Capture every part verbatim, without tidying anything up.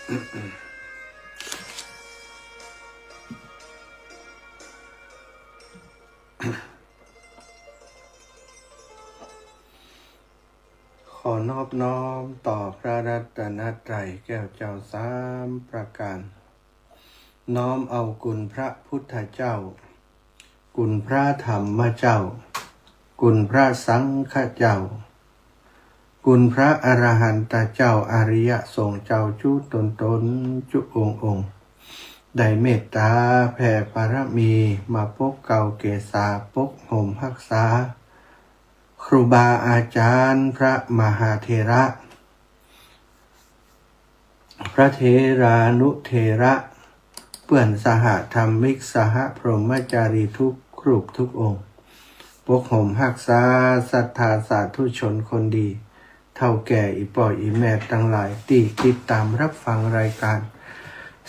ขอนอบน้อมต่อพระรัตนตรัยแก้วเจ้าสามประการ น้อมเอาคุณพระพุทธเจ้า คุณพระธรรมเจ้า คุณพระสังฆเจ้า คุณพระอรหันตเจ้า อริยสงฆ์เจ้าจุ๊ตนตน จุ๊องค์องค์ ได้เมตตาแผ่ปารมีมาปกเกล้าเกษา ปกห่มฮักษา ครูบาอาจารย์ พระมหาเถระ พระเถรานุเถระ เปื้อนสหธรรมิก สหพรหมจารีทุกรูปทุกองค์ ปกห่มฮักษาศรัทธาสาธุชนคนดี เฒ่าแก่อี่ป้ออี่แม่ตังหลายตี้ติดต๋ามฮับฟังรายก๋าน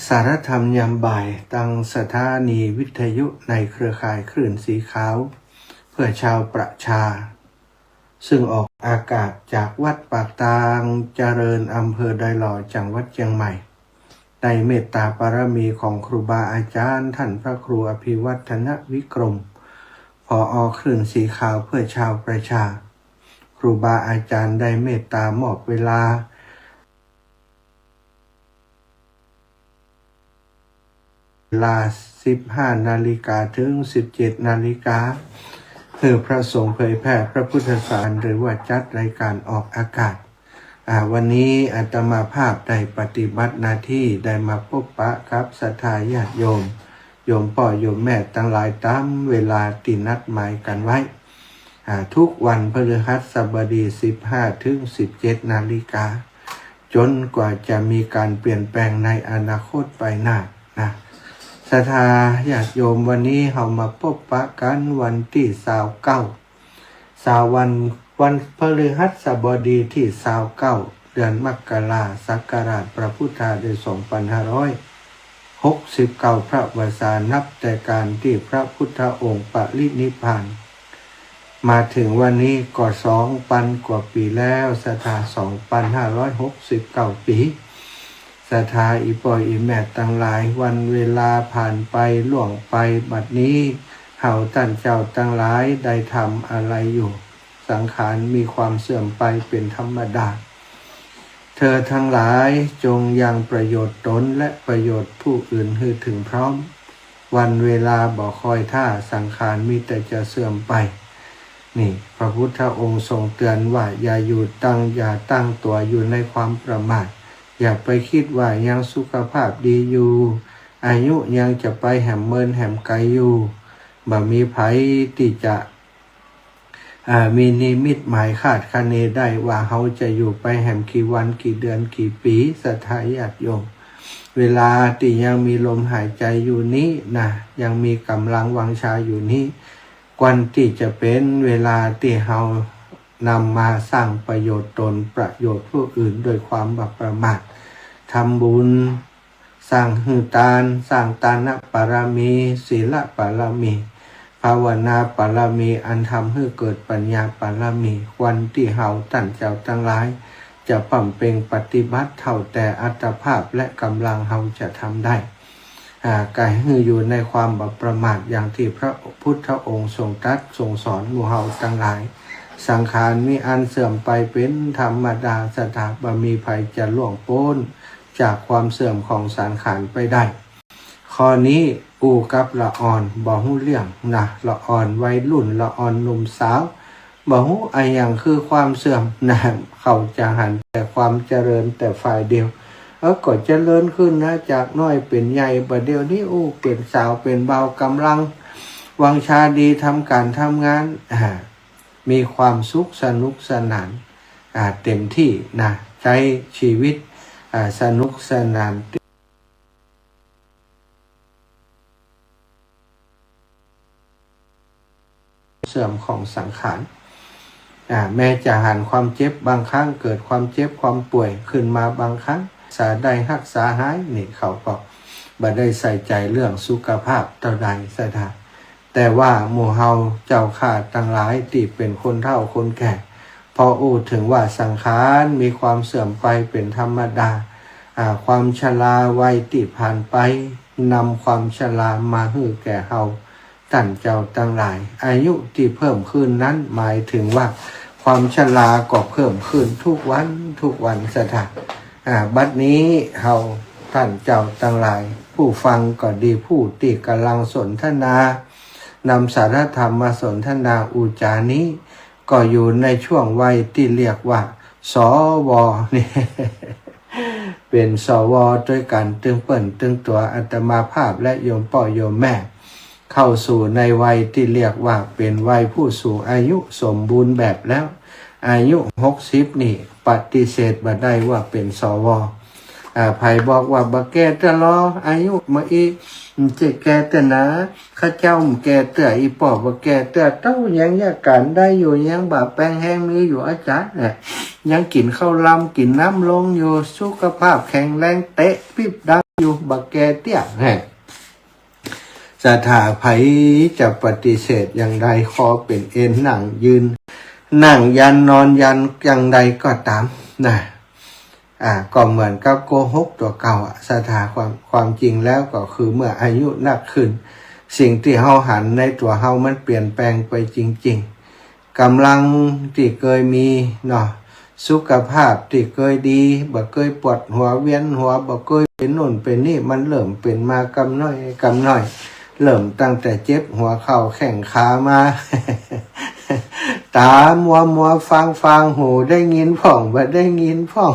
สารธรรมยามบ่าย ตางสถานีวิทยุในเครือข่ายคลื่นสีขาว เพื่อชาวประชา ซึ่งออกอากาศจากวัดปากตางเจริญ อำเภอดอยหล่อ จังหวัดเจียงใหม่ ในเมตตาปารมีของครูบาอาจารย์ ต้านพระครูอภิวัฒนวิกรม ผอ.คลื่นสีขาวเพื่อชาวประชา ครูบาอาจารย์ได้เมตตามอบเวลา เวลาสิบห้านาฬิกาเถิงสิบเจ็ดนาฬิกา หื้อพระสงฆ์เผยแผ่พระพุทธศาสนา หรือว่าจัดรายก๋านออกอากาศ อ่า วันนี้อาตมาภาพได้ปฏิบัติหน้าตี้ ได้มาปะปะกับศรัทธาญาติโยม โยมป้อโยมแม่ตังหลายต๋ามเวลาตี้นัดหมายกั๋นไว้ อ่า ทุกวันพฤหัสบดี สิบห้าเถิงสิบเจ็ดนาฬิกา จ๋นกว่าจะมีก๋านเปลี่ยนแปลงในอนาคตไปหน้านะ ศรัทธาญาติโยม วันนี้เฮามาปะปะกั๋นวันตี้ซาวเก้า ซาววัน วันพฤหัสบดีตี้ซาวเก้า เดือนมกรา ศักราชพระพุทธา ได้สองปันห้าร้อยหกสิบเก้า พระวรรษา นับแต่ก๋านตี้พระพุทธองค์ปรินิพพาน มาเถิงวันนี้ก็สองปันกว่าปี๋แล้ว ศรัทธา สองปันห้าร้อยหกสิบเก้าปี๋ ศรัทธาอี่ป้ออี่แม่ตังหลาย วันเวลาผ่านไปล่วงไป บัดนี้เฮาต้านเจ้าตังหลายได้ทำอะไรอยู่ สังขารมีความเสื่อมไปเป๋นธรรมดา เธอตังหลายจงยังประโยชน์ตนและประโยชน์ผู้อื่นหื้อเถิงพร้อม วันเวลาบ่คอยถ้า สังขารมีแต่จะเสื่อมไป นี่ พระพุทธองค์ทรงเตื๋อนว่า อย่าอยู่ตั้ง อย่าตั้งตั๋วอยู่ในความประมาท อย่าไปกึ๊ดว่ายังสุขภาพดีอยู่ อายุยังจะไปแหมเมินแหมไก๋อยู่ บ่มีใผตี้จะ อ่า มีนิมิตหมายคาดคะเนได้ว่าเฮาจะอยู่ไปแหมกี่วันกี่เดือนกี่ปี๋ ศรัทธาญาติโยม เวลาตี้ยังมีลมหายใจ๋อยู่นี้นะ ยังมีก๋ำลังวังชาอยู่นี้ ควรตี้จะเป๋นเวลาตี้เฮานำมาสร้างประโยชน์ตนประโยชน์ผู้อื่นด้วยความบ่ประมาท ทำบุญ สร้างหื้อตาน สร้างตานปารมี ศีลปารมี ภาวนาปารมี อันทำหื้อเกิดปัญญาปารมี ควรตี้เฮาต้านเจ้าตังหลาย จะบำเพ็งปฏิบัติเท่าแต่อัตภาพและก๋ำลังเฮาจะทำได้ อ่า ก็หื้ออยู่ในความบ่ประมาท อย่างตี้พระพุทธองค์ทรงตรัสทรงสอนหมู่เฮาตังหลาย สังขารมีอันเสื่อมไปเป๋นธรรมดา ศรัทธา บ่มีใผจะล่วงป๊น จากความเสื่อมของสังขารไปได้ ข้อนี้อู้กับละอ่อนบ่ฮู้เรื่องนะ ละอ่อนวัยรุ่น ละอ่อนหนุ่มสาว บ่ฮู้อะหยังคือความเสื่อมนะ เขาจะหันแต่ความเจริญแต่ฝ่ายเดียว เออ ก็เจริญขึ้นนะ จากน้อยเป๋นใหญ่ บ่าเดี่ยวนี้อู้เป๋นสาวเป๋นบ่าว ก๋ำลังวังชาดี ทำก๋านทำงาน อ่า มีความสุขสนุกสนาน อ่า เต็มตี้นะ ใจ๊ชีวิต อ่า สนุกสนาน เสื่อมของสังขาร อ่า แม้จะหันความเจ็บบางครั้ง เกิดความเจ็บความป่วยขึ้นมาบางครั้ง สาได้ฮักษาหาย นี่เขาก็บ่ได้ใส่ใจ๋เรื่องสุขภาพเต้าใด ศรัทธา แต่ว่าหมู่เฮาเจ้าข้าตังหลายตี้เป๋นคนเฒ่าคนแก่ พออู้เถิงว่าสังขารมีความเสื่อมไปเป๋นธรรมดา อ่า ความชราวัยตี้ผ่านไป นำความชรามาหื้อแก่เฮา ต้านเจ้าตังหลาย อายุตี้เพิ่มขึ้นนั้นหมายถึงว่า ความชราก็เพิ่มขึ้นทุกวันทุกวัน ศรัทธา อ่า บัดนี้เฮาต้านเจ้าตังหลาย ผู้ฟังก็ดี ผู้ตี้ก่ำลังสนทนา นำสาระธรรมมาสนทนาอู้จ๋านี้ ก็อยู่ในช่วงวัยตี้เรียกว่า สว นี่ เป๋น สว ตวยกั๋นตึงเปิ้นตึงตั๋ว อาตมาภาพและโยมป้อโยมแม่ เข้าสู่ในวัยตี้เรียกว่าเป๋นวัยผู้สูงอายุสมบูรณ์แบบแล้ว อายุหกสิบนี่ปฏิเสธบ่ได้ว่าเป๋น สว อ่า ใผบอกว่าบ่แก่เตื้อลอ อายุบ่อี้ จะแก่เตื้อนา ข้าเจ้าบ่แก่เตื้อ อี่ป้อบ่แก่เตื้อ เต้ายังเยียะก๋านได้อยู่ ยังบ่าแปงแฮงมีอยู่ อาจ๋ารย์เนี่ย ยังกิ๋นข้าวลำกิ๋นน้ำลงอยู่ สุขภาพแข็งแรง เตะปิ๊บดังอยู่ บ่าแก่เตื้อ แหม ศรัทธา ใผจะปฏิเสธอย่างใด ขอเป๋นเอนนั่งยืน นั่งยันนอนยันอย่างใดก็ต๋ามนะ อ่า ก็เหมือนกับโกหกตั๋วเก่าอะ ศรัทธา ความ ความจริงแล้วก็คือเมื่ออายุนักขึ้น สิ่งตี้เฮาหันในตั๋วเฮามันเปลี่ยนแปลงไปจริงๆ ก๋ำลังตี้เกยมีเนาะ สุขภาพตี้เกยดี บ่เกยปวดหัวเวียนหัว บ่เกยเป๋นโน่นเป๋นนี่ มันเริ่มเป๋นมากำน้อยกำน้อย เริ่มตั้งแต่เจ็บหัวเข่าแข้งขามา ต๋ามัวมัวฟางฟาง หูได้ยินพ่อง บ่ได้ยินพ่อง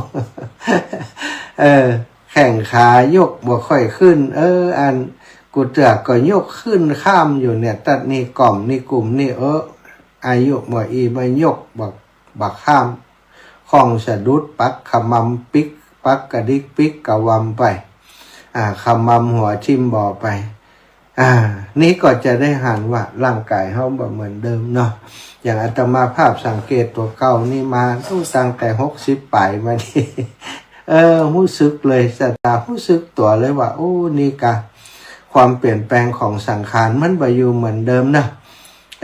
เออ แข้งขายกบ่ค่อยขึ้น เออ อัน กู้เตื้อก็ยกขึ้นข้ามอยู่เนี่ย ตั๊ดนี่ก่อมนี่กุมนี่ เออ อายุบ่อี้ บ่ยก บ่ บ่ข้าม ข้องสะดุด ปักขมำปิ๊ก ปักกระดิกปิ๊กกระวำไป อ่า ขมำหัวทิ่มบ่อไป อ่า นี่ก็จะได้หันว่าร่างก๋ายเฮาบ่เหมือนเดิมเนาะ อย่างอาตมาภาพสังเกตตั๋วเก่านี่มา โอ้ ตั้งแต่หกสิบป๋ายมานี่ เออ ฮู้สึกเลย ศรัทธา ฮู้สึกตั๋วเลยว่า โอ้ นี่กะ ความเปลี่ยนแปลงของสังขารมันบ่อยู่เหมือนเดิมนะ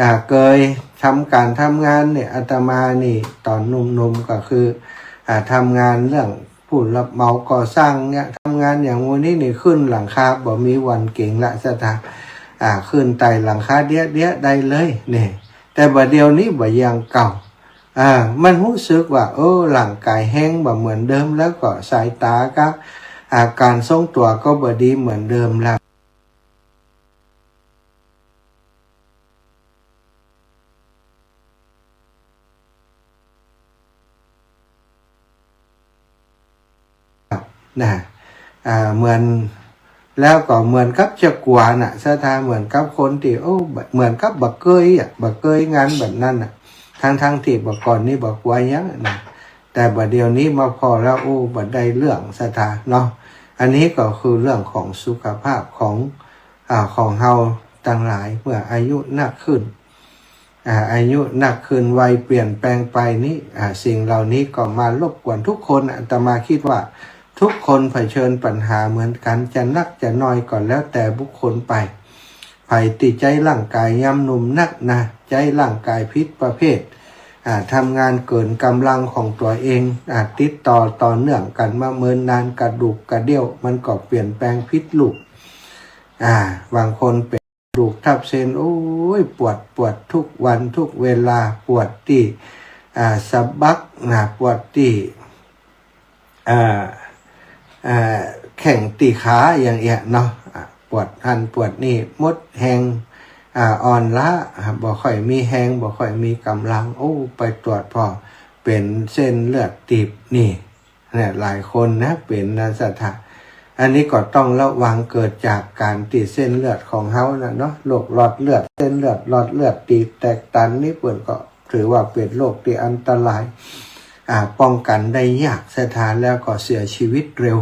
อ่า เกยทำก๋านทำงานเนี่ย อาตมานี่ต๋อนหนุ่มๆ ก็คือ อ่า ทำงานเรื่องผู้รับเหมาก่อสร้างเนี่ย ทำงานอย่างวันนี้นี่ ขึ้นหลังคาบ่มีวันเก๋งละ ศรัทธา อ่า ขึ้นไต่หลังคาเดี้ยๆ ได้เลยเนี่ย แต่บ่าเดี่ยวนี้บ่อย่างเก่า อ่า มันฮู้สึกว่า เออ ร่างก๋ายแฮงบ่เหมือนเดิม แล้วก็สายต๋ากับ อ่า ก๋านทรงตั๋วก็บ่ดีเหมือนเดิมแล้ว นะ อ่า เหมือน แล้วก็เหมือนกับจะกั๋วน่ะ ศรัทธา เหมือนกับคนตี้ โอ้ เหมือนกับบ่เกยอะ บ่เกยงานแบบนั้นน่ะ ทั้งๆ ตี้บ่าก่อนนี่บ่กั๋วหยังนะ แต่บ่าเดี่ยวนี้มาผ่อแล้ว โอ้ บ่ได้เรื่อง ศรัทธา เนาะ อันนี้ก็คือเรื่องของสุขภาพของ อ่า ของเฮาตังหลาย เมื่ออายุนักขึ้น อ่า อายุนักขึ้น วัยเปลี่ยนแปลงไปนี้ อ่า สิ่งเหล่านี้ก็มารบกวนทุกคน อาตมาคิดว่าทุกคนเผชิญปัญหาเหมือนกั๋น จะนักจะน้อยก็แล้วแต่บุคคลไป ใผตี้ใจ๊ร่างก๋ายยามหนุ่มนักนะ ใจ๊ร่างก๋ายผิดประเภท อ่า ทำงานเกินก๋ำลังของตั๋วเอง อ่า ติดต่อต่อเนื่องกั๋นมาเมินนาน กระดูกกระเดี้ยวมันก็เปลี่ยนแปลงผิดรูป อ่า บางคนเป๋นกระดูกทับเส้น โอ้ย ปวด ปวดทุกวันทุกเวลา ปวดตี้ อ่า สะบักนะ ปวดตี้ อ่า อ่า แข้งตี้ขาอย่างเอี้ยเนาะ อ่า ปวดหั้นปวดนี่ หมดแฮง อ่า อ่อนล้า อ่า บ่ค่อยมีแฮง บ่ค่อยมีก๋ำลัง โอ้ ไปตรวจผ่อเป๋นเส้นเลือดตีบนี่ เนี่ย หลายคนนะ เป๋นนะ ศรัทธา อันนี้ก็ต้องระวัง เกิดจากก๋านตี้เส้นเลือดของเฮาน่ะเนาะ โรคหลอดเลือด เส้นเลือด หลอดเลือดตีบแตกตันนี่ เปิ้นก็ถือว่าเป๋นโรคตี้อันตราย อ่า ป้องกันได้ยาก ศรัทธา แล้วก็เสียชีวิตเร็ว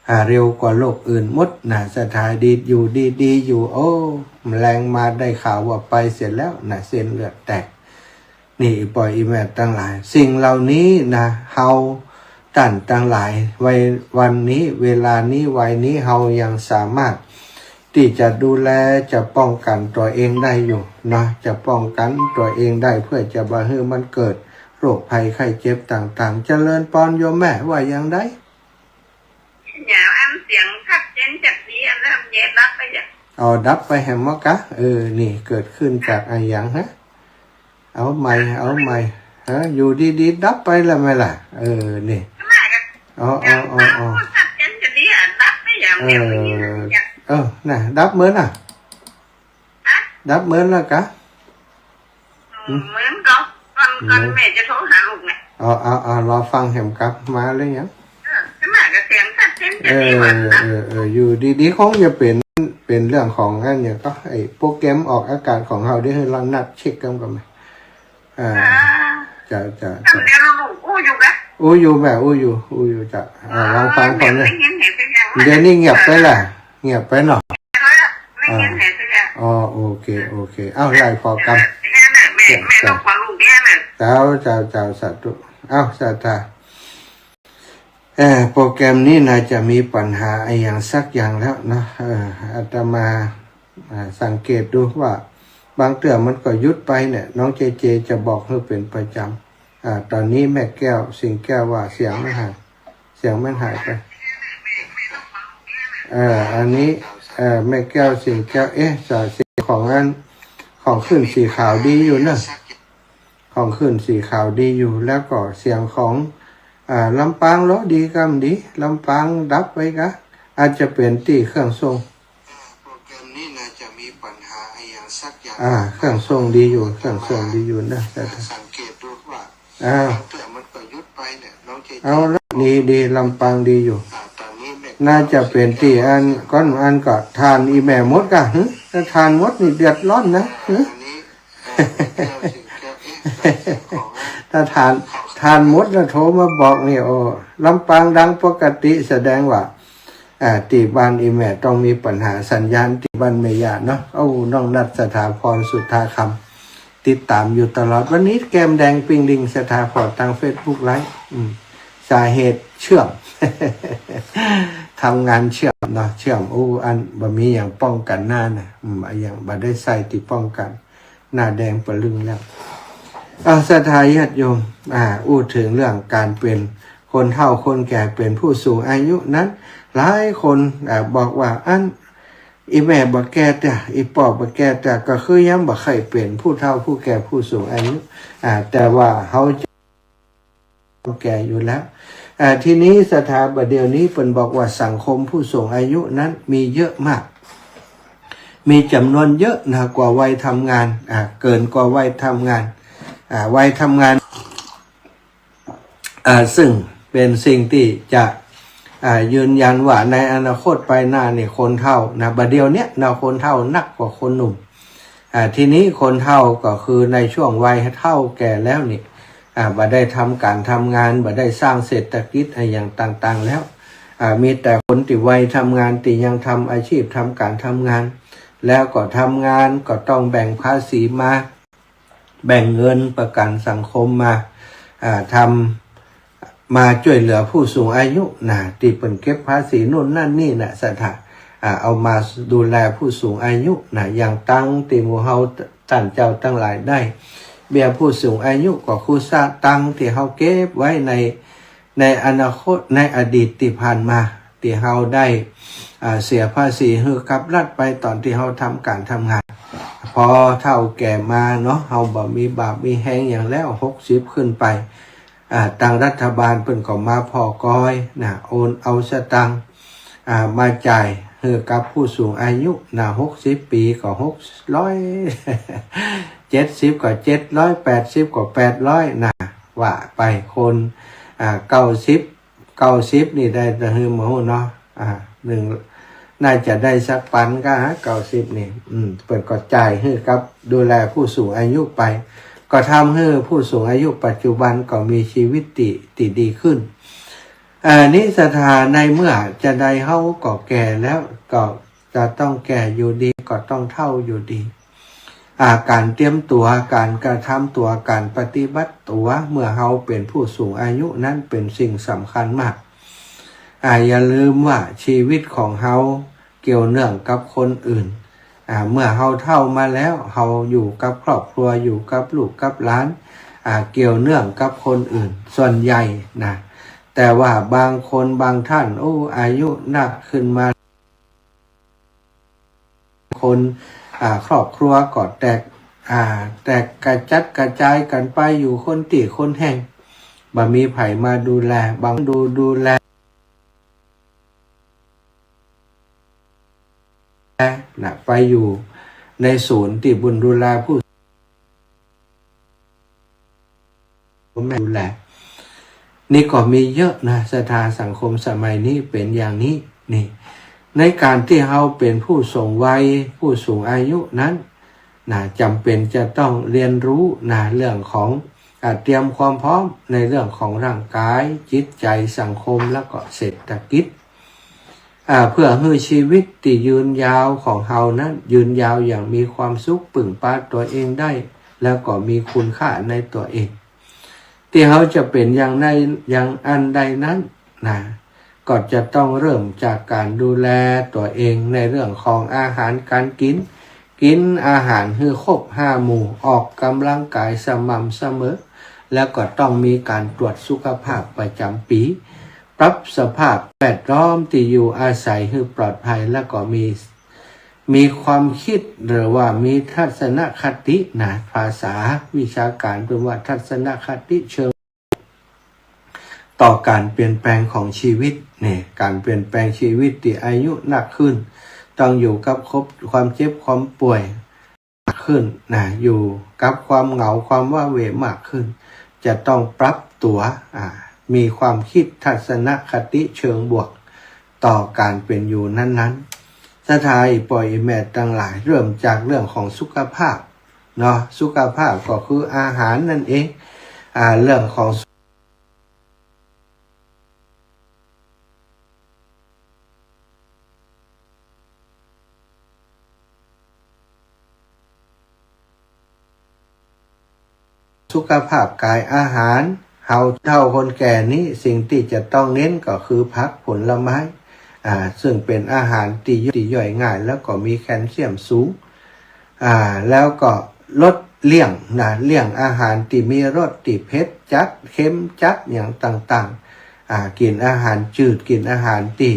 อ่า เร็วกว่าโรคอื่นหมดนะ ศรัทธา ดีอยู่ดีๆ อยู่ โอ้ แมลงมาได้ข่าวว่าไปเสียแล้วนะ เส้นเลือดแตก นี่ อี่ป้ออี่แม่ตังหลาย สิ่งเหล่านี้นะ เฮาต้านตังหลาย วัย วันนี้ เวลานี้ วัยนี้ เฮายังสามารถตี้จะดูแล จะป้องกั๋นตั๋วเองได้อยู่นะ จะป้องกั๋นตั๋วเองได้ เปื้อจะบ่หื้อมันเกิดโรคภัยไข้เจ็บต่างๆ เจริญปอนโยมแม่ ว่าอย่างใด อันเสียงชัดเจนจัดดี อันนั้นเยดับไปอย่าง อ๋อ ดับไปแหมหมดกะ เออ นี่เกิดขึ้นจากอะหยังฮะ เอาใหม่ เอาใหม่ ฮะ อยู่ดีๆ ดับไปละแม่ล่ะ เออ นี่ ขนาดกัน อ๋อ อ๋อ อย่าง อ๋อ อ๋อ ชัดเจนจัดดีอะ ดับไปอย่างเดียว เออ ไม่มีอย่าง เออ น่ะ ดับเหมือนน่ะ ฮะ ดับเหมือนแล้วกะ อืม เหมือนก็ ก่อน ก่อน อืม แม่จะโทรหาลูกเนี่ย อ๋อ เอา เอา รอฟังแหมกลับมาหรือยัง เออ ขนาดกับเสียงชัดเจนจะ เออ ดีกว่านะ เออ เออ อยู่ดีๆ คงจะเป็น เป็นเรื่องของอันเนี่ยก็ไอ้โปรแกรมออกอากาศของเฮาได้ หื้อลองนัดเช็คกันก่อนไหม อ่า อ่า จ้ะ จ้ะ จ้ะ ทำเดี๋ยวลูกอู้อยู่กะ อู้อยู่แม่ อู้อยู่ อู้อยู่จ้ะ อ่า อ่า ลองฟังก่อนเนี่ย ไม่เห็นเสียงสักอย่าง เดี๋ยวนี้เงียบไปล่ะ เงียบไปเนาะ ไม่เห็นเสียงสักอย่าง อ๋อ โอเค โอเค เอ้า ไล่พอกัน เออ แม่ แม่ จ้ะ แม่ต้องฟังลูกเนี่ยนะ เจ้า เจ้า เจ้า สาธุ เอ้า ศรัทธา เอ่อ โปรแกรมนี้น่าจะมีปัญหาอะหยังสักอย่างแล้วเนาะ เออ อาตมา อ่า สังเกตดูว่าบางเตื้อมันก็หยุดไปเนี่ย น้องเจเจจะบอกหื้อเป็นประจำ อ่า ตอนนี้แม่แก้ว สิงแก้วว่าเสียงมันหาย เสียงมันหายไป เอ่อ อันนี้ เอ่อ แม่แก้ว สิงแก้ว เอ๊ะ เสียงของอัน ของคลื่นสีขาวดีอยู่เนาะ ของคลื่นสีขาวดีอยู่ แล้วก็เสียงของ อ่า ลำปางเหรอ ดีกำดี ลำปางดับไปกะ อาจจะเป๋นตี้เครื่องส่ง อ่า โปรแกรมนี้น่าจะมีปัญหาอะหยังสักอย่าง อ่า เครื่องส่งดีอยู่ เครื่องส่งดีอยู่นะ สังเกตดูว่า อ่า บางเตื้อมันก็หยุดไปเนี่ย น้องเจเจ เอาละ ดี ดี ลำปางดีอยู่ อ่า ตอนนี้แม่ น่าจะเป๋นตี้อัน ก้อนอันก็ถ่านอี่แม่หมดกะ หึ ถ้าถ่านหมดนี่เดือดร้อนนะ หึ อันนี้ ถ้าถ่าน ถ่านหมดแล้วโทรมาบอกนี่ โอ้ ลำปางดังปกติ แสดงว่า อ่า ตี้บ้านอี่แม่ต้องมีปัญหาสัญญาณ ตี้บ้านแม่ย่าเนาะ เอ้า น้องนัท สถาพร สุทธาคำ ติดต๋ามอยู่ตลอด วันนี้แก้มแดงปิ้งดิ่ง สถาพร ตางเฟซบุ๊กไลฟ์ อืม สาเหตุเชื่อม ทำงานเชื่อมเนาะ เชื่อม อู้ อันบ่มีหยังป้องกั๋นหน้านะ อืม อะหยังบ่ได้ใส่ตี้ป้องกั๋น หน้าแดงปะลึงแล้ว อ่า ศรัทธาญาติโยม อ่า อู้เถิงเรื่องก๋านเป๋นคนเฒ่าคนแก่ เป๋นผู้สูงอายุนั้น หลายคน อ่า บอกว่า อัน อี่แม่บ่แก่เตื้อ อี่ป้อบ่แก่เตื้อ ก็คือยังบ่ใค่เป๋นผู้เฒ่าผู้แก่ผู้สูงอายุ อ่า แต่ว่าเฮา แก่อยู่แล้ว อ่า ทีนี้ศรัทธา บ่าเดี่ยวนี้เปิ้นบอกว่าสังคมผู้สูงอายุนั้นมีเยอะมาก มีจ๋ำนวนเยอะนะ กว่าวัยทำงาน อ่า เกินกว่าวัยทำงาน อ่า วัยทำงาน อ่า ซึ่งเป๋นสิ่งตี้จะ อ่า ยืนยันว่าในอนาคตไปหน้านี่คนเฒ่านะ บ่าเดี่ยวเนี้ยนะ คนเฒ่านักกว่าคนหนุ่ม อ่า ทีนี้คนเฒ่าก็คือในช่วงวัยเฒ่าแก่แล้วนี่ อ่า บ่ได้ทำก๋านทำงาน บ่ได้สร้างเศรษฐกิจอะหยังต่างๆ แล้ว อ่า มีแต่คนตี้วัยทำงานตี้ยังทำอาชีพทำก๋านทำงาน แล้วก็ทำงานก็ต้องแบ่งภาษีมา แบ่งเงินประกั๋นสังคมมา อ่า ทำ มาจ้วยเหลือผู้สูงอายุนะ ตี้เปิ้นเก็บภาษีนู่นนั่นนี่นะ ศรัทธา อ่า เอามาดูแลผู้สูงอายุนะ อย่างตังค์ตี้หมู่เฮาต้านเจ้าตังหลายได้ เบี้ยผู้สูงอายุก็คือสตังค์ตี้เฮาเก็บไว้ใน ในอนาคต ในอดีตตี้ผ่านมา ตี้เฮาได้ อ่า เสียภาษีหื้อกับรัฐไปต๋อนตี้เฮาทำก๋านทำงาน พอเฒ่าแก่มาเนาะ เฮาบ่มีบากมีแฮงหยังแล้ว หกสิบขึ้นไป อ่า ตางรัฐบาลเปิ้นก็มาผ่อกอยนะ โอนเอาสตางค์ อ่า มาจ่ายหื้อกับผู้สูงอายุนะ หกสิบปี๋ก็หกร้อย เจ็ดสิบก็เจ็ดร้อย แปดสิบก็แปดร้อยนะ ว่าไป คน อ่า เก้าสิบ เก้าสิบนี่ได้ตะหื้อบ่ฮู้เนาะ อ่า นึ่ง น่าจะได้สักปันกะฮะ เก้าสิบนี่ อืม เปิ้นก็จ่ายหื้อกับดูแลผู้สูงอายุไป ก็ทำหื้อผู้สูงอายุปัจจุบันก็มีชีวิตตี้ ตี้ดีขึ้น อ่า นี้ศรัทธา ในเมื่อจาใดเฮาก็แก่แล้ว ก็จะต้องแก่อยู่ดี ก็ต้องเฒ่าอยู่ดี อ่า ก๋านเตรียมตั๋ว ก๋านกระทำตั๋ว ก๋านปฏิบัติตั๋ว เมื่อเฮาเป๋นผู้สูงอายุนั้นเป๋นสิ่งสำคัญมาก อ่า อย่าลืมว่าชีวิตของเฮาเกี่ยวเนื่องกับคนอื่น อ่า เมื่อเฮาเฒ่ามาแล้ว เฮาอยู่กับครอบครัว อยู่กับลูกกับหลาน อ่า เกี่ยวเนื่องกับคนอื่น ส่วนใหญ่นะ แต่ว่าบางคนบางท่าน โอ้ อายุนักขึ้นมา คน อ่า ครอบครัวก็แตก อ่า แตกกระจัดกระจายกั๋นไปอยู่คนตี้คนแห่ง บ่มีใผมาดูแล บางดู ดูแล นะ ไปอยู่ในศูนย์ตี้บุญดูแลผู้ แม่ดูแล นี่ก็มีเยอะนะ ศรัทธา สังคมสมัยนี้เป๋นอย่างนี้ นี่ ในก๋านตี้เฮาเป๋นผู้สูงวัย ผู้สูงอายุนั้นนะ จ๋ำเป๋นจะต้องเรียนรู้นะ เรื่องของ อ่า เตรียมความพร้อมในเรื่องของร่างกาย จิตใจ๋ สังคม แล้วก็เศรษฐกิจ อ่า เพื่อหื้อชีวิตตี้ยืนยาวของเฮานั้น ยืนยาวอย่างมีความสุข พึ่งปาตั๋วเองได้ แล้วก็มีคุณค่าในตั๋วเอง ตี้เฮาจะเป๋นอย่างใด อย่างอั้นได้นั้นนะ ก็จะต้องเริ่มจากก๋านดูแลตั๋วเองในเรื่องของอาหารก๋านกิ๋น กิ๋นอาหารหื้อครบห้าหมู่ ออกกำลังกายสม่ำเสมอ แล้วก็ต้องมีก๋านตรวจสุขภาพประจ๋ำปี๋ ปรับสภาพแวดล้อมตี้อยู่อาศัยหื้อปลอดภัย แล้วก็มี มีความคิดหรือว่ามีทัศนคตินะ ภาษาวิชาก๋านเปิ้นว่าทัศนคติเชิง ต่อก๋านเปลี่ยนแปลงของชีวิตเนี่ย ก๋านเปลี่ยนแปลงชีวิตตี้อายุนักขึ้น ต้องอยู่กับครอบ ความเจ็บความป่วยมากขึ้นนะ อยู่กับความเหงาความว้าเหว่มากขึ้น จะต้องปรับตั๋ว อ่า มีความคิดทัศนคติเชิงบวก ต่อก๋านเป๋นอยู่นั้นๆ ศรัทธา อี่ป้ออี่แม่ตังหลาย เริ่มจากเรื่องของสุขภาพเนาะ สุขภาพก็คืออาหารนั่นเอง อ่า เรื่องของ สุขภาพก๋าย อาหาร เฮาเฒ่าคนแก่นี้ สิ่งตี้จะต้องเน้นก็คือผักผลไม้ อ่า ซึ่งเป๋นอาหารตี้ ตี้ย่อยง่าย แล้วก็มีแคลเซียมสูง อ่า แล้วก็ลดเลี่ยงนะ เลี่ยงอาหารตี้มีรสตี้เผ็ดจัด เค็มจัด อย่างต่างๆ อ่า กิ๋นอาหารจืด กิ๋นอาหารตี้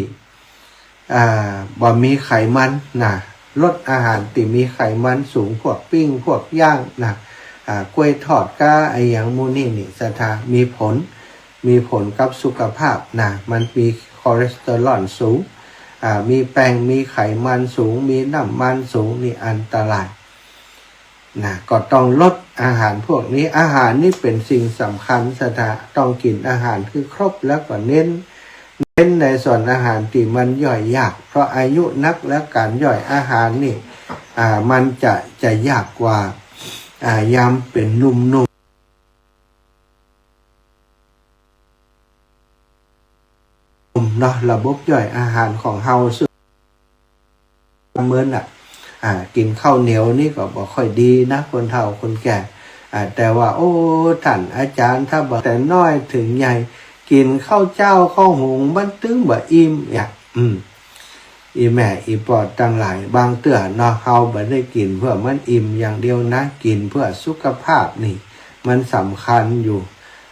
อ่า บ่มีไขมันนะ ลดอาหารตี้มีไขมันสูง พวกปิ้ง พวกย่างนะ อ่า ก๊วยทอดก้า อะหยังหมู่นี้นี่ ศรัทธา มีผล มีผลกับสุขภาพนะ มันมีคอเลสเตอรอลสูง อ่า มีแป้ง มีไขมันสูง มีน้ำมันสูง นี่อันตราย นะ ก็ต้องลดอาหารพวกนี้ อาหารนี่เป๋นสิ่งสำคัญ ศรัทธา ต้องกิ๋นอาหารหื้อครบ แล้วก็เน้น เน้นในส่วนอาหารตี้มันย่อยยาก เพราะอายุนักแล้วก๋านย่อยอาหารนี่ อ่า มันจะ จะยากกว่า อ่า ยามเป๋นหนุ่มๆ เนาะ ระบบย่อยอาหารของเฮา ซึ่งเมินน่ะ อ่า กิ๋นข้าวเหนียวนี่ก็บ่ค่อยดีนะ คนเฒ่าคนแก่ อ่า แต่ว่า โอ้ ต้านอาจ๋ารย์ ถ้าบ่าแต่น้อยเถิงใหญ่ กิ๋นข้าวเจ๊าข้าวหุงมันตึงบ่อิ่ม เนี่ย อืม อี่แม่อี่ป้อตังหลาย บางเตื้อเนาะ เฮาบ่ได้กิ๋นเปื้อมันอิ่มอย่างเดียวนะ กิ๋นเปื้อสุขภาพนี่ มันสำคัญอยู่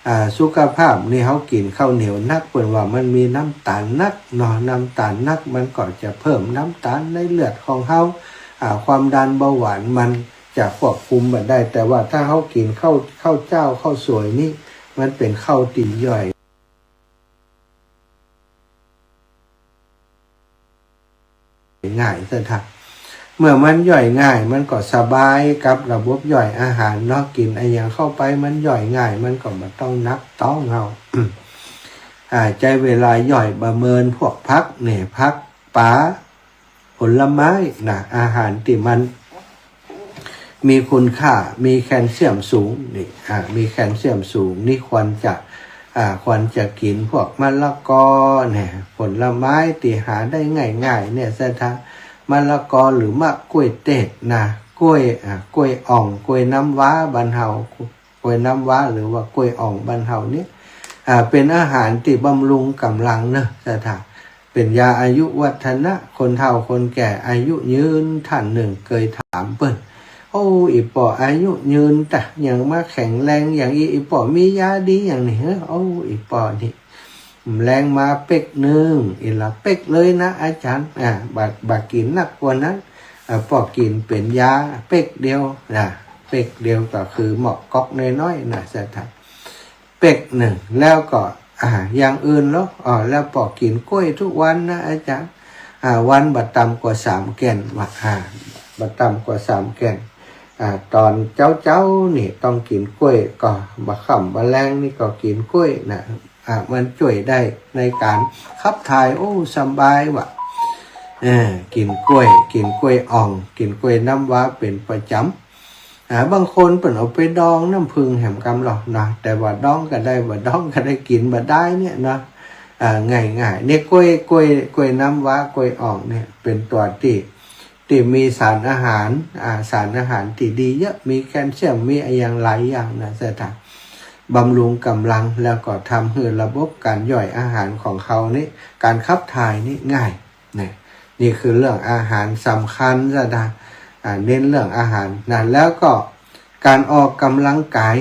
อ่า สุขภาพนี่ เฮากิ๋นข้าวเหนียวนัก เปิ้นว่ามันมีน้ำตาลนักเนาะ น้ำตาลนัก มันก็จะเพิ่มน้ำตาลในเลือดของเฮา อ่า ความดันเบาหวานมันจะควบคุมบ่ได้ แต่ว่าถ้าเฮากิ๋นข้าว ข้าวเจ๊าข้าวสวยนี่ มันเป๋นข้าวตี้ย่อย ง่าย ศรัทธา เมื่อมันย่อยง่าย มันก็สบายกับระบบย่อยอาหารเนาะ กิ๋นอะหยังเข้าไปมันย่อยง่าย มันก็บ่ต้องหนักต๊องเฮา อ่า ใจ๊เวลาย่อยบ่เมิน พวกผักเนี่ย ผัก ป๋า ผลไม้นะ อาหารตี้มัน มีคุณค่า มีแคลเซียมสูงนี่ อ่า มีแคลเซียมสูงนี่ควรจะ อ่า ควรจะกิ๋นพวกมะละกอเนี่ย ผลไม้ตี้หาได้ง่ายๆ เนี่ย ศรัทธา มะละกอหรือมะกล้วยเทศนะ กล้วย อ่า กล้วยอ่อง กล้วยน้ำว้าบ้านเฮา กล้วยน้ำว้าหรือว่ากล้วยอ่องบ้านเฮาเนี่ย อ่า เป๋นอาหารตี้บำรุงก๋ำลังเนาะ ศรัทธา เป๋นยาอายุวัฒนะ คนเฒ่าคนแก่อายุยืนต้านนึ่งเกยถามเปิ้น โอ้ อี่ป้ออายุยืนตะ หยังมาแข็งแรงอย่างอี้ อี่ป้อมียาดีอย่างนี้เหรอ โอ้ อี่ป้อนี่ แลงมาเป๊กนึ่ง อีหละเป๊กเลยนะอาจ๋ารย์ อ่า บ่า บ่ากิ๋นนักกว่านั้น อ่า ป้อกิ๋นเป๋นยาเป๊กเดียวนะ เป๊กเดียวก็คือหม้อก๊อกน้อยๆ นะ ศรัทธา เป๊กนึ่ง แล้วก็ อ่า อย่างอื่นเหรอ อ๋อ แล้วป้อกิ๋นกล้วยกู้วันนะอาจ๋ารย์ อ่า วันบ่ต่ำกว่าสามแก่น ว่า อ่า บ่ต่ำกว่าสามแก่น อ่า ต๋อนเจ๊าๆ นี่ต้องกิ๋นกล้วย ก็บ่าค่ำบ่าแลงนี่ก็กิ๋นกล้วยนะ อ่า มันจ้วยได้ในก๋านขับถ่าย โอ้ สบายว่ะ เออ กิ๋นกล้วย กิ๋นกล้วยอ่อง กิ๋นกล้วยน้ำว้าเป๋นประจ๋ำ อ่า บางคนเปิ้นเอาไปดองน้ำผึ้งแหมกำลอนะ แต่ว่าดองก็ได้ บ่ดองก็ได้ กิ๋นบ่ได้เนี่ยเนาะ อ่า ง่ายๆ เนี่ย กล้วย กล้วย กล้วยน้ำว้า กล้วยอ่องเนี่ย เป๋นตั๋วตี้ ตี้มีสารอาหาร อ่า สารอาหารตี้ดีเยอะ มีแคลเซียม มีอะหยังหลายอย่างนะ ศรัทธา บำรุงก๋ำลัง แล้วก็ทำหื้อระบบก๋านย่อยอาหารของเฮานี่ ก๋านขับถ่ายนี่ง่าย นะ นี่คือเรื่องอาหารสำคัญ ศรัทธา อ่า เน้นเรื่องอาหารนะ แล้วก็ก๋านออกก๋ำลังก๋าย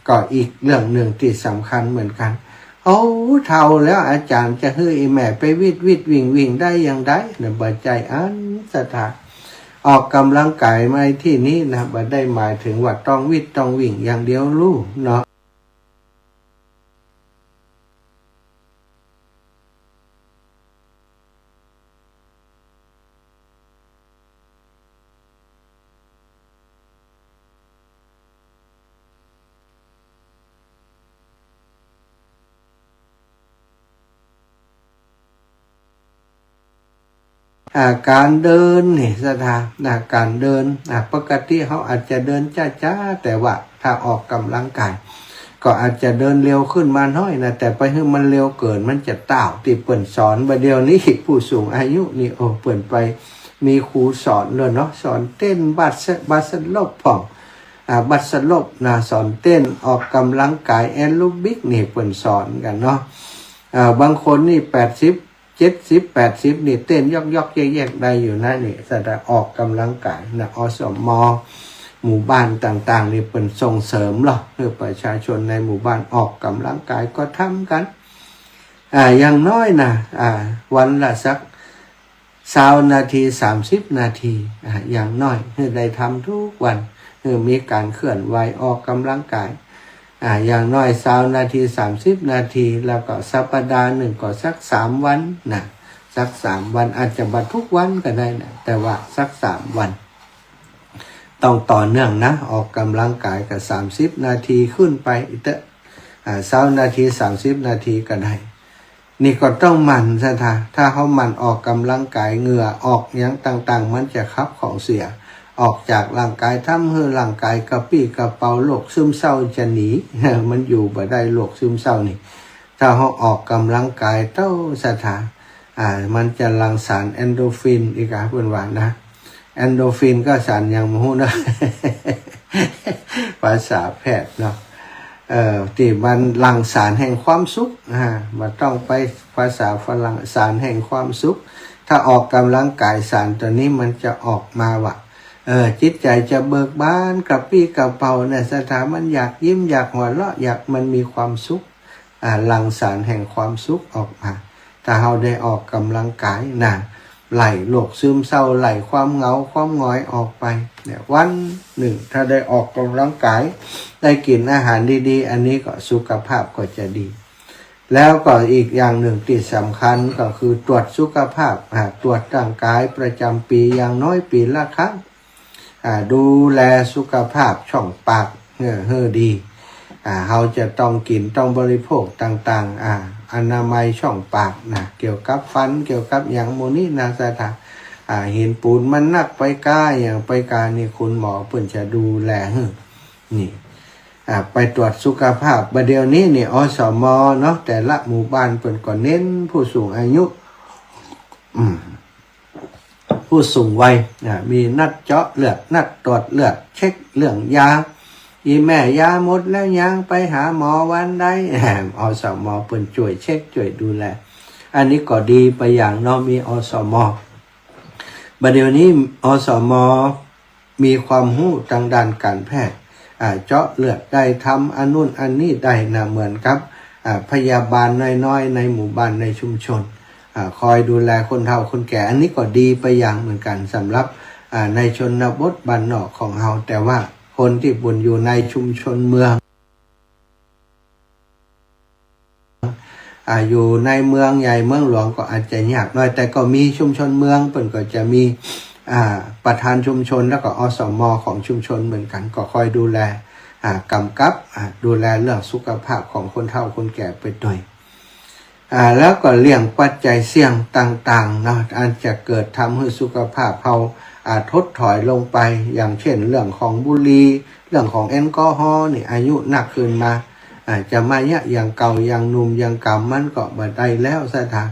ก็อีกเรื่องนึ่งตี้สำคัญเหมือนกั๋น โอ้ เฒ่าแล้วอาจ๋ารย์จะหื้ออี่แม่ไปวิดวิดวิ่งวิ่งได้อย่างใดนะ บ่ใจ้อั้น ศรัทธา ออกก๋ำลังก๋ายในตี้นี้นะ บ่ได้หมายเถิงว่าต้องวิดต้องวิ่งอย่างเดียวลูกเนาะ อ่า ก๋านเดินนี่ ศรัทธา นะ ก๋านเดิน อ่า ปกติเฮาอาจจะเดินจ๊าๆ แต่ว่าถ้าออกก๋ำลังก๋าย ก็อาจจะเดินเร็วขึ้นมาหน้อยนะ แต่ไปหื้อมันเร็วเกิ๋น มันจะต้าว ตี้เปิ้นสอน บ่าเดี่ยวนี้ผู้สูงอายุนี่ โอ้ เปิ้นไปมีครูสอนแล้วเนาะ สอนเต้นบัส บัสโลปพ่อง อ่า บัสโลปนะ สอนเต้นออกก๋ำลังก๋ายแอโรบิกนี่ เปิ้นสอนกั๋นเนาะ อ่า บางคนนี่แปดสิบ เจ็ดสิบ แปดสิบ นี่เต้นยอกๆ แยกๆ ได้อยู่นะนี่ ศรัทธา ออกก๋ำลังก๋ายนะ อสม หมู่บ้านต่างๆ นี่เปิ้นส่งเสริมลอ หื้อประชาชนในหมู่บ้านออกก๋ำลังก๋ายก็ทำกั๋น อ่า อย่างน้อยนะ อ่า วันละสักซาวนาที สามสิบนาที อ่า อย่างน้อย หื้อได้ทำกู้วัน หื้อมีก๋านเคลื่อนไหวออกก๋ำลังก๋าย อ่า อย่างน้อยซาวนาที สามสิบนาที แล้วก็สัปดาห์นึ่งก็สักสามวันนะ สักสามวัน อาจจะบ่กู้วันก็ได้นะ แต่ว่าสักสามวัน ต้องต่อเนื่องนะ ออกก๋ำลังก๋ายก็สามสิบนาทีขึ้นไปเต๊อะ อ่า ซาวนาที สามสิบนาทีก็ได้ นี่ก็ต้องหมั่น ศรัทธา ถ้าเฮาหมั่นออกก๋ำลังก๋าย เหงื่อออกหยังต่างๆ มันจะขับของเสียออกจากร่างก๋าย ทำหื้อร่างก๋ายกระปรี้กระเปร่า โรคซึมเศร้าจะหนี มันอยู่บ่ได้โรคซึมเศร้านี่ ถ้าเฮาออกก๋ำลังก๋ายเต๊อะ ศรัทธา อ่า มันจะหลั่งสารเอนโดรฟินอีกอะ เปิ้นว่านะ เอนโดรฟินก็สารหยังบ่ฮู้นะ ภาษาแพทย์เนาะ เอ่อ ตี้มันหลั่งสารแห่งความสุข อ่า บ่ต้องไปภาษาฝรั่ง สารแห่งความสุข ถ้าออกก๋ำลังก๋าย สารตั๋วนี้มันจะออกมาว่า เออ จิตใจ๋จะเบิกบาน กระปรี้กระเปร่าเนี่ย ศรัทธา มันอยากยิ้ม อยากหัวเราะ อยาก มันมีความสุข อ่า หลั่งสารแห่งความสุขออกมา ถ้าเฮาได้ออกก๋ำลังก๋ายนะ ไล่โรคซึมเศร้า ไล่ความเหงา ความหงอยออกไป เนี่ย วันนึ่งถ้าได้ออกก๋ำลังก๋าย ได้กิ๋นอาหารดีๆ อันนี้ก็สุขภาพก็จะดี แล้วก็อีกอย่างนึ่งตี้สำคัญก็คือตรวจสุขภาพ อ่า ตรวจร่างก๋ายประจ๋ำปี๋ อย่างน้อยปี๋ละครั้ง อ่า ดูแลสุขภาพช่องปาก เออ หื้อดี อ่า เฮาจะต้องกิ๋นต้องบริโภคต่างๆ อ่า อนามัยช่องปากนะ เกี่ยวกับฟัน เกี่ยวกับหยังหมู่นี้นะ ศรัทธา อ่า หินปูนมันนักไปก้า หยังไปก้านี่ คุณหมอเปิ้นจะดูแลหื้อ นี่ อ่า ไปตรวจสุขภาพ บ่าเดี่ยวนี้นี่ อสม เนาะ แต่ละหมู่บ้านเปิ้นก็เน้นผู้สูงอายุ อืม ผู้สูงวัย อ่า มีนัดเจาะเลือด นัดตรวจเลือด เช็คเรื่องยา อี่แม่ยาหมดแล้วยัง ไปหาหมอวันใด อสม เปิ้นจ้วยเช็ค จ้วยดูแล อันนี้ก็ดีไปอย่างเนาะ มี อสม บ่าเดี่ยวนี้ อสม มีความฮู้ตางด้านก๋านแพทย์ อ่า เจาะเลือดได้ ทำอันนู้นอันนี้ได้นะ เหมือนกับ อ่า พยาบาลน้อยๆ ในหมู่บ้านในชุมชน อ่า คอยดูแลคนเฒ่าคนแก่ อันนี้ก็ดีไปอย่างเหมือนกั๋นสำหรับ อ่า ในชนบทบ้านนอกของเฮา แต่ว่าคนตี้เปิ้นอยู่ในชุมชนเมือง อ่า อยู่ในเมืองใหญ่เมืองหลวงก็อาจจะยากหน่อย แต่ก็มีชุมชนเมือง เปิ้นก็จะมี อ่า ประธานชุมชน แล้วก็ อสม ของชุมชนเหมือนกั๋น ก็คอยดูแล อ่า กำกับ อ่า ดูแลเรื่องสุขภาพของคนเฒ่าคนแก่ไปตวย อ่า แล้วก็เลี่ยงปัจจัยเสี่ยงต่างๆ เนาะ อันจะเกิดทำหื้อสุขภาพเฮา อ่า ถดถอยลงไป อย่างเช่น เรื่องของบุหรี่ เรื่องของแอลกอฮอล์นี่ อายุนักขึ้นมา อ่า จะมาเยียะอย่างเก่า อย่างหนุ่มอย่างก๋ำมันก็บ่ได้แล้ว ศรัทธา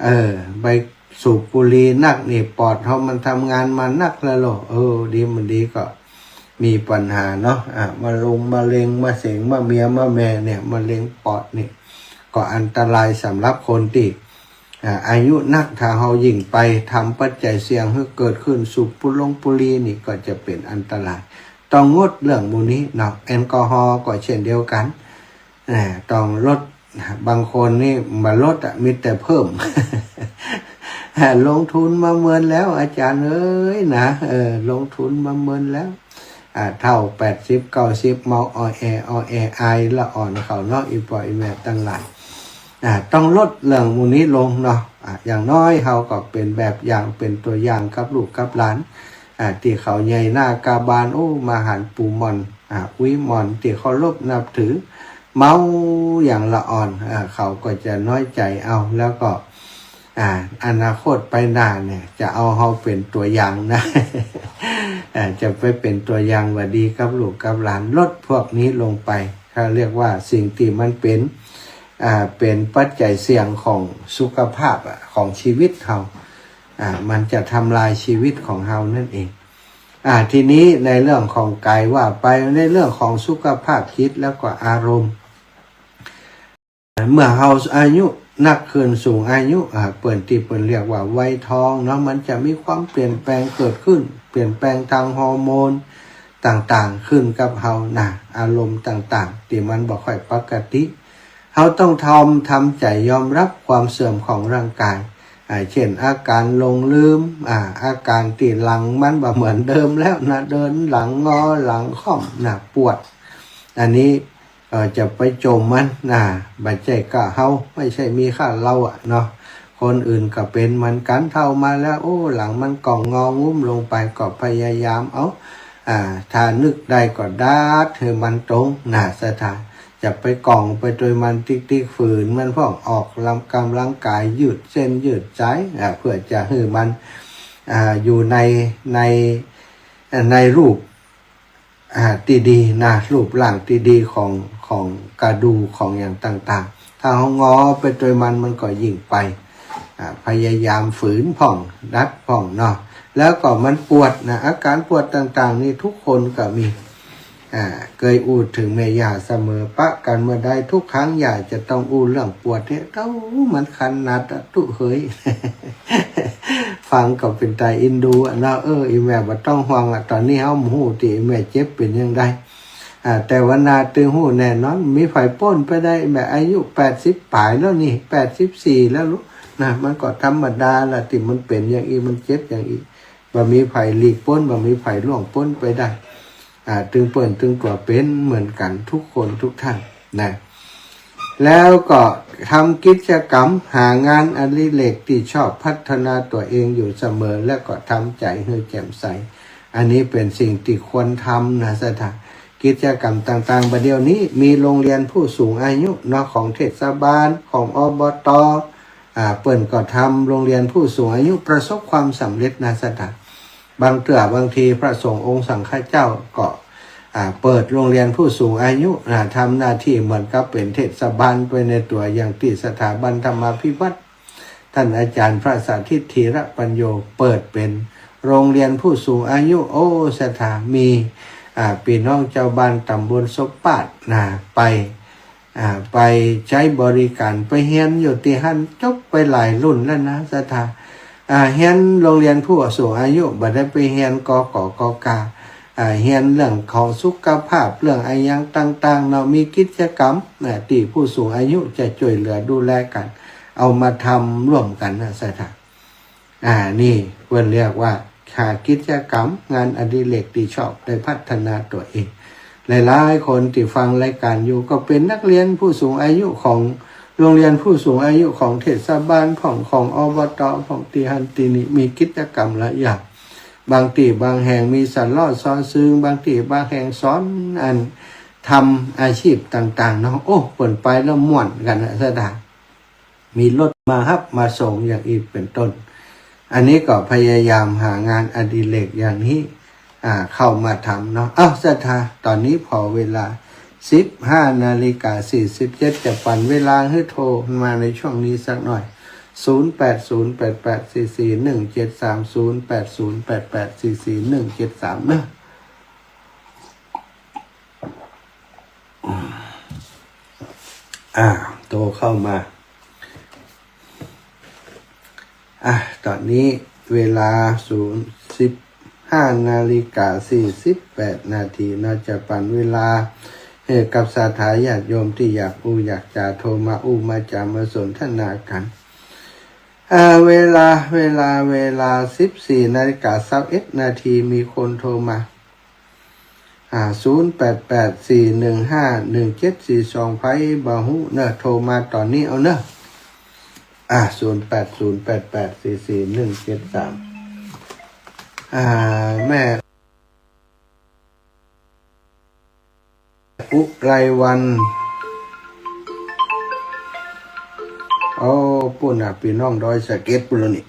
เออ ไปสูบบุหรี่นักนี่ ปอดเฮามันทำงานมานักแล้วโล เออ ดีบ่ดีก็มีปัญหาเนาะ อ่ะ มะลงมะเร็ง มะเสง มะเมีย มะแม่เนี่ย มะเร็งปอดนี่ ก็อันตรายสำหรับคนตี้ อ่า อายุนัก ถ้าเฮายิ่งไปทำปัจจัยเสี่ยงหื้อเกิดขึ้น สูบบุหรงบุหรี่นี่ก็จะเป๋นอันตราย ต้องงดเรื่องหมู่นี้เนาะ แอลกอฮอล์ก็เช่นเดียวกั๋น อ่า ต้องลด บางคนนี่บ่ลดอะ มีแต่เพิ่ม ลงทุนมาเมินแล้ว อาจ๋ารย์เอ๋ยนะ เออ ลงทุนมาเมินแล้ว อ่า เฒ่าแปดสิบเก้าสิบ เมาออแอ ออแอ อายละอ่อนเขาเนาะ อี่ป้ออี่แม่ตังหลาย อ่า ต้องลดเรื่องหมู่นี้ลงเนาะ อ่า อย่างน้อยเฮาก็เป๋นแบบอย่าง เป๋นตั๋วอย่างกับลูกกับหลาน อ่า ตี้เขาใหญ่หน้ากาบาน โอ้ มาหันปู่หม่อน อ่า อุ๊ยหม่อน ตี้เคารพนับถือ เมาอย่างละอ่อน อ่า เขาก็จะน้อยใจ๋เอา แล้วก็ อ่า อนาคตไปหน้าเนี่ย จะเอาเฮาเป๋นตั๋วอย่างนะ อ่า จะไปเป๋นตั๋วอย่างบ่ดีกับลูกกับหลาน ลดพวกนี้ลงไป เขาเรียกว่าสิ่งตี้มันเป๋น อ่า เป๋นปัจจัยเสี่ยงของสุขภาพอะ ของชีวิตเฮา อ่า มันจะทำลายชีวิตของเฮานั่นเอง อ่า ทีนี้ในเรื่องของกายว่าไป ในเรื่องของสุขภาพจิตแล้วก็อารมณ์ เมื่อเฮาอายุนักขึ้น สูงอายุ อ่า เปิ้นตี้เปิ้นเรียกว่าวัยทองเนาะ มันจะมีความเปลี่ยนแปลงเกิดขึ้น เปลี่ยนแปลงตางฮอร์โมนต่างๆ ขึ้นกับเฮานะ อารมณ์ต่างๆ ตี้มันบ่ค่อยปกติ เฮาต้องทำ ทำใจ๋ยอมรับความเสื่อมของร่างกาย อ่า เช่น อาการหลงลืม อ่า อาการตี้หลังมันบ่เหมือนเดิมแล้วนะ เดินหลังงอ หลังค่อมนะ ปวด อันนี้ เอ่อ จะไปจ่มมันนะ บ่ใจ้ก้าเฮา ไม่ใช่มีก้าเฮาอะเนาะ คนอื่นก็เป๋นเหมือนกั๋น เฒ่ามาแล้ว โอ้ หลังมันก่องงองุ้มลงไป ก็พยายามเอา อ่า ถ้านึกได้ก็ดัดหื้อมันตรงนะ ศรัทธา จะไปก่องไปตวยมันติ๊กๆ ฝืนมันพ่อง ออกกำลังกาย ยืดเส้นยืดสาย อ่า เพื่อจะหื้อมัน อ่า อยู่ใน ใน ในรูป อ่า ตี้ดีนะ รูปร่างตี้ดีของ ของกระดูก ของอย่างต่างๆ ถ้าเฮางอไปตวยมัน มันก็ยิ่งไป อ่า พยายามฝืนพ่อง ดัดพ่องเนาะ แล้วก็มันปวดนะ อาการปวดต่างๆ นี่ทุกคนก็มี อ่า เกยอู้เถิงแม่ย่าเสมอ ปะกั๋นเมื่อใด ทุกครั้งย่าจะต้องอู้เรื่องปวดเนี่ย เต้า มันขนาดอะตุ๊เหย ฟังก็เป๋นต๋าเอ็นดูอะเนาะ เออ อี่แม่บ่ต้องห่วงอะ ต๋อนนี้เฮาบ่ฮู้ตี้อี่แม่เจ็บเป๋นจั่งใด อ่า แต่ว่าหน้าตึงฮู้แน่นอน มีใผป๊นไปได้ แม่อายุแปดสิบป๋ายแล้วนี่ แปดสิบสี่แล้วลูกนะ มันก็ธรรมดาละ ตี้มันเป๋นอย่างอี้ มันเจ็บอย่างอี้ บ่มีใผหลีกป๊น บ่มีใผล่วงป๊นไปได้ อ่า ตึงเปิ้นตึงกั๋วเป๋นเหมือนกั๋นทุกคนทุกท่านนะ แล้วก็ทำกิจกรรม หางานอดิเรกตี้ชอบ พัฒนาตั๋วเองอยู่เสมอ แล้วก็ทำใจ๋หื้อแจ่มใส อันนี้เป๋นสิ่งตี้ควรทำนะ ศรัทธา กิจกรรมต่างๆ บ่าเดี่ยวนี้มีโรงเรียนผู้สูงอายุเนาะ ของเทศบาล ของ อบต. อ่า เปิ้นก็ทำโรงเรียนผู้สูงอายุประสบความสำเร็จนะ ศรัทธา บางเตื้อบางทีพระสงฆ์องค์สังฆเจ้าก็ อ่า เปิดโรงเรียนผู้สูงอายุ อ่า ทำหน้าตี้เหมือนกับเป๋นเทศบาลไปในตั๋ว อย่างตี้สถาบันธรรมาภิวัฒน์ ท่านอาจ๋ารย์พระสาธิต ธีระปัญโญ เปิดเป๋นโรงเรียนผู้สูงอายุ โอ้ ศรัทธา มี อ่า ปี้น้องจาวบ้านต๋ำบลสบปาดนะ ไป อ่า ไปใจ๊บริก๋าร ไปเฮียนอยู่ตี้หั้น จบไปหลายรุ่นแล้วนะ ศรัทธา อ่า เฮียนโรงเรียนผู้สูงอายุ บ่ได้ไปเฮียน กก กก อ่า เฮียนเรื่องของสุขภาพ เรื่องอะหยังต่างๆ เนาะ มีกิจกรรม นะ ตี้ผู้สูงอายุจะจ้วยเหลือดูแลกั๋น เอามาทำร่วมกั๋นนะ ศรัทธา อ่า นี่เปิ้นเรียกว่าหากิจกรรม งานอดิเรกตี้ชอบ ได้พัฒนาตั๋วเอง หลายๆ คนตี้ฟังรายก๋านอยู่ ก็เป๋นนักเรียนผู้สูงอายุของโรงเรียนผู้สูงอายุของเทศบาลพ่อง ของ อบต. พ่อง ตี้หั้นตี้นี่ มีกิจกรรมหลายอย่าง บางตี้บางแห่งมีสะเลาะซอซึง บางตี้บางแห่งสอนอันทำอาชีพต่างๆ เนาะ โอ้ เปิ้นไปแล้วม่วนกั๋นนะ ศรัทธา มีรถมาฮับมาส่งอย่างอี้เป๋นต้น อันนี้ก็พยายามหางานอดิเรกอย่างนี้ อ่า เข้ามาทำเนาะ อ้าว ศรัทธา ต๋อนนี้ผ่อเวลา สิบห้านาฬิกาสี่สิบเจ็ด จะปั๋นเวลาหื้อโทรมาในช่วงนี้สักหน่อย ศูนย์แปดศูนย์แปดแปดสี่สี่หนึ่งเจ็ดสาม ศูนย์แปดศูนย์แปดแปดสี่สี่หนึ่งเจ็ดสาม เนาะ อ่า โทรเข้ามา อ่ะ ต๋อนนี้เวลาศูนย์ สิบห้านาฬิกาสี่สิบแปดนาที เนาะ จะปั๋นเวลาหื้อกับศรัทธาญาติโยมตี้อยากอู้อยากจ๋า โทรมาอู้มาจ๋า มาสนทนากั๋น อ่า เวลา เวลา เวลา สิบสี่นาฬิกาซาวเอ็ดนาที มีคนโทรมา อ่า ศูนย์แปดแปดสี่หนึ่งห้าหนึ่งเจ็ดสี่สอง ใผบ่ฮู้เนาะ โทรมาต๋อนนี้เอาเนาะ อ่า ศูนย์แปดศูนย์แปดแปดสี่สี่หนึ่งเจ็ดสาม อ่า แม่อุไรวรรณ โอ้ ปู้นน่ะ ปี้น้องดอยสะเก็ดปู้นแล้วนี่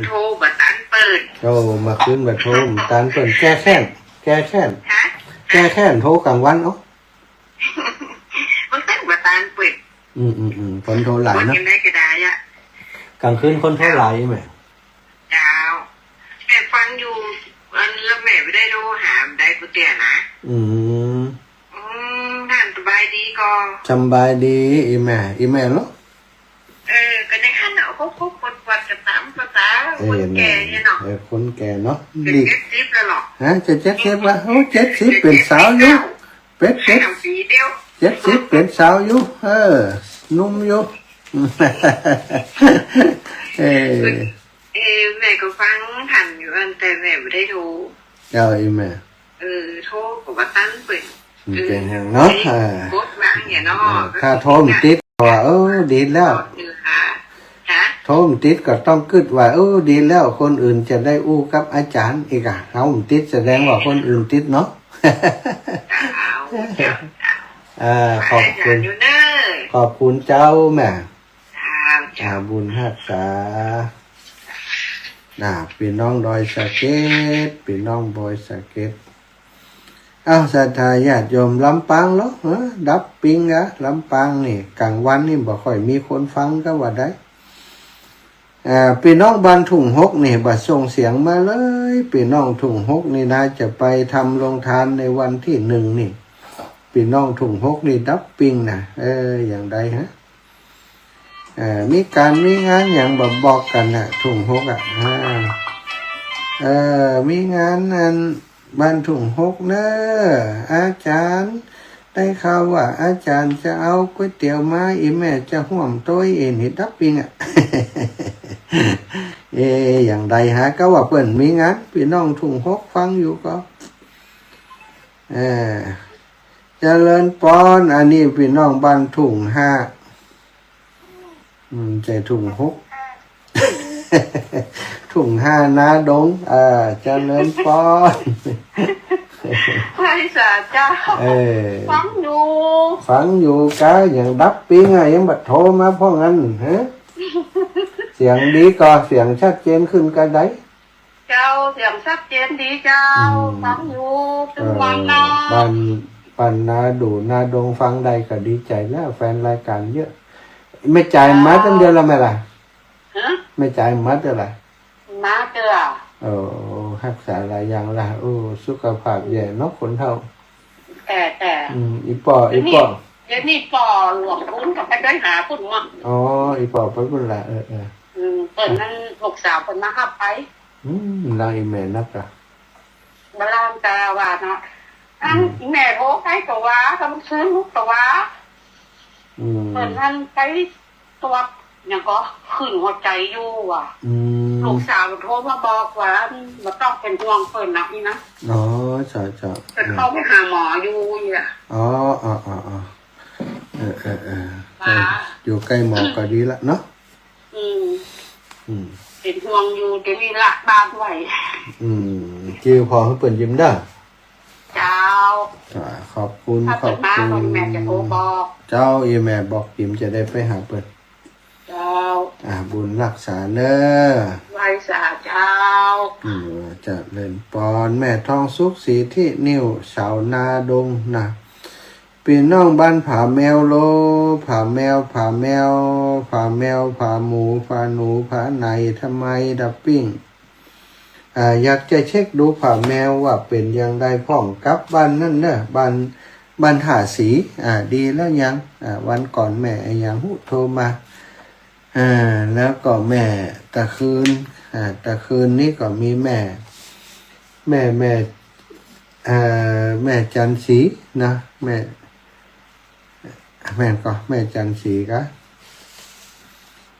โทรบ่ตันเปิ้น โอ้ เมื่อคืนบ่โทรบ่ตันเปิ้น แก้แค้น แก้แค้น ฮะ แก้แค้น โทรก๋างวัน เอ้า มันเปิ้นบ่ตันเปิ้น อืม อืม อืม คนโทรหลายเนาะ คนยังได้ก็ได้อะ ก๋างคืนคนโทรหลายแม่ เจ้า แม่ฟังอยู่ อัน แล้วแม่บ่ได้โทรหา บ่ได้กูเตี้ยนะ อืม อืม ท่านสบายดีก่อ สบายดี อีแม่ อีแม่เนาะ เออ ก็ในขั้นน่ะ โอ้โห ปวดๆ จะต๋ามภาษา เออ คนแก่เนี่ยเนาะ เออ คนแก่เนาะ จะเจ็ดสิบแล้วเหรอ ฮะ จะเจ็ดสิบวะ โอ้ เจ็ดสิบ เป๋นสาวอยู่ เป๋น เจ็ด ห้าปีเดียว เจ็ดสิบ เป๋นสาวอยู่ เออ หนุ่มอยู่ เออ เออ แม่ก็ฟังทันอยู่ อัน แต่แม่บ่ได้โทร เจ้า อีแม่ เออ โทรก็บ่ตันเปิ้น มันเป๋นหยังเนาะ เออ เออ กดวางเนี่ยเนาะ เออ ถ้าโทรบ่ติดก็ว่า เออ ดีแล้ว เออ ฮะ ฮะ โทรบ่ติดก็ต้องกึ๊ดว่า เออ ดีแล้ว คนอื่นจะได้อู้กับอาจ๋ารย์อีกอะ เฮาบ่ติดแสดงว่าคนอื่นติดเนาะ เจ้า เจ้า เจ้า อ่า ขอบคุณ อาจ๋ารย์อยู่เน่อ ขอบคุณเจ้าแม่ เจ้า เจ้า อ่า บุญฮักษา น่ะ ปี้น้องดอยสะเก็ด ปี้น้องดอยสะเก็ด อ้าว ศรัทธาญาติโยม ลำปางเหรอ ฮะ ดับปิ๊งอะ ลำปางนี่ ก๋างวันนี่บ่ค่อยมีคนฟังก็ว่าได้ อ่า ปี้น้องบ้านทุ่งหกนี่ บ่ส่งเสียงมาเลย ปี้น้องทุ่งหกนี่นะ จะไปทำโรงทานในวันตี้หนึ่งนี่ ปี้น้องทุ่งหกนี่ดับปิ๊งนะ เออ อย่างใดฮะ เอ่อ มีก๋านมีงานหยังบ่บอกกั๋นน่ะ ทุ่งหกอะ อ่า เอ่อ มีงานอันบ้านทุ่งหกเน่อ อาจ๋ารย์ ได้ข่าวว่าอาจ๋ารย์จะเอาก๋วยเตี๋ยวมา อี่แม่จะฮ่วมโต๊ย เอ็น เห็นดับปิ๊งอะ เอ๊ะ อย่างใดฮะ ก็ว่าเปิ้นมีงาน ปี้น้องทุ่งหกฟังอยู่ก็ เอ่อ เจริญปอน อันนี้ปี้น้องบ้านทุ่งห้า อืม ใจ้ทุ่งหก ทุ่งห้านาดง เอ่อ เจริญปอน ไหว้สาเจ้า เออ ฟังอยู่ ฟังอยู่กะ ยังดับปิ๊งอะ ยังบ่โทรมาพ่องอั้น ฮะ เสียงดีก่อ เสียงชัดเจนขึ้นกะได้ เจ้า เสียงชัดเจนดีเจ้า อืม ฟังอยู่ตึงวันเนาะ เออ บ้าน บ้านนาดู่นาดงฟังได้ก็ดีใจ๋แล้ว แฟนรายก๋านเยอะ แม่จ๋ายมาตั้งเดือนละแม่ล่ะ ฮะ แม่จ๋ายมาเตื้อล่ะ มาเตื้อ โอ้ ฮักษาหลายอย่างละ โอ้ สุขภาพแย่เนาะ คนเฒ่า แต่ แต่ อืม อี่ป้อ เดี๋ยวนี้ อี่ป้อ เดี๋ยวนี้ป้อหลวงปุ้นก็ไป ไปหาปุ้นเนาะ อ๋อ อี่ป้อไปปุ้นละ เออ เออ อืม เปิ้นนั้นลูกสาวเปิ้นมาฮับไป อืม ลางอีแม่นักอะ บ่ลางกาว่าเนาะ อัน อืม อีแม่โทรไปก็ว่า ก็มันคืนลูกก็ว่า อืม เปิ้นนั้นไปตรวจหยังก็ขึ้นหัวใจอยู่ว่ะ อืม ลูกสาวโทรมาบอกว่า บ่ต้องเป๋นห่วงเปิ้นนะ อี้นะ อ๋อ เจ้า เจ้า เปิ้นเข้าไปหาหมออยู่นี่ล่ะ อ๋อ อ๋อ อ๋อ อ๋อ เออ เออ เออ ว่า อยู่ใก้หมอก็ดีละเนาะ อืม อืม เป๋นห่วงอยู่ เดี๋ยวนี้ละบ้านไว้ อืม จื้อผ่อหื้อเปิ้นยิมเน่อ เจ้า อ่า ขอบคุณ ถ้าเปิ้นมา ขอบคุณ ก็แม่จะโทรบอก เจ้า อีแม่บอกยิมจะได้ไปหาเปิ้น เจ้า อ่า บุญฮักษาเน่อ ไหว้สาเจ้า อืม เจริญปอน แม่ทองสุข ศรีทินิ่ว สาวนาดงนะ ปี้น้องบ้านผาแมวโล ผาแมว ผาแมว ผาแมว ผาหมู ผาหนู ผาไหน ทำไมดับปิ้ง อ่า อยากจะเช็คดูผาแมวว่าเป๋นอย่างใดพ่องกับบ้านนั่นเน่อ บ้าน บ้านท่าสี อ่า ดีแล้วยัง อ่า วันก่อนแม่อะหยังฮู้โทรมา อ่า แล้วก็แม่ตะคืน อ่า ตะคืนนี้ก็มีแม่ แม่ แม่ เอ่อ แม่จันทร์ศรีนะ แม่ แม่นก่อ แม่จันทร์ศรีก่อ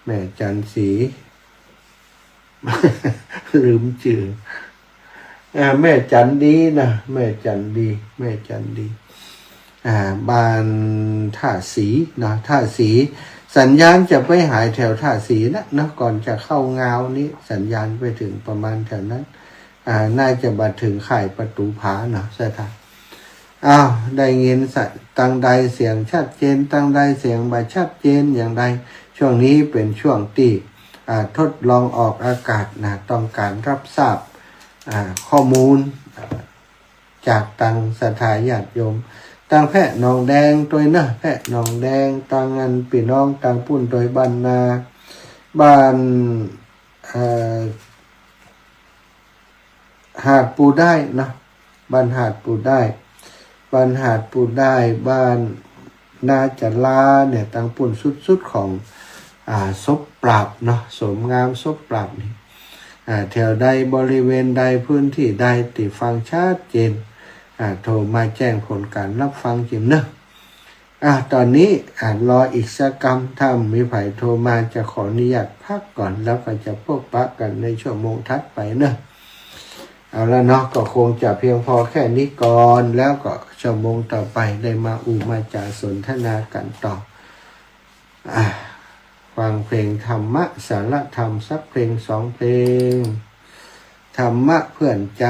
แม่จันทร์ศรี ลืมจื้อ เอ่อ แม่จันทร์ดีนะ แม่จันทร์ดี แม่จันทร์ดี อ่า บ้านท่าสีเนาะ ท่าสี สัญญาณจะไปหายแถวท่าสีนะเนาะ ก่อนจะเข้างาวนี้ สัญญาณไปเถิงประมาณแถวนั้น อ่า น่าจะบ่เถิงข่ายประตู๋ผาเนาะ สถาน อ้าว ได้ยินสะ ตังใดเสียงชัดเจน ตังใดเสียงบ่ชัดเจนอย่างใด ช่วงนี้เป๋นช่วงตี้ อ่า ทดลองออกอากาศนะ ต้องก๋านฮับทราบ อ่า ข้อมูล อ่า จากตังศรัทธาญาติโยม ตังแพร่หนองแดงตวยเน่อ แพร่หนองแดง ตังอันปี้น้องตังปุ้นตวย บ้านนา บ้าน เอ่อ หาดปูด้ายเนาะ บ้านหาดปูด้าย บ้านหาดปูด้าย บ้านนาจาราเนี่ย ตังปุ้นสุดๆ ของ อ่า ศพปราบเนาะ โสมงามศพปราบนี่ อ่า แถวใดบริเวณใดพื้นที่ใดตี้ฟังชัดเจน อ่า โทรมาแจ้งผลก๋านฮับฟังจิมเนาะ อ่ะ ต๋อนนี้ อ่ะ รออีกสักกำ ถ้ามีใผโทรมาจะขออนุญาตพักก่อน แล้วก็จะพบปะกั๋นในชั่วโมงถัดไปเนาะ เอาละเนาะ ก็คงจะเพียงพอแค่นี้ก่อน แล้วก็ชั่วโมงต่อไปได้มาอู้มาจ๋าสนทนากั๋นต่อ อ่ะ ฟังเพลงธรรมะ สาระธรรมสักเพลงสองเพลง ธรรมะเพื่อนใจ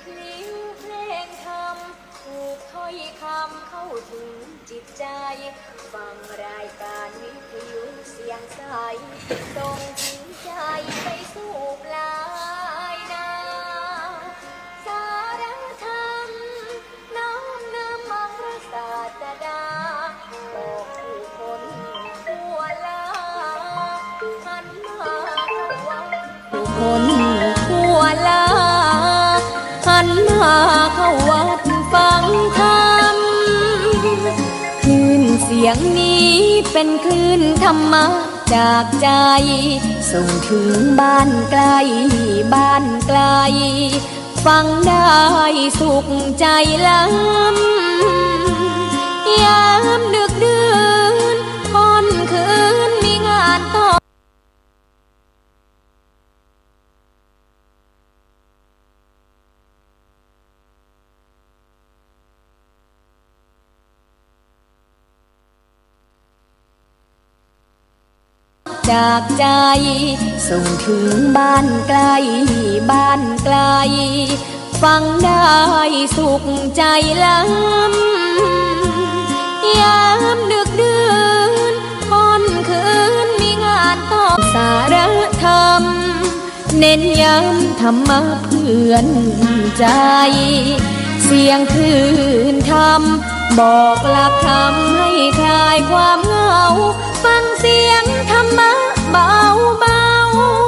พลิ้วเพลงธรรม ผูกถ้อยคำเข้าถึงจิตใจ ฟังรายการวิทยุเสียงใส ส่งถึงใจไปสู่ปลายนา สาระธรรม น้อมนำมาพระศาสดา บอกผู้คนทั่วลา หันมาเข้าวัด ผู้คนทั่วลา หันมาเข้าวัดฟังธรรม คลื่นเสียงนี้เป็นคลื่นธรรมะจากใจ ส่งถึงบ้านไกล บ้านไกล ฟังได้สุขใจล้ำ ยามดึกดื่น ค่ำคืนมีงานต่อ จากใจ ส่งถึงบ้านไกล บ้านไกล ฟังได้สุขใจล้ำ ยามดึกดื่น ค่ำคืนมีงานต่อ สาระธรรม เน้นย้ำธรรมะเปื้อนใจ เสียงคลื่นธรรม บอกหลักธรรมให้คลายความเหงา ฟังเสียงธรรมะเบา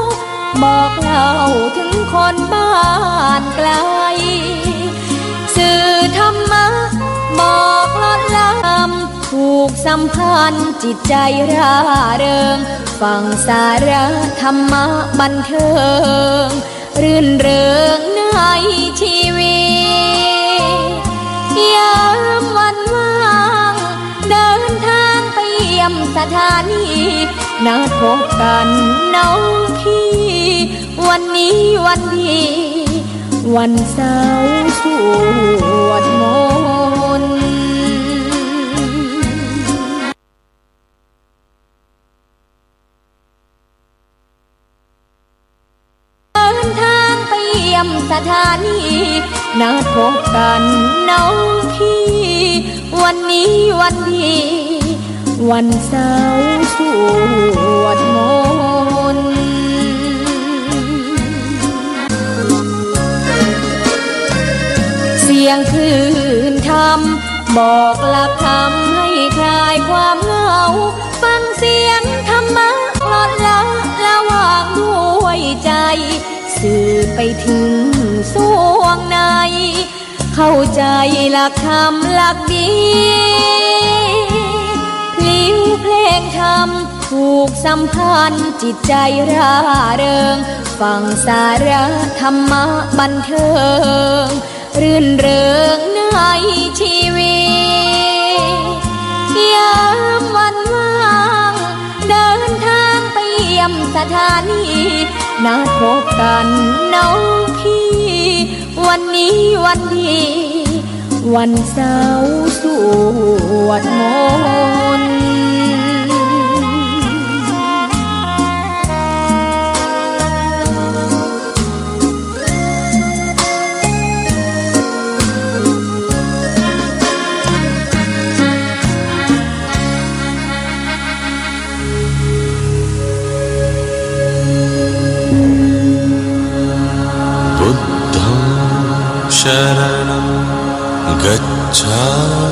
ๆ บอกเล่าถึงคนบ้านไกล สื่อธรรมะ บอกลดละธรรม ผูกสัมพันธ์จิตใจร่าเริง ฟังสาระธรรมะบันเทิง รื่นเริงในชีวิต ยามวันว่าง เดินทางไปเยี่ยมสถานี นัดพบกันน้องพี่ วันนี้วันดี วันเสาร์สวดมนต์ เดินทางไปเยี่ยมสถานี นัดพบกันน้องพี่ วันนี้วันดี วันเสาร์สวดมนต์ เสียงคลื่นธรรม บอกหลักธรรมให้คลายความเหงา ฟังเสียงธรรมะลดละละวางด้วยใจ สื่อไปถึงส่วงใน เข้าใจหลักธรรมหลักดี พลิ้วเพลงธรรม ผูกสัมพันธ์จิตใจร่าเริง ฟังสาระธรรมะบันเทิง รื่นเริงในชีวิต ยามวันว่าง เดินทางไปเยี่ยมสถานี นัดพบกันน้องพี่ วันนี้วันดี วันเสาร์สวดมนต์ बुद्धं शरणं गच्छामि।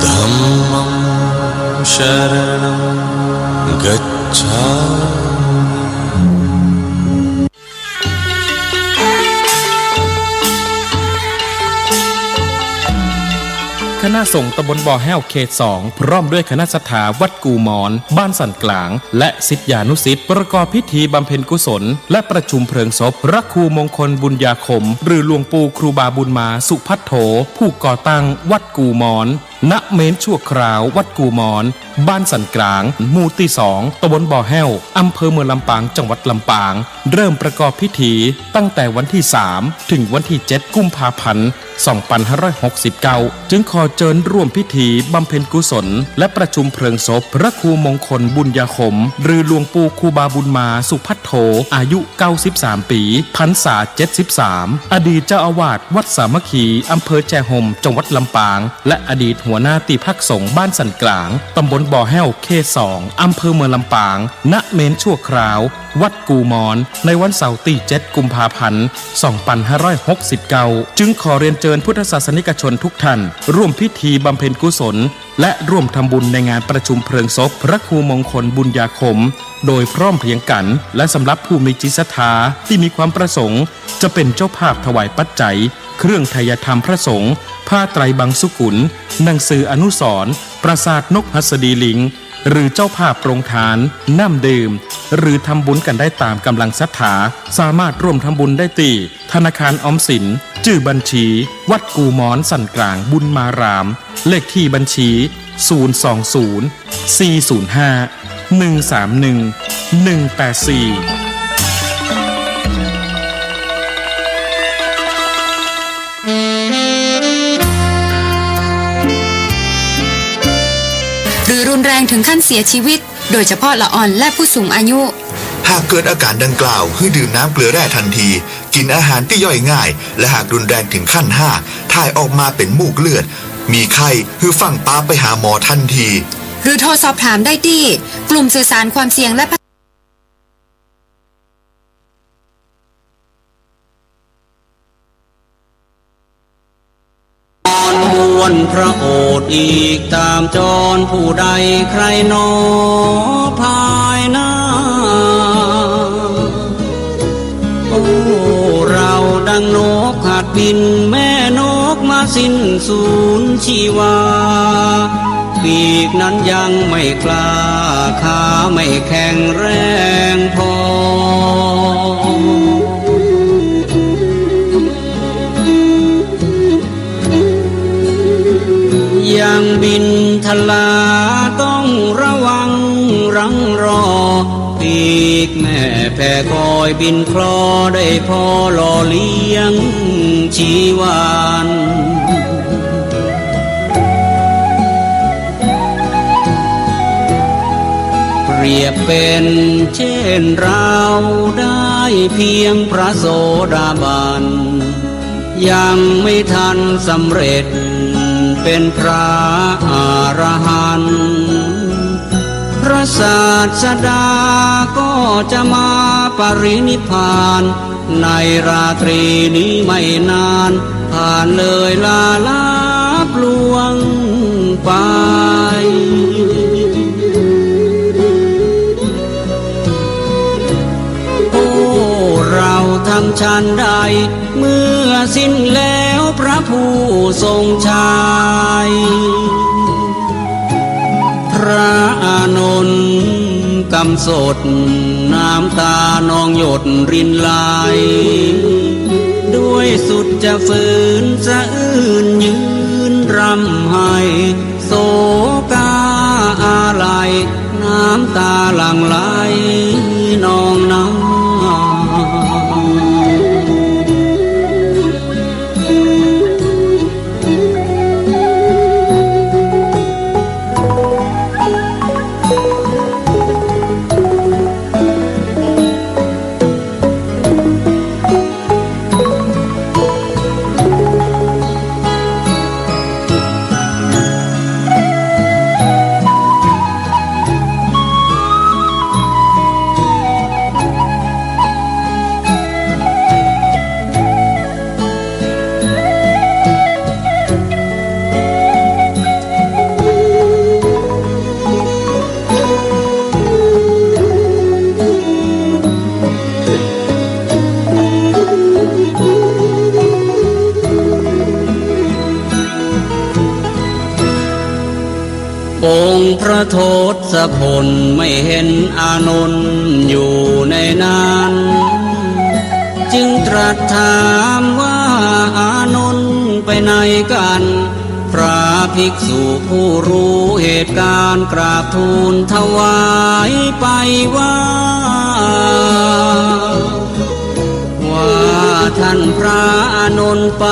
धम्मं शरणं गच्छामि। คณะสงฆ์ตำบลบ่อแห้วเขตสอง พร้อมด้วยคณะศรัทธาวัดกู่มอน บ้านสันกลาง และศิษยานุศิษย์ ประกอบพิธีบำเพ็ญกุศล และประชุมเพลิงศพพระครูมงคลบุญญาคม หรือหลวงปู่ครูบาบุญมาสุภัทโธ ผู้ก่อตั้งวัดกู่มอน ณ เมรุธชั่วคราววัดกู่มอน บ้านสันกลาง หมู่ตี้สอง ตำบลบ่อแห้ว อำเภอเมืองลำปาง จังหวัดลำปาง เริ่มประกอบพิธีตั้งแต่วันที่สาม ถึงวันที่เจ็ด กุมภาพันธ์ สองพันห้าร้อยหกสิบเก้า จึงขอเจิญร่วมพิธีบำเพ็ญกุศล และประชุมเพลิงศพพระครูมงคลบุญญาคม หรือหลวงปู่ครูบาบุญมาสุภัทโธ อายุ เก้าสิบสามปี พรรษา เจ็ดสิบสาม อดีตเจ้าอาวาสวัดสามัคคี อำเภอแจ้ห่ม จังหวัดลำปาง และอดีตหัวหน้าตี้พักสงฆ์บ้านสันกลาง ตำบลบ่อแห้ว เขตสอง อำเภอเมืองลำปาง ณ เมรุธชั่วคราว วัดกู่มอน ในวันเสาร์ตี้เจ็ด กุมภาพันธ์ สองพันห้าร้อยหกสิบเก้า จึงขอเรียนเจิญพุทธศาสนิกชนทุกท่าน ร่วมพิธีบำเพ็ญกุศล และร่วมทำบุญในงานประชุมเพลิงศพพระครูมงคลบุญญาคม โดยพร้อมเพรียงกั๋น และสำหรับผู้มีจิตศรัทธาตี้มีความประสงค์จะเป๋นเจ้าภาพถวายปัจจัย เครื่องไทยธรรมพระสงฆ์ ผ้าไตรบังสุกุล หนังสืออนุสรณ์ ปราสาทนกหัสดีลิง หรือเจ้าภาพโปรงทาน น้ำดื่ม หรือทำบุญกั๋นได้ต๋ามก๋ำลังศรัทธา สามารถร่วมทำบุญได้ตี้ ธนาคารออมสิน จื้อบัญชี วัดกู่มอนสันกลางบุญมาราม เลขที่บัญชี ศูนย์สองศูนย์ สี่ศูนย์ห้า หนึ่งสามหนึ่ง หนึ่งแปดสี่ หรือรุนแรงถึงขั้นเสียชีวิต โดยเฉพาะละอ่อนและผู้สูงอายุ หากเกิดอาการดังกล่าว หื้อดื่มน้ำเกลือแร่ทันที กิ๋นอาหารตี้ย่อยง่าย และหากรุนแรงถึงขั้นห้า ถ่ายออกมาเป๋นมูกเลือด มีไข้ หื้อฟั่งปาไปหาหมอทันที หรือโทรสอบถามได้ตี้กลุ่มสื่อสารความเสี่ยงและ อ้อนวอนพระโอษฐ์อีกต๋ามจรผู้ใดใครหนอภายหน้า โอ้ เราดังนกหัดบิน แม่นกมาสิ้นสูญชีวา ปีกนั้นยังไม่กล้า ขาไม่แข็งแรงพอ ยังบินทลาต้องระวังรังรอ ปีกแม่แผ่คอยบินคลอได้พอหล่อเลี้ยงชีวัน เปรียบเป็นเช่นเราได้เพียงพระโสดาบัน ยังไม่ทันสำเร็จเป็นพระอรหันต์ พระศาสดาก็จะมาปรินิพพาน ในราตรีนี้ไม่นาน ผ่านเลยลาลับล่วงไป โอ้ เราทำฉันใด เมื่อสิ้นแล้วพระผู้ทรงชัย พระอานนท์กำสด น้ำตานองหยดรินไหล ด้วยสุดจะฝืนสะอื้นยืนร่ำไห้ โศกาอาลัย น้ำตาหลั่งไหลนองนา องค์พระทศพลไม่เห็นอานนท์อยู่ในนั้น จึงตรัสถามว่า อานนท์ไปไหนกัน พระภิกษุผู้รู้เหตุการณ์กราบทูลถวายไปว่า ว่าท่านพระอานนท์ไป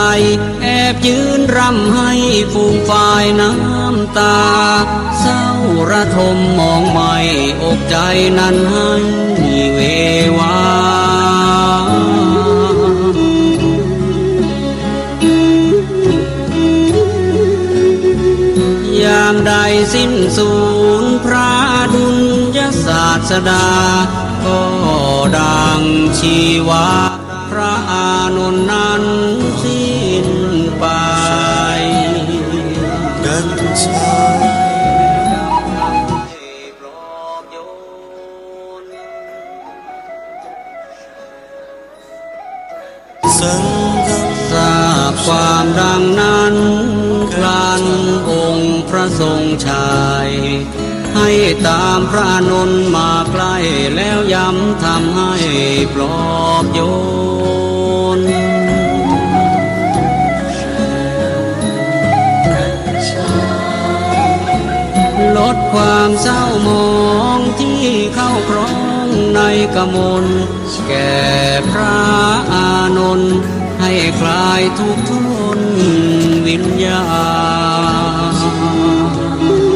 แอบยืนร่ำไห้ฟูมฟายน้ำตา เศร้าระทมมองไหม้อกใจนั้นให้เววา ยามใดสิ้นสูญพระอดุลยศาสดา ก็ดังชีวาพระอานนท์นั้นสิ้นไป ดังชา สังฆัง ทราบความดังนั้นครั้นองค์พระทรงชัย ให้ตามพระอานนท์มาใกล้ แล้วย้ำธรรมให้ปลอบโยน ลดความเศร้าหมองที่เข้าครองในกมล แก่พระอานนท์ให้คลายทุกข์ทนวิญญาณ สังฆัง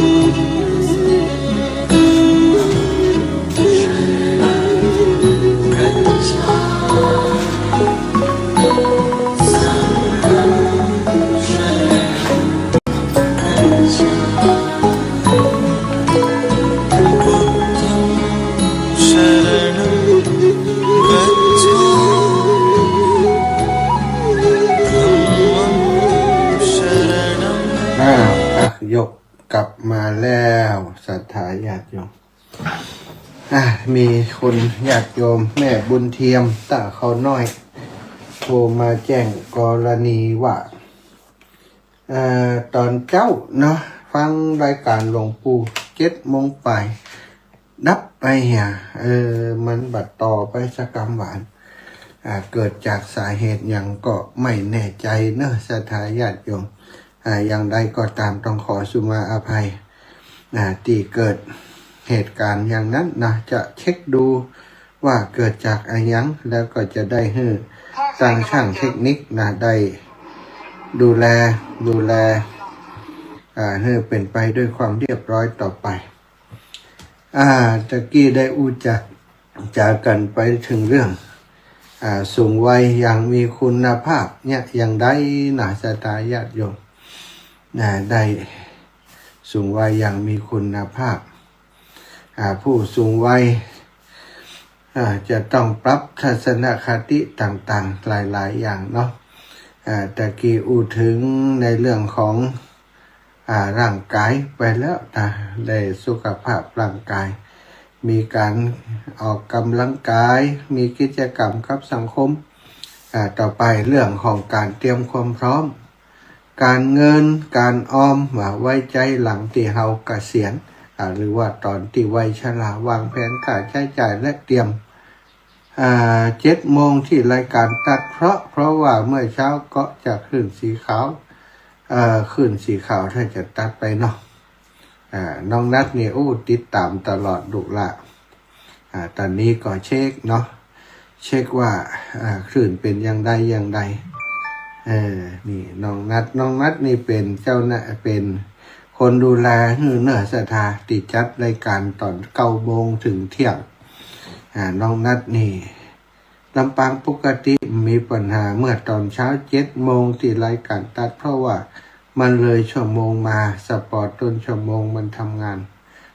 ยกกลับมาแล้ว ศรัทธาญาติโยม อ่ะ มีคุณญาติโยมแม่บุญเทียม ต้าเขาน้อย โทรมาแจ้งกรณีว่า เอ่อ ต๋อนเจ๊าเนาะ ฟังรายก๋านหลวงปู่เจ็ดโมงปาย ดับไปเหีย เออ มันบ่ต่อไปสักกำหวาน อ่า เกิดจากสาเหตุหยังก็ไม่แน่ใจเนาะ ศรัทธาญาติโยม อ่า อย่างใดก็ต๋ามต้องขอสุมาอภัย อ่า ตี้เกิดเหตุก๋ารณ์อย่างนั้นนะ จะเช็คดูว่าเกิดจากอะหยัง แล้วก็จะได้หื้อตางช่างเทคนิคนะ ได้ดูแล ดูแล อ่า หื้อเป๋นไปด้วยความเรียบร้อยต่อไป อ่า ตะกี้ได้อู้จ๋า จ๋ากั๋นไปเถิงเรื่อง อ่า สูงวัยอย่างมีคุณภาพเนี่ย อย่างใดนะ ศรัทธาญาติโยม นะ ได้สูงวัยอย่างมีคุณภาพ อ่า ผู้สูงวัย อ่า จะต้องปรับทัศนคติต่างๆ หลายๆ อย่างเนาะ อ่า ตะกี้อู้เถิงในเรื่องของ อ่า ร่างก๋ายไปแล้วนะ ได้สุขภาพร่างก๋าย มีก๋านออกก๋ำลังก๋าย มีกิจกรรมกับสังคม อ่า ต่อไปเรื่องของก๋านเตรียมความพร้อม ก๋านเงิน ก๋านออม ว่าไว้ใจ๊หลังตี้เฮาเกษียร อ่า หรือว่าต๋อนตี้วัยชรา วางแผนค่าใจ๊จ่ายและเตรียม อ่า เจ็ดโมงตี้รายก๋านตั๊ด เพราะ เพราะว่าเมื่อเช้าก็จะคลื่นสีขาว เอ่อ คลื่นสีขาวถ้าจะตั๊ดไปเนาะ อ่า น้องนัทนี่ โอ้ ติดต๋ามตลอดลูกหล้า อ่า ต๋อนนี้ก็เช็คเนาะ เช็คว่า อ่า คลื่นเป๋นอย่างใดอย่างใด เออ นี่น้องนัท น้องนัทนี่เป๋นเจ้าหน้า เป๋นคนดูแลหื้อเนาะ ศรัทธา ตี้จัดรายก๋านต๋อนเก้าโมงเถิงเที่ยง อ่า น้องนัทนี่ ลำปางปกติมีปัญหาเมื่อต๋อนเช้าเจ็ดโมงตี้รายก๋านตั๊ด เพราะว่ามันเลยชั่วโมงมา สปอตต้นชั่วโมงมันทำงาน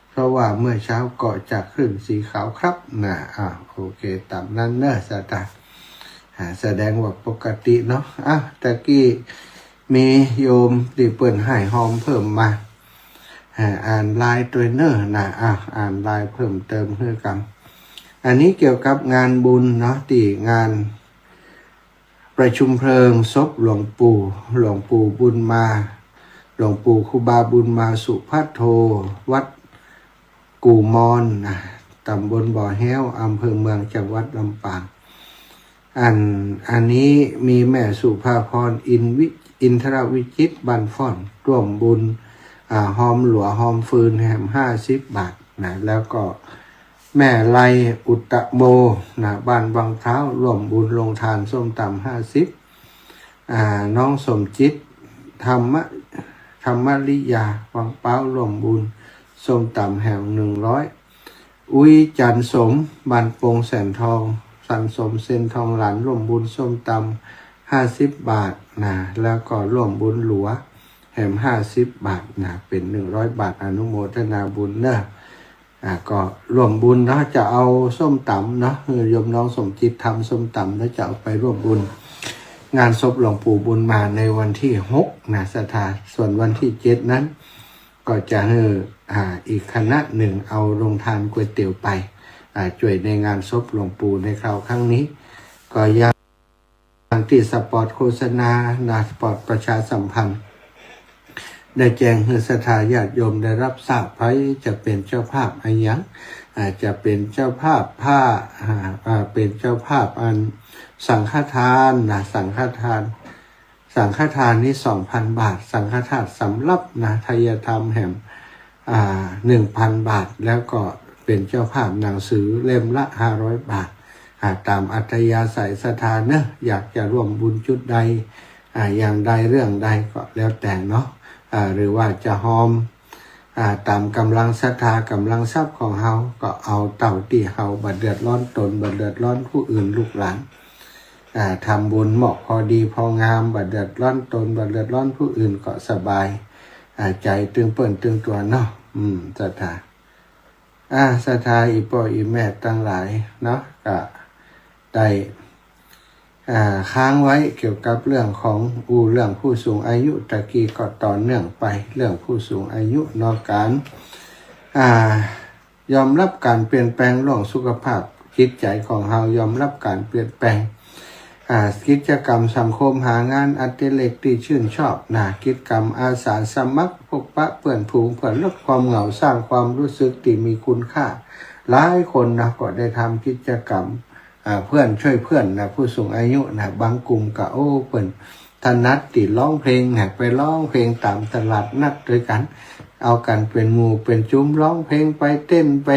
เพราะว่าเมื่อเช้าก็จะคลื่นสีขาวครับนะ อ่า โอเค ต๋ามนั้นเนาะ ศรัทธา อ่า แสดงว่าปกติเนาะ อ่ะ ตะกี้มีโยมตี้เปิ้นฮ้ายฮอมเพิ่มมา อ่า อ่านไลน์ตวยเนาะนะ อ่ะ อ่านไลน์เพิ่มเติมหื้อกำ อันนี้เกี่ยวกับงานบุญเนาะ ตี้งานประชุมเพลิงศพหลวงปู่ หลวงปู่บุญมา หลวงปู่ครูบาบุญมาสุภัทโท วัดกู่มอนนะ ตำบลบ่อแฮ้ว อำเภอเมือง จังหวัดลำปาง อัน อันนี้มีแม่สุภาพร อินวิ อินทรวิจิตร บ้านฟ้อน ร่วมบุญ อ่า ฮอมหลัวฮอมฟืนแหมห้าสิบบาทนะ แล้วก็แม่ไลอุตตะโมนะ บ้านวังพร้าว ร่วมบุญโฮงทานส้มต๋ำห้าสิบ อ่า น้องสมจิต ธรรมะ ธรรมริยา วังพร้าว ร่วมบุญส้มต๋ำแหมหนึ่งร้อย อุ๊ยจันทร์สม บ้านโป่งแสนทอง จันทร์สม เซนทองหลาน ร่วมบุญส้มต๋ำห้าสิบบาทนะ แล้วก็ร่วมบุญหลัวแหมห้าสิบบาทนะ เป๋นหนึ่งร้อยบาท อนุโมทนาบุญเนาะ อ่า ก็ร่วมบุญเนาะ จะเอาส้มต๋ำเนาะ เออ โยมน้องสมจิตทำส้มต๋ำแล้วจะเอาไปร่วมบุญ งานศพหลวงปู่บุญมาในวันที่หกนะ ศรัทธา ส่วนวันที่เจ็ดนั้น ก็จะหื้อ อ่า อีกคณะหนึ่งเอาโฮงทานก๋วยเตี๋ยวไป อ่า จ้วยในงานศพหลวงปู่ในคราวครั้งนี้ ก็อย่างตี้สปอตโฆษณานะ สปอตประชาสัมพันธ์ ได้แจ้งหื้อศรัทธาญาติโยมได้รับทราบ ใผจะเป๋นเจ้าภาพอะหยัง อ่า จะเป๋นเจ้าภาพผ้า อ่า อ่า เป๋นเจ้าภาพอันสังฆทานนะ สังฆทาน สังฆทานนี้สองพันบาท สังฆทานสำหรับนะ ไทยธรรมแหม อ่า หนึ่งพันบาท แล้วก็เป๋นเจ้าภาพหนังสือเล่มละห้าร้อยบาท อ่า ต๋ามอัธยาศัยศรัทธาเนาะ อยากจะร่วมบุญจุดใด อ่า อย่างใดเรื่องใดก็แล้วแต่เนาะ อ่า หรือว่าจะฮอม อ่า ต๋ามก๋ำลังศรัทธาก๋ำลังทรัพย์ของเฮา ก็เอาเต้าตี้เฮาบ่เดือดร้อนตน บ่เดือดร้อนผู้อื่นลูกหลาน อ่า ทำบุญเหมาะพอดีพองาม บ่เดือดร้อนตน บ่เดือดร้อนผู้อื่น ก็สบาย อ่า ใจ๋ตึงเปิ้นตึงตั๋วเนาะ อืม ศรัทธา อ่า ศรัทธาอี่ป้ออี่แม่ตังหลายเนาะ ก็ได้ อ่า ค้างไว้เกี่ยวกับเรื่องของ อู้เรื่องผู้สูงอายุตะกี้ก็ต่อเนื่องไป เรื่องผู้สูงอายุเนาะ ก๋าน อ่า ยอมฮับก๋านเปลี่ยนแปลงเรื่องสุขภาพจิตใจ๋ของเฮา ยอมฮับก๋านเปลี่ยนแปลง อ่า กิจกรรมสังคม หางานอดิเรกตี้ชื่นชอบนะ กิจกรรมอาสาสมัคร พบปะเปื้อนฝูง เพื่อลดความเหงา สร้างความรู้สึกตี้มีคุณค่า หลายคนนะก็ได้ทำกิจกรรม อ่า เพื่อนช่วยเพื่อนนะ ผู้สูงอายุนะ บางกลุ่มก็ โอ้ เปิ้นถนัดตี้ฮ้องเพลงนะ ไปฮ้องเพลงต๋ามตลาดนัดตวยกั๋น เอากั๋นเป๋นหมู่เป๋นจุ๋มฮ้องเพลงไปเต้นไป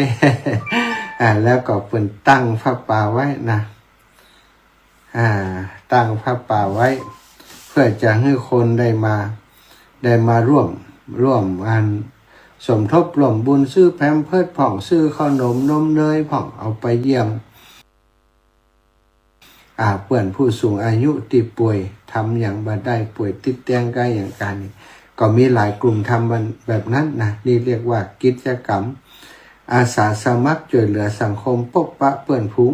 อ่า แล้วก็เปิ้นตั้งผ้าป่าไว้นะ อ่า ตั้งผ้าป่าไว้ เพื่อจะหื้อคนได้มา ได้มาร่วม ร่วมอันสมทบร่วมบุญ ซื้อแพมเพิร์สพ่อง ซื้อเข้าหนมนมเนยพ่อง เอาไปเยี่ยม อ่า เปื้อนผู้สูงอายุตี้ป่วย ทำหยังบ่ได้ ป่วยติดเตียงก้าอย่างกั๋นนี่ ก็มีหลายกลุ่มทำมันแบบนั้นนะ นี่เรียกว่ากิจกรรมอาสาสมัครช่วยเหลือสังคม ปบปะเปื้อนฝูง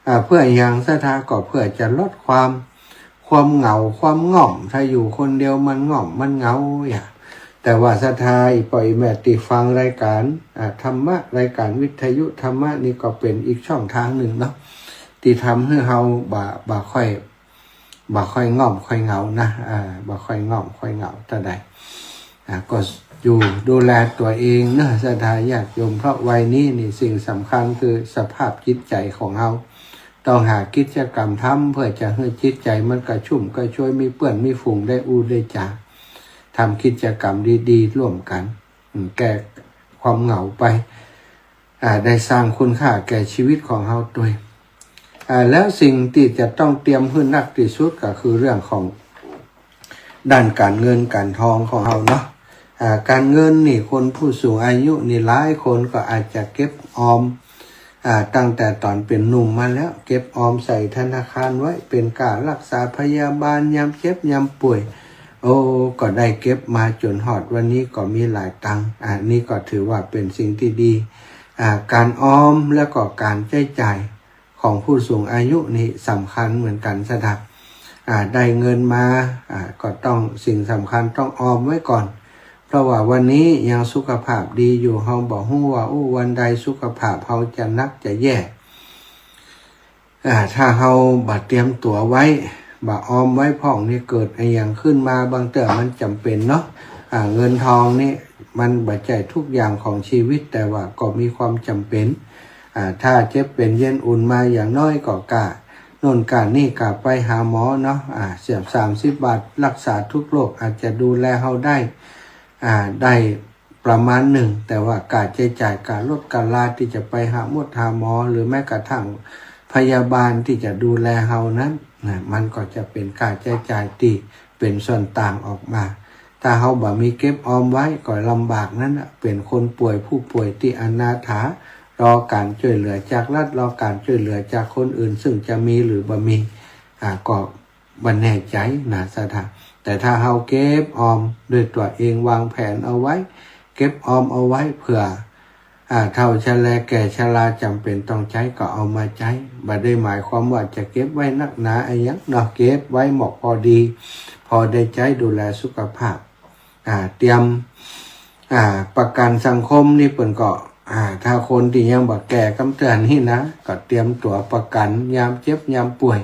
อ่า เพื่อหยังศรัทธา ก็เพื่อจะลดความ ความเหงา ความง่อม ถ้าอยู่คนเดียวมันง่อม มันเหงาอย่า แต่ว่าศรัทธา อี่ป้ออี่แม่ตี้ฟังรายก๋าน อ่า ธรรมะ รายก๋านวิทยุธรรมะนี่ก็เป๋นอีกช่องตางนึ่งเนาะ ตี้ทำหื้อเฮาบ่ บ่ค่อย บ่ค่อยง่อมค่อยเหงานะ อ่า บ่ค่อยง่อมค่อยเหงาเต้าใด อ่า ก็อยู่ดูแลตั๋วเองเนาะศรัทธาญาติโยม เพราะวัยนี้นี่สิ่งสำคัญคือสภาพจิตใจ๋ของเฮา ต้องหากิจกรรมทำ เพื่อจะหื้อจิตใจ๋มันกระชุ่มกระชวย มีเปื้อนมีฝูงได้อู้ได้จ๋า ทำกิจกรรมดีๆ ร่วมกั๋น อืม แก้ความเหงาไป อ่า ได้สร้างคุณค่าแก่ชีวิตของเฮาตวย อ่า แล้วสิ่งตี้จะต้องเตรียมหื้อนักตี้สุดก็คือเรื่องของด้านก๋านเงินก๋านทองของเฮาเนาะ อ่า ก๋านเงินนี่ คนผู้สูงอายุนี่หลายคนก็อาจจะเก็บออม อ่า ตั้งแต่ต๋อนเป๋นหนุ่มมาแล้ว เก็บออมใส่ธนาคารไว้ เป๋นก้าฮักษาพยาบาล ยามเจ็บยามป่วย โอ้ ก็ได้เก็บมาจ๋นฮอดวันนี้ก็มีหลายตังค์ อ่า นี่ก็ถือว่าเป๋นสิ่งตี้ดี อ่า ก๋านออมแล้วก็ก๋านใจ๊จ่ายของผู้สูงอายุนี่สำคัญเหมือนกั๋นศรัทธา อ่า ได้เงินมา อ่า ก็ต้อง สิ่งสำคัญต้องออมไว้ก่อน เพราะว่าวันนี้ยังสุขภาพดีอยู่ เฮาบ่ฮู้ว่า อู้ วันใดสุขภาพเฮาจะหนักจะแย่ อ่า ถ้าเฮาบ่เตรียมตั๋วไว้ บ่ออมไว้พ่องนี่ เกิดอะหยังขึ้นมา บางเตื้อมันจ๋ำเป๋นเนาะ อ่า เงินทองนี่มันบ่ใจ้ทุกอย่างของชีวิต แต่ว่าก็มีความจ๋ำเป๋น อ่า ถ้าเจ็บเป๋นเย็นอุ่นมา อย่างน้อยก็ก้าโน่นก้านี่ ก้าไปหาหมอเนาะ อ่า เสียสามสิบบาทฮักษาทุกโรค อาจจะดูแลเฮาได้ อ่า ได้ประมาณนึ่ง แต่ว่าก้าใจ๊จ่าย ก้ารถก้าราตี้จะไปหาหมดหาหมอ หรือแม้กระทั่งพยาบาลตี้จะดูแลเฮานั้นนะ มันก็จะเป๋นก้าใจ๊จ่ายตี้เป๋นส่วนต่างออกมา ถ้าเฮาบ่มีเก็บออมไว้ก็ลำบากนั้นน่ะ เป๋นคนป่วย ผู้ป่วยตี้อนาถา รอก๋านจ้วยเหลือจากรัฐ รอก๋านจ้วยเหลือจากคนอื่น ซึ่งจะมีหรือบ่มี อ่า ก็บ่แน่ใจ๋นะศรัทธา แต่ถ้าเฮาเก็บออมด้วยตั๋วเอง วางแผนเอาไว้ เก็บออมเอาไว้เผื่อ อ่า เฒ่าชะแลแก่ชราจ๋ำเป๋นต้องใจ๊ก็เอามาใจ๊ บ่ได้หมายความว่าจะเก็บไว้นักหนาอะหยังเนาะ เก็บไว้หมอกพอดี พอได้ใจ๊ดูแลสุขภาพ อ่า เตรียม อ่า ประกั๋นสังคมนี่เปิ้นก็ อ่า ถ้าคนตี้ยังบ่แก่กำเตื้อนี้นะ ก็เตรียมตั๋วประกั๋นยามเจ็บยามป่วย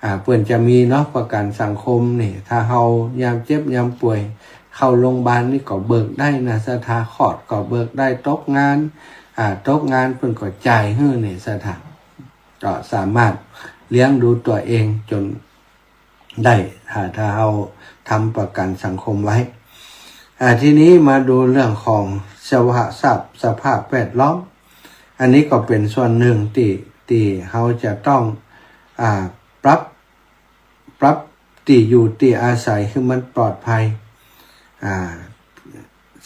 อ่า เปิ้นจะมีเนาะ ประกั๋นสังคมนี่ ถ้าเฮายามเจ็บยามป่วย เข้าโรงบาลนี่ก็เบิกได้นะศรัทธา คลอดก็เบิกได้ ตกงาน อ่า ตกงานเปิ้นก็จ่ายหื้อนี่ศรัทธา ก็สามารถเลี้ยงดูตั๋วเองจ๋นได้ ถ้า ถ้าเฮาทำประกั๋นสังคมไว้ อ่า ทีนี้มาดูเรื่องของสภาพ สภาพแวดล้อม อันนี้ก็เป๋นส่วนนึ่งตี้ ตี้เฮาจะต้อง อ่า ปรับ ปรับตี้อยู่ตี้อาศัยหื้อมันปลอดภัย อ่า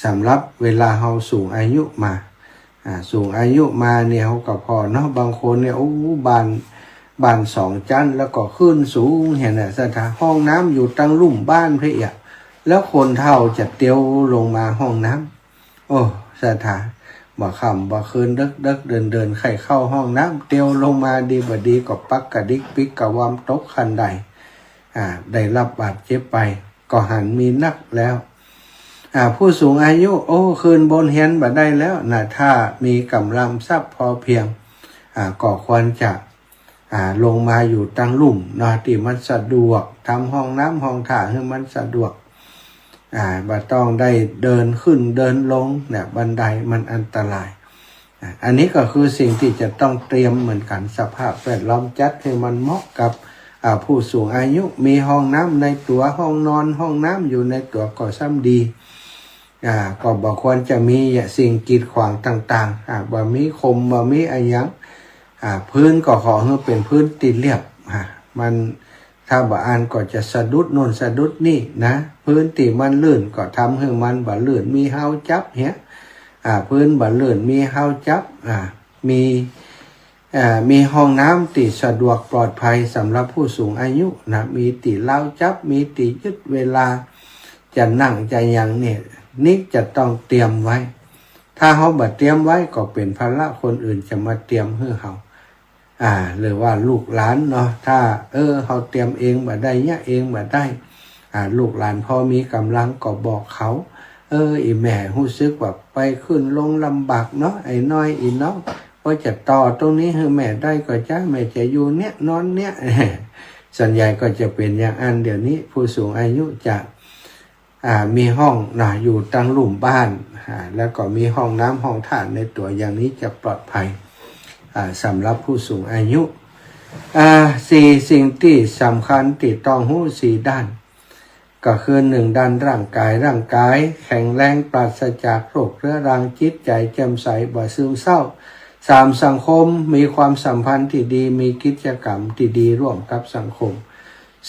สำหรับเวลาเฮาสูงอายุมา อ่า สูงอายุมาเนี่ย เฮาก็ผ่อเนาะ บางคนเนี่ย โอ้ บ้าน บ้านสองจั๊น แล้วก็ขึ้นสูงหั้นน่ะศรัทธา ห้องน้ำอยู่ตังลุ่มบ้านเพีย แล้วคนเฒ่าจะเตียวลงมาห้องน้ำ โอ้ ศรัทธา บ่าค่ำบ่าคืน เดิ็กๆ เดินๆ ใค่เข้าห้องน้ำ เตียวลงมาดีบ่ดีก็ปักกระดิกปิ๊กกระวำตกคันได อ่า ได้รับบาดเจ็บไป ก็หันมีนักแล้ว อ่า ผู้สูงอายุ โอ้ ขึ้นบนเฮียนบ่ได้แล้วนะ ถ้ามีก๋ำลังทรัพย์พอเพียง อ่า ก็ควรจะ อ่า ลงมาอยู่ตังลุ่มเนาะ ตี้มันสะดวก ทำห้องน้ำห้องท่าหื้อมันสะดวก อ่า บ่ต้องได้เดินขึ้นเดินลงเนี่ย บันไดมันอันตราย อ่า อันนี้ก็คือสิ่งที่จะต้องเตรียมเหมือนกั๋น สภาพแวดล้อมจัดหื้อมันเหมาะกับ อ่า ผู้สูงอายุ มีห้องน้ำในตั๋ว ห้องนอน ห้องน้ำอยู่ในตั๋วก็ซ้ำดี อ่า ก็บ่ควรจะมีสิ่งกีดขวางต่างๆ อ่า บ่มีข่ม บ่มีอะหยัง อ่า พื้นก็ขอหื้อเป๋นพื้นตี้เรียบ อ่า มัน ถ้าบ่อั้นก็จะสะดุดโน่นสะดุดนี่นะ พื้นตี้มันลื่นก็ทำหื้อมันบ่ลื่น มีฮาวจั๊บเหีย อ่า พื้นบ่ลื่น มีฮาวจั๊บ อ่า มี อ่า มีห้องน้ำตี้สะดวกปลอดภัยสำหรับผู้สูงอายุนะ มีตี้ราวจั๊บ มีตี้ยึดเวลา จะนั่งจะหยังเนี่ย นี่จะต้องเตรียมไว้ ถ้าเฮาบ่เตรียมไว้ก็เป๋นภาระคนอื่นจะมาเตรียมหื้อเฮา อ่า หรือว่าลูกหลานเนาะ ถ้า เออ เฮาเตรียมเองบ่ได้ เยียะเองบ่ได้ อ่า ลูกหลานพอมีก๋ำลังก็บอกเขา เออ อี่แม่ฮู้สึกว่าไปขึ้นลงลำบากเนาะ ไอ้น้อย อี่น้อง พอจะต่อตรงนี้หื้อแม่ได้ก็จ้า แม่จะอยู่เนี่ย นอนเนี่ย ส่วนใหญ่ก็จะเป๋นอย่างอั้น เดี๋ยวนี้ผู้สูงอายุจะ อ่า มีห้องนะ อยู่ตังลุ่มบ้าน อ่า แล้วก็มีห้องน้ำห้องท่าในตั๋ว อย่างนี้จะปลอดภัย อ่า สำหรับผู้สูงอายุ อ่า สี่สิ่งตี้สำคัญตี้ต้องฮู้สี่ด้าน ก็คือ หนึ่ง ด้านร่างกาย ร่างกายแข็งแรงปราศจากโรคเรื้อรัง จิตใจ๋แจ่มใสบ่ซึมเศร้า สาม สังคมมีความสัมพันธ์ตี้ดี มีกิจกรรมตี้ดีร่วมกับสังคม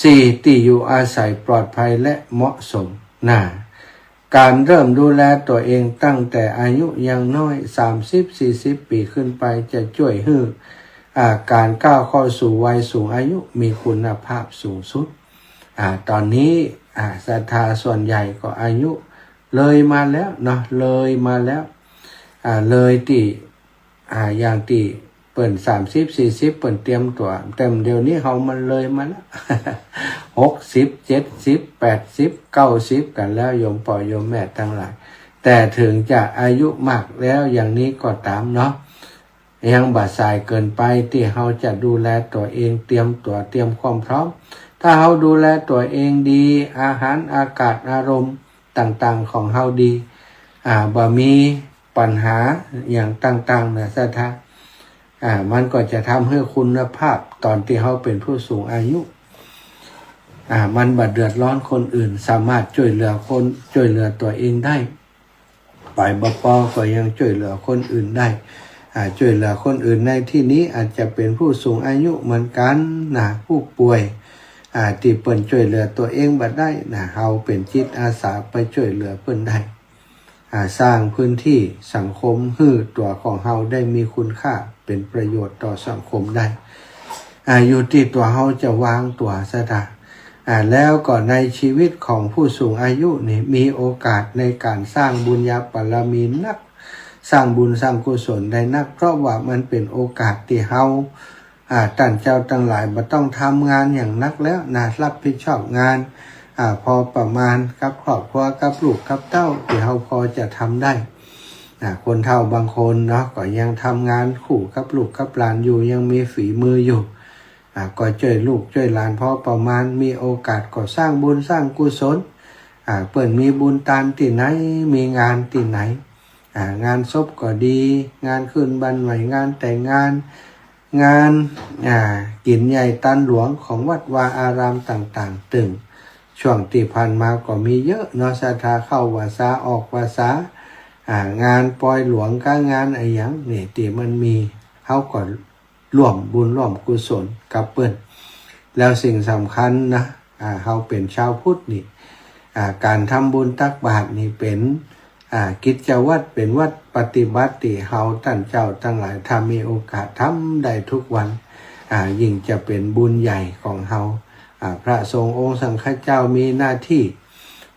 สี่ ตี้อยู่อาศัยปลอดภัยและเหมาะสม นะ ก๋านเริ่มดูแลตั๋วเองตั้งแต่อายุยังน้อย สามสิบ สี่สิบ ปี๋ขึ้นไป จะจ้วยหื้อ อ่า ก๋านก้าวเข้าสู่วัยสูงอายุมีคุณภาพสูงสุด อ่า ต๋อนนี้ อ่า ศรัทธาส่วนใหญ่ก็อายุเลยมาแล้วเนาะ เลยมาแล้ว อ่า เลยตี้ อ่า อย่างตี้เปิ้น สามสิบ สี่สิบ เปิ้นเตรียมตั๋ว แต่เดี๋ยวนี้เฮามันเลยมาแล้ว หกสิบ เจ็ดสิบ แปดสิบ เก้าสิบ กั๋นแล้ว โยมป้อโยมแม่ตังหลาย แต่เถิงจะอายุมากแล้วอย่างนี้ก็ต๋ามเนาะ ยังบ่สายเกินไปตี้เฮาจะดูแลตั๋วเอง เตรียมตั๋ว เตรียมความพร้อม ถ้าเฮาดูแลตั๋วเองดี อาหาร อากาศ อารมณ์ต่างๆ ของเฮาดี อ่า บ่มีปัญหาหยังต่างๆ นะศรัทธา อ่า มันก็จะทำหื้อคุณภาพต๋อนตี้เฮาเป๋นผู้สูงอายุ อ่า มันบ่เดือดร้อนคนอื่น สามารถจ้วยเหลือคน จ้วยเหลือตั๋วเองได้ ไปบ่ปอก็ยังจ้วยเหลือคนอื่นได้ อ่า จ้วยเหลือคนอื่นในตี้นี้อาจจะเป๋นผู้สูงอายุเหมือนกั๋นนะ ผู้ป่วย อ่า ตี้เปิ้นจ้วยเหลือตั๋วเองบ่ได้นะ เฮาเป๋นจิตอาสาไปจ้วยเหลือเปิ้นได้ อ่า สร้างพื้นตี้สังคมหื้อตั๋วของเฮาได้มีคุณค่า เป๋นประโยชน์ต่อสังคมได้ อ่า อยู่ตี้ตั๋วเฮาจะวางตั๋วศรัทธา อ่า แล้วก็ในชีวิตของผู้สูงอายุนี่มีโอกาสในก๋านสร้างบุญญาบารมีนัก สร้างบุญสร้างกุศลได้นัก เพราะว่ามันเป๋นโอกาสตี้เฮา อ่า ต้านเจ้าตังหลายบ่ต้องทำงานอย่างนักแล้วนะ รับผิดชอบงาน อ่า พอประมาณกับครอบครัว กับลูกกับเต้า ตี้เฮาพอจะทำได้ อ่า คนเฒ่าบางคนเนาะ ก็ยังทำงานคู่กับลูกกับหลานอยู่ ยังมีฝีมืออยู่ อ่า ก็จ้วยลูกจ้วยหลานพอประมาณ มีโอกาสก็สร้างบุญสร้างกุศล อ่า เปิ้นมีบุญตานตี้ไหน มีงานตี้ไหน อ่า งานศพก็ดี งานขึ้นบ้านใหม่ งานแต่งงาน งาน อ่า กิ๋นใหญ่ตานหลวงของวัดวาอารามต่างๆ ตึง ช่วงตี้ผ่านมาก็มีเยอะเนาะ ศรัทธา เข้าพรรษา ออกพรรษา อ่า งานปอยหลวงกับงานอะหยังนี่ ตี้มันมี เฮาก็ร่วมบุญร่วมกุศลกับเปิ้น แล้วสิ่งสำคัญนะ อ่า เฮาเป๋นชาวพุทธนี่ อ่า ก๋านทำบุญตักบาตรนี่เป๋น อ่า กิจวัตร เป๋นวัตรปฏิบัติตี้เฮาต้านเจ้าตังหลาย ถ้ามีโอกาสทำได้ทุกวัน อ่า ยิ่งจะเป๋นบุญใหญ่ของเฮา อ่า พระสงฆ์องค์สังฆเจ้ามีหน้าตี้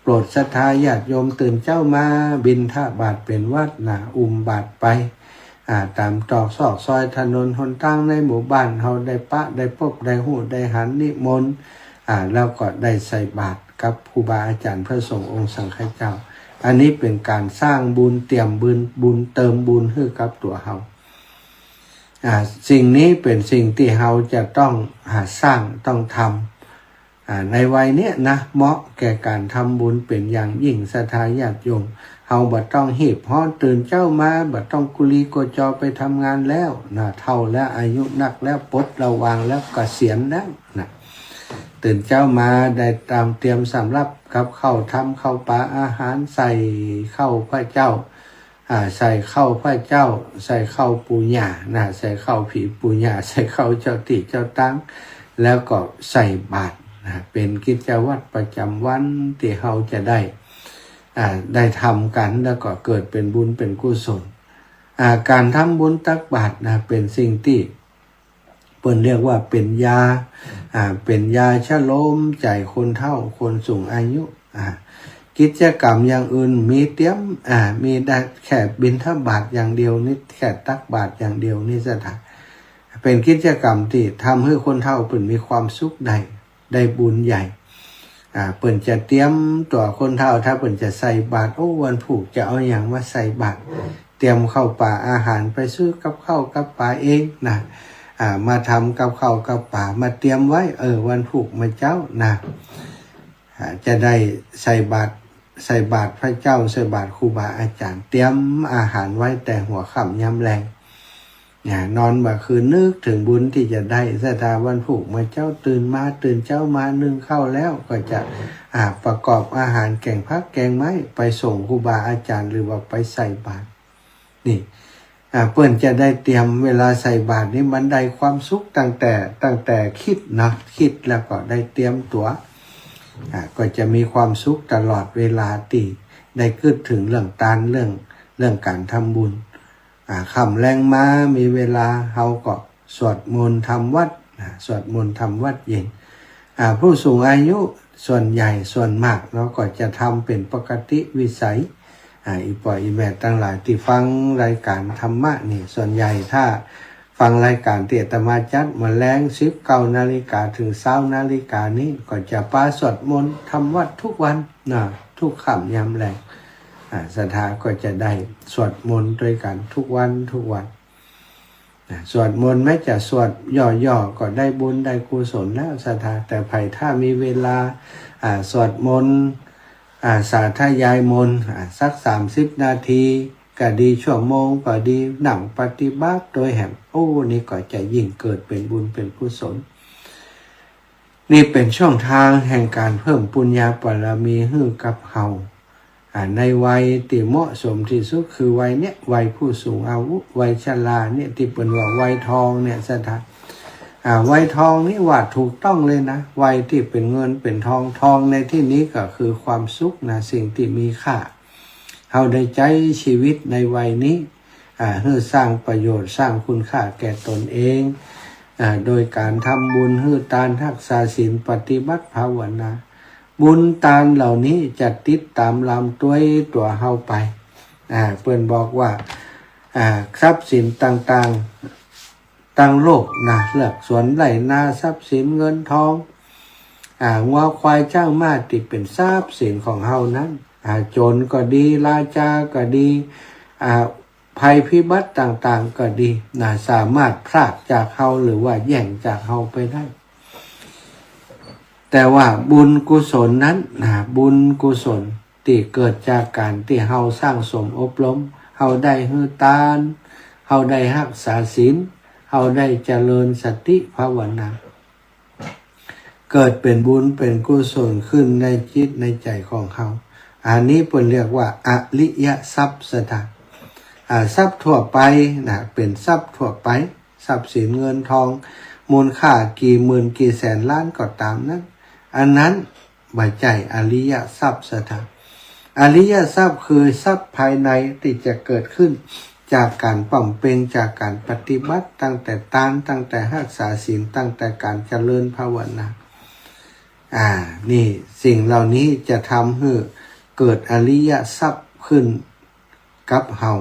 โปรดศรัทธาญาติโยมตื่นเจ๊ามาบิณฑบาตเป๋นวัตรนะ อุ้มบาตรไป อ่า ต๋ามตรอกซอกซอยถนนหนตางในหมู่บ้าน เฮาได้ปะได้ปบได้ฮู้ได้หันนิมนต์ อ่า แล้วก็ได้ใส่บาตรกับครูบาอาจ๋ารย์พระสงฆ์องค์สังฆเจ้า อันนี้เป๋นก๋านสร้างบุญ เตรียมบุญ บุญเติมบุญหื้อกับตั๋วเฮา อ่า สิ่งนี้เป๋นสิ่งตี้เฮาจะต้อง อ่า สร้าง ต้องทำ อ่า ในวัยเนี้ยนะ เหมาะแก่ก๋านทำบุญเป๋นอย่างยิ่ง ศรัทธาญาติโยม เฮาบ่ต้องฮีบฮ้อน ตื่นเจ๊ามา บ่ต้องกุลีกัวจอไปทำงานแล้วนะ เฒ่าแล้ว อายุนักแล้ว ปลดระวางแล้ว เกษียณแล้วนะ ตื่นเจ๊ามาได้ตามเตรียมสำรับกับข้าว ทำข้าวป๋าอาหาร ใส่ข้าวพระเจ้า อ่า ใส่ข้าวพระเจ้า ใส่ข้าวปู่ย่านะ ใส่ข้าวผีปู่ย่า ใส่ข้าวเจ้าตี้เจ้าตาง แล้วก็ใส่บาตรนะ เป๋นกิจวัตรประจ๋ำวันตี้เฮาจะได้ อ่า ได้ทำกั๋น แล้วก็เกิดเป๋นบุญเป๋นกุศล อ่า ก๋านทำบุญตักบาตรนะ เป๋นสิ่งตี้ เปิ้นเรียกว่าเป๋นยา อ่า เป๋นยาชะโลมใจ๋คนเฒ่า คนสูงอายุ อ่า กิจกรรมอย่างอื่นมีเตียม อ่า มีได้แค่บิณฑบาตอย่างเดียวนี่ แค่ตักบาตรอย่างเดียวนี่ ศรัทธา เป๋นกิจกรรมตี้ทำหื้อคนเฒ่าเปิ้นมีความสุขได้ ได้บุญใหญ่ อ่า เปิ้นจะเตรียมตั๋วคนเฒ่า ถ้าเปิ้นจะใส่บาตร โอ้ วันพูกจะเอาหยังมาใส่บาตร เตรียมข้าวป๋าอาหาร ไปซื้อกับข้าวกับป๋าเองนะ อ่า มาทำกับข้าวกับป๋า มาเตรียมไว้ เออ วันพูกมาเจ๊านะ อ่า จะได้ใส่บาตร ใส่บาตรพระเจ้า ใส่บาตรครูบาอาจ๋ารย์ เตรียมอาหารไว้แต่หัวค่ำยามแลง นะ นอนบ่าคืนนึกเถิงบุญตี้จะได้ ศรัทธา วันพูกมาเจ๊าตื่นมา ตื่นเจ๊ามานึ่งข้าวแล้วก็จะ อ่า ประกอบอาหารแก๋งผักแก๋งไม้ไปส่งครูบาอาจ๋ารย์ หรือว่าไปใส่บาตร นี่ อ่า เปิ้นจะได้เตรียม เวลาใส่บาตรนี่มันได้ความสุขตั้งแต่ ตั้งแต่กึ๊ดเนาะ กึ๊ดแล้วก็ได้เตรียมตั๋ว อ่า ก็จะมีความสุขตลอดเวลาตี้ได้กึ๊ดเถิงเรื่องตาน เรื่อง เรื่องก๋านทำบุญ อ่า ค่ำแลงมามีเวลา เฮาก็สวดมนต์ทำวัตร อ่า สวดมนต์ทำวัตรเย็น อ่า ผู้สูงอายุส่วนใหญ่ส่วนมากเนาะ ก็จะทำเป๋นปกติวิสัย อ่า อี่ป้ออี่แม่ตังหลายตี้ฟังรายก๋านธรรมะนี่ ส่วนใหญ่ถ้าฟังรายก๋านตี้อาตมาจัดเมื่อแลง สิบเก้านาฬิกาเถิงซาวนาฬิกานี้ ก็จะปาสวดมนต์ทำวัตรทุกวันนะ ทุกค่ำยามแลง อ่า ศรัทธาก็จะได้สวดมนต์ตวยกั๋นทุกวันทุกวัน นะ สวดมนต์แม้จะสวดย่อๆ ก็ได้บุญได้กุศลแล้ว ศรัทธา แต่ใผถ้ามีเวลา อ่า สวดมนต์ อ่า สาธยายมนต์ อ่า สักสามสิบนาทีก็ดี ชั่วโมงก็ดี นั่งปฏิบัติตวยแหม โอ้ นี่ก็จะยิ่งเกิดเป๋นบุญเป๋นกุศล นี่เป๋นช่องทางแห่งก๋านเพิ่มปุญญาบารมีหื้อกับเฮา อ่า ในวัยตี้เหมาะสมตี้สุดคือวัยเนี้ย วัยผู้สูงอายุ วัยชราเนี่ย ตี้เปิ้นว่าวัยทองเนี่ย ศรัทธา อ่า วัยทองนี่ว่าถูกต้องเลยนะ วัยตี้เป๋นเงินเป๋นทอง ทองในตี้นี้ก็คือความสุขนะ สิ่งตี้มีค่า เฮาได้ใจ๊ชีวิตในวัยนี้ อ่า หื้อสร้างประโยชน์ สร้างคุณค่าแก่ตนเอง อ่า โดยก๋านทำบุญ หื้อตาน ฮักษาศีล ปฏิบัติภาวนา บุญตานเหล่านี้จะติดต๋ามลำตวยตั๋วเฮาไป อ่า เปิ้นบอกว่า อ่า ทรัพย์สินต่างๆ ตังโลกนะ เลือกสวนไร่นา ทรัพย์สินเงินทอง อ่า งัวควายจ๊างม้าตี้เป๋นทรัพย์สินของเฮานั้น อ่า โจรก็ดี ราชาก็ดี อ่า ภัยพิบัติต่างๆ ก็ดีนะ สามารถพรากจากเฮาหรือว่าแย่งจากเฮาไปได้ แต่ว่าบุญกุศลนั้นนะ บุญกุศลตี้เกิดจากก๋านตี้เฮาสั่งสมอบรม เฮาได้หื้อตาน เฮาได้ฮักษาศีล เฮาได้เจริญสติภาวนา เกิดเป๋นบุญเป๋นกุศลขึ้นในจิตในใจ๋ของเฮา อันนี้เปิ้นเรียกว่าอริยทรัพย์ ศรัทธา อ่า ทรัพย์ทั่วไปนะ เป๋นทรัพย์ทั่วไป ทรัพย์สินเงินทอง มูลค่ากี่หมื่นกี่แสนล้านก็ต๋ามนั้น อันนั้นบ่ใจ้อริยทรัพย์ ศรัทธา อริยทรัพย์คือทรัพย์ภายในตี้จะเกิดขึ้นจากก๋านบำเพ็ญ จากก๋านปฏิบัติ ตั้งแต่ตาน ตั้งแต่ฮักษาศีล ตั้งแต่ก๋านเจริญภาวนา อ่า นี่สิ่งเหล่านี้จะทำหื้อเกิดอริยทรัพย์ขึ้นกับเฮา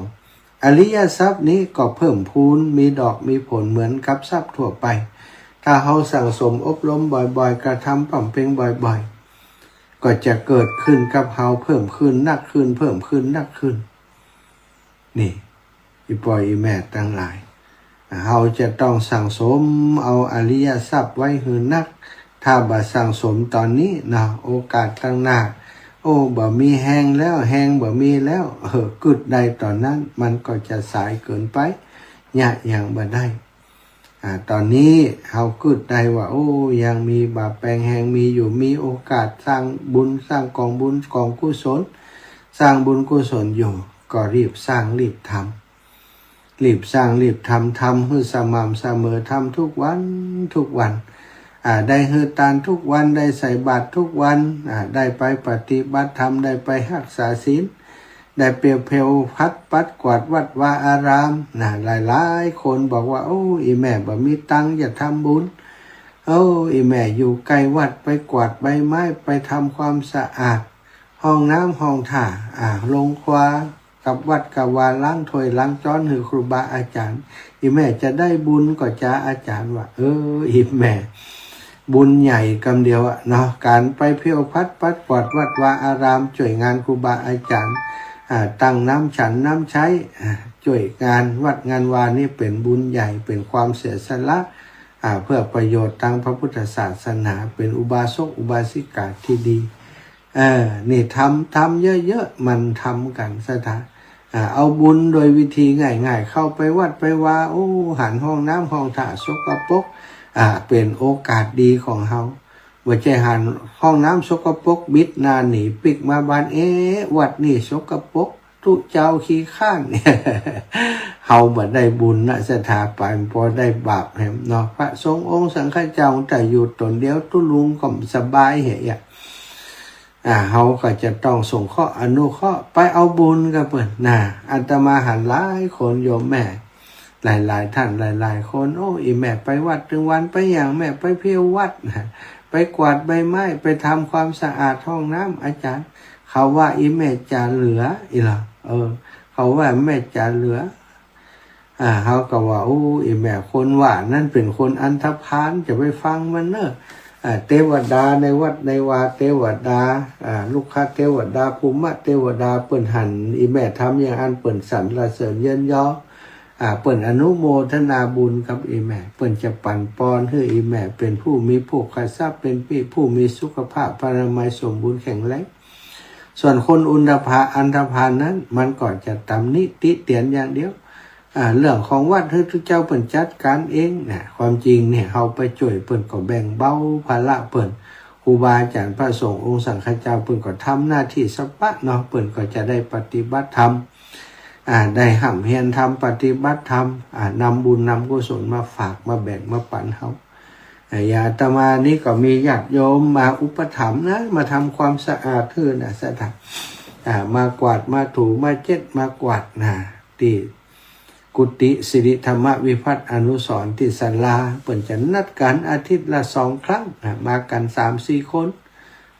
อริยทรัพย์นี้ก็เพิ่มพูน มีดอกมีผลเหมือนกับทรัพย์ทั่วไป ถ้าเฮาสั่งสมอบรมบ่อยๆ กระทำบำเพ็ญบ่อยๆ ก็จะเกิดขึ้นกับเฮาเพิ่มขึ้นนักขึ้น เพิ่มขึ้นนักขึ้น นี่ อี่ป้ออี่แม่ตังหลาย เฮาจะต้องสั่งสมเอาอริยทรัพย์ไว้หื้อนัก ถ้าบ่สั่งสมต๋อนนี้เนาะ โอกาสตังหน้า โอ้ บ่มีแฮงแล้ว แฮงบ่มีแล้ว เออ กึ๊ดได้ต๋อนนั้น มันก็จะสายเกินไป เยียะหยังบ่ได้ อ่า ต๋อนนี้เฮากึ๊ดได้ว่า โอ้ ยังมีบ่าแปงแฮงมีอยู่ มีโอกาสสร้างบุญ สร้างกองบุญกองกุศล สร้างบุญกุศลอยู่ ก็รีบสร้างรีบทำ รีบสร้างรีบทำ ทำหื้อสม่ำเสมอ ทำทุกวันทุกวัน อ่า ได้หื้อตานทุกวัน ได้ใส่บาตรทุกวัน อ่า ได้ไปปฏิบัติธรรม ได้ไปฮักษาศีล ได้เปียวเผาผัดปัดกวาดวัดวาอารามนะ หลายๆ คนบอกว่า โอ้ อี่แม่บ่มีตังค์จะทำบุญ โอ้ อี่แม่อยู่ใก้วัด ไปกวาดใบไม้ ไปทำความสะอาดห้องน้ำห้องท่า อ่า โรงครัว กับวัดกับวา ล้างถ้วยล้างจ๊อนหื้อครูบาอาจ๋ารย์ อี่แม่จะได้บุญก่อจา อาจ๋ารย์ว่า เออ อี่แม่ บุญใหญ่กำเดียวอะเนาะ ก๋านไปเผียวผัดปัดกวาดวัดวาอาราม จ้วยงานครูบาอาจ๋ารย์ อ่า ตั้งน้ำฉันน้ำใช้ อ่า จ้วยงานวัดงานวานี่เป๋นบุญใหญ่ เป๋นความเสียสละ อ่า เพื่อประโยชน์ตางพระพุทธศาสนา เป๋นอุบาสกอุบาสิกาตี้ดี เออ นี่ทำ ทำเยอะๆ หมั่นทำกั๋นศรัทธา อ่า เอาบุญโดยวิธีง่ายๆ เข้าไปวัดไปวา โอ้ หันห้องน้ำห้องท่าสกปรก อ่า เป๋นโอกาสดีของเฮา บ่ใจ้หันห้องน้ำสกปรก บิดหน้าหนีปิ๊กมาบ้าน เอ๊ะ วัดนี่สกปรก ตุ๊เจ้าขี้ข้าน เฮาบ่ได้บุญนะศรัทธา ไปบ่ได้บาปแหมเนาะ พระสงฆ์องค์สังฆเจ้าแต่อยู่ต๋นเดียว ตุ๊ลุงก็สบายเหยอะ อ่า เฮาก็จะต้องสงเคราะห์อนุเคราะห์ ไปเอาบุญกับเปิ้นนะ อาตมาหันหลายคนโยมแม่ หลายๆ ท่านหลายๆ คน โอ้ อี่แม่ไปวัดตึงวัน ไปหยังแม่ ไปเผียววัดนะ ไปกวาดใบไม้ ไปทำความสะอาดห้องน้ำ อาจ๋ารย์ เขาว่าอี่แม่จ๋าเหลือ อี่หละ เออ เขาว่าแม่จ๋าเหลือ อ่า เฮาก็ว่า โอ้ อี่แม่คนว่านั้นเป๋นคนอันธพาล จะไปฟังมันเน่อ อ่า เตวดาในวัดในวา เตวดา อ่า รุกขเตวดา ภูมิเตวดา เปิ้นหันอี่แม่ทำอย่างอั้น เปิ้นสรรเสริญเยินยอ อ่า เปิ้นอนุโมทนาบุญกับอี่แม่ เปิ้นจะปั๋นปอนหื้ออี่แม่เป๋นผู้มีโภคทรัพย์ เป๋นผู้มีสุขภาพพลานามัยสมบูรณ์แข็งแรง ส่วนคนอุนทภา อันธพาลนั้น มันก็จะตำหนิติเตียนอย่างเดียว อ่า เรื่องของวัดหื้อตุ๊เจ้าเปิ้นจัดก๋านเองนะ ความจริงเนี่ย เฮาไปจ้วยเปิ้นก็แบ่งเบาภาระเปิ้น ครูบาอาจ๋ารย์พระสงฆ์องค์สังฆเจ้าเปิ้นก็ทำหน้าตี้สะปะเนาะ เปิ้นก็จะได้ปฏิบัติธรรม อ่า ได้ฮ่ำเฮียนธรรม ปฏิบัติธรรม อ่า นำบุญนำกุศลมาฝาก มาแบ่ง มาปั๋นเฮา อ่า อย่างอาตมานี่ก็มีญาติโยมมาอุปถัมภ์นะ มาทำความสะอาดหื้อนะศรัทธา อ่า มากวาด มาถู มาเช็ด มากวาดนะ ตี้กุฏิสิริธรรมวิพัฒน์อนุสรณ์ตี้ศาลา เปิ้นจะนัดกั๋นอาทิตย์ละสองครั้งนะ มากั๋นสามสี่คน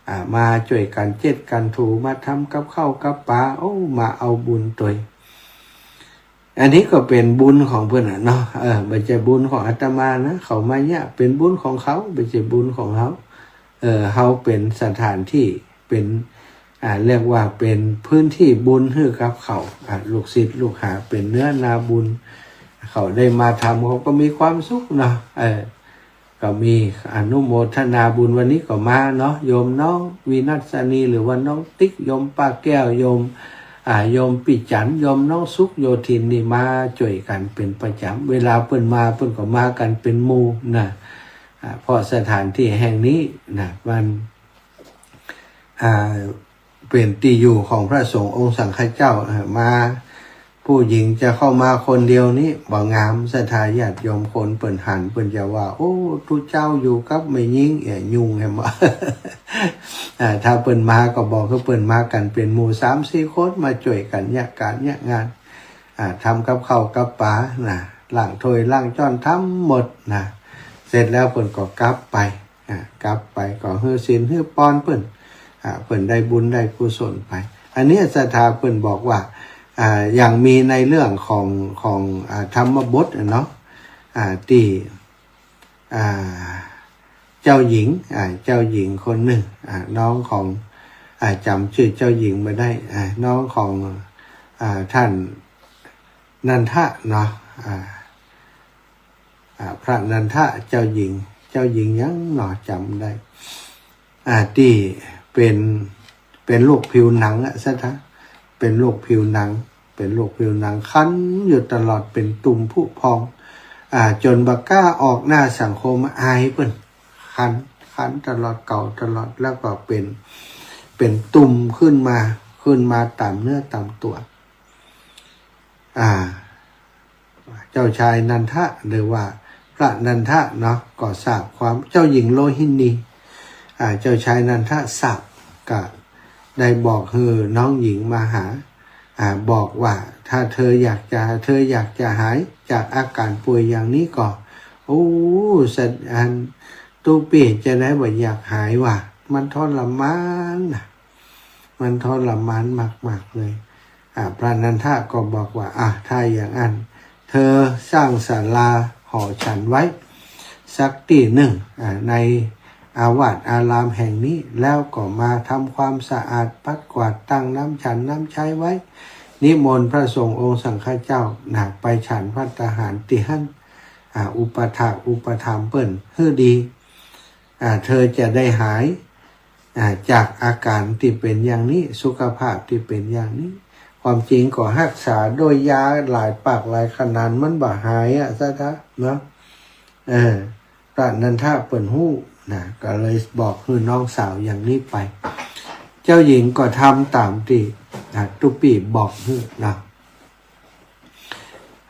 อ่า มาจ้วยกั๋นเช็ดกั๋นถู มาทำกับข้าวกับป๋า โอ้ มาเอาบุญตวย อันนี้ก็เป๋นบุญของเปิ้นน่ะเนาะ เออ บ่ใจ้บุญของอาตมานะ เขามาเนี่ย เป๋นบุญของเขา บ่ใจ้บุญของเฮา เออ เฮาเป๋นสถานตี้ เป๋น อ่า เรียกว่าเป๋นพื้นตี้บุญหื้อกับเขา อ่า ลูกศิษย์ลูกหาเป๋นเนื้อนาบุญ เขาได้มาทำ เขาก็มีความสุขเนาะ เออ ก็มีอนุโมทนาบุญ วันนี้ก็มาเนาะ โยมน้องวินัสสนี หรือว่าน้องติ๊ก โยมป้าแก้ว โยม อ่า โยมปี้จั๋น โยมน้องสุขโยธินนี่มาจ้วยกั๋นเป๋นประจ๋ำ เวลาเปิ้นมาเปิ้นก็มากั๋นเป๋นหมู่นะ อ่า เพราะสถานตี้แห่งนี้นะ มัน อ่า เป๋นตี้อยู่ของพระสงฆ์องค์สังฆเจ้า อ่า มา ผู้หญิงจะเข้ามาคนเดียวนี่บ่งาม ศรัทธาญาติโยม คนเปิ้นหันเปิ้นจะว่า โอ้ ตุ๊เจ้าอยู่กับแม่ญิง เอ๊ะ ยุ่งแหม อ่า ถ้าเปิ้นมาก็บอกหื้อเปิ้นมากั๋นเป๋นหมู่สามสี่คน มาจ้วยกั๋นเยียะก๋านเยียะงาน อ่า ทำกับข้าวกับป๋านะ ล้างถ้วยล้างจ๊อน ทำหมดนะ เสร็จแล้วเปิ้นก็กลับไป อ่า กลับไปก็หื้อศีลหื้อปอนเปิ้น อ่า เปิ้นได้บุญได้กุศลไป อันนี้ศรัทธาเปิ้นบอกว่า อ่า อย่างมีในเรื่องของ ของ อ่า ธรรมบทอะเนาะ อ่า ตี้ อ่า เจ้าหญิง อ่า เจ้าหญิงคนนึ่ง อ่า น้องของ อ่า จ๋ำจื้อเจ้าหญิงบ่ได้ อ่า น้องของ อ่า ต้านนันทะเนาะ อ่า อ่า พระนันทะ เจ้าหญิง เจ้าหญิงหยังเนาะ จ๋ำบ่ได้ อ่า ตี้เป๋น เป๋นโรคผิวหนังอะศรัทธา เป๋นโรคผิวหนัง เป๋นโรคผิวหนัง คันอยู่ตลอด เป๋นตุ่มผุพอง อ่า จ๋นบ่กล้าออกหน้าสังคม อายเปิ้น คัน คันตลอด เก่าตลอด แล้วก็เป๋น เป๋นตุ่มขึ้นมา ขึ้นมาต๋ามเนื้อต๋ามตั๋ว อ่า เจ้าชายนันทะ หรือว่าพระนันทะเนาะ ก็ทราบความ เจ้าหญิงโลหินี อ่า เจ้าชายนันทะทราบ ก็ได้บอกหื้อน้องหญิงมาหา อ่า บอกว่า ถ้าเธออยากจะ เธออยากจะหายจากอาการป่วยอย่างนี้ก็ โอ้ สะ อัน ตุ๊ปี้จะได้บ่อยากหายว่า มันทรมานนะ มันทรมานมากๆ เลย อ่า พระนันทะก็บอกว่า อ่ะ ถ้าอย่างนั้น เธอสร้างศาลาหอฉันไว้สักตี้นึ่ง อ่า ในอาวาสอารามแห่งนี้ แล้วก็มาทำความสะอาดปัดกวาดตั้งน้ำฉันน้ำใช้ไว้ นิมนต์พระสงฆ์องค์สังฆเจ้านะ ไปฉันภัตตาหารตี้หั้น อ่า อุปถากอุปถัมภ์เปิ้นหื้อดี อ่า เธอจะได้หาย อ่า จากอาการตี้เป๋นอย่างนี้ สุขภาพตี้เป๋นอย่างนี้ ความจริงก็ฮักษาโดยยาหลายปากหลายขนาด มันบ่หายอะศรัทธาเนาะ เออ พระนันทะเปิ้นฮู้นะ ก็เลยบอกหื้อน้องสาวอย่างนี้ไป เจ้าหญิงก็ทำต๋ามตี้ อ่า ตุ๊ปี้บอกหื้อนะ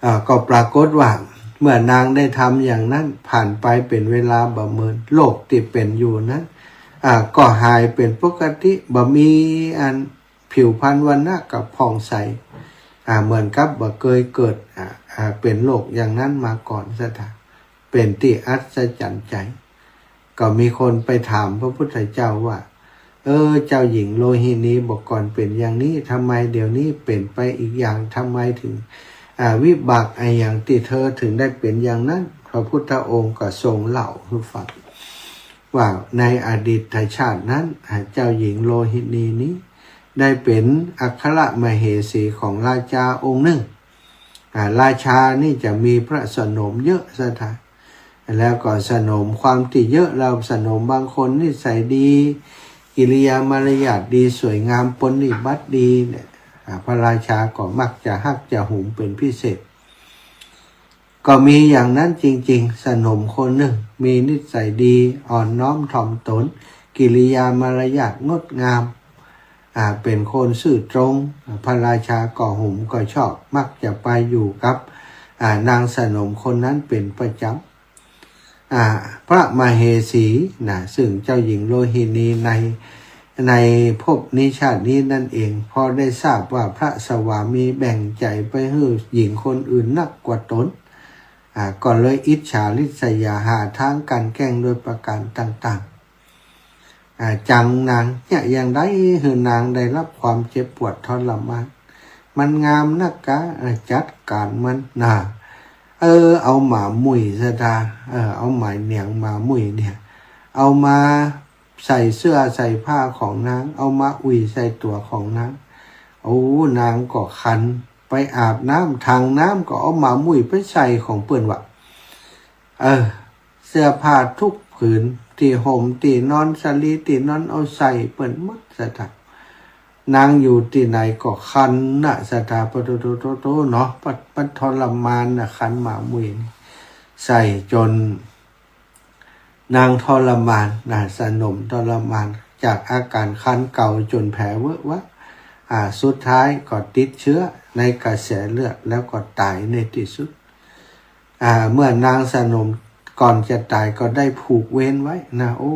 อ่า ก็ปรากฏว่าเมื่อนางได้ทำอย่างนั้น ผ่านไปเป๋นเวลาบ่เมิน โรคตี้เป๋นอยู่นั้น อ่า ก็หายเป๋นปกติ บ่มีอันผิวพรรณวรรณะก็ผ่องใส อ่า เหมือนกับบ่เกยเกิด อ่า อ่า เป๋นโรคอย่างนั้นมาก่อนศรัทธา เป๋นตี้อัศจรรย์ใจ๋ ก็มีคนไปถามพระพุทธเจ้าว่า เออ เจ้าหญิงโลหินีบ่ก่อนเป๋นอย่างนี้ ทำไมเดี๋ยวนี้เป๋นไปอีกอย่าง ทำไมถึง อ่า วิบากอะหยังตี้เธอถึงได้เป๋นอย่างนั้น พระพุทธองค์ก็ทรงเล่าหื้อฟังว่าในอดีตชาตินั้น อ่า เจ้าหญิงโลหินีนี้ได้เป๋นอัครมเหสีของราชาองค์นึ่ง อ่า ราชานี่จะมีพระสนมเยอะศรัทธา แล้วก็สนมความตี้เยอะ แล้วสนมบางคนนิสัยดี กิริยามารยาทดี สวยงาม ปรนนิบัติดีเนี่ย อ่า พระราชาก็มักจะฮักจะหุมเป๋นพิเศษ ก็มีอย่างนั้นจริงๆ สนมคนนึ่ง มีนิสัยดี อ่อนน้อมถ่อมตน กิริยามารยาทงดงาม อ่า เป๋นคนซื่อตรง อ่า พระราชาก็หุมก็ชอบ มักจะไปอยู่กับ อ่า นางสนมคนนั้นเป๋นประจ๋ำ อ่า พระมเหสีนะ ซึ่งเจ้าหญิงโลหินีใน ในภพนี้ชาตินี้นั่นเอง พอได้ทราบว่าพระสวามีแบ่งใจ๋ไปหื้อหญิงคนอื่นนักกว่าตน อ่า ก็เลยอิจฉาริษยา หาตางกลั่นแกล้งโดยประก๋านต่างๆ อ่า จังนางเนี่ย อย่างใดหื้อนางได้ฮับความเจ็บปวดทรมาน มันงามนักกา อ่า จัดก๋านมันนะ เออ เอาหมามุ้ยศรัทธา เออ เอาหมายเหนียงหมามุ้ยเนี่ย เอามาใส่เสื้อใส่ผ้าของนาง เอามาอุ่ยใส่ตั๋วของนาง โอ้ นางก็คัน ไปอาบน้ำ ถังน้ำก็เอาหมามุ้ยไปใส่ของเปิ้นวะ เออ เสื้อผ้าทุกผืน ตี้ห่ม ตี้นอน สะหลี ตี้นอน เอาใส่เปิ้นหมดศรัทธา นางอยู่ตี้ไหนก็คันนะศรัทธา ปะโถ โถ โถ โถเนาะ ปะ มันทรมานนะ คันหมามุ้ยนี่ ใส่จ๋นนางทรมานนะ สนมทรมาน จากอาก๋านคันเก่าจ๋นแผลเวอะหวะ อ่า สุดท้ายก็ติดเชื้อในกระแสเลือด แล้วก็ต๋ายในตี้สุด อ่า เมื่อนางสนมก่อนจะต๋ายก็ได้ผูกเวรไว้นะ โอ้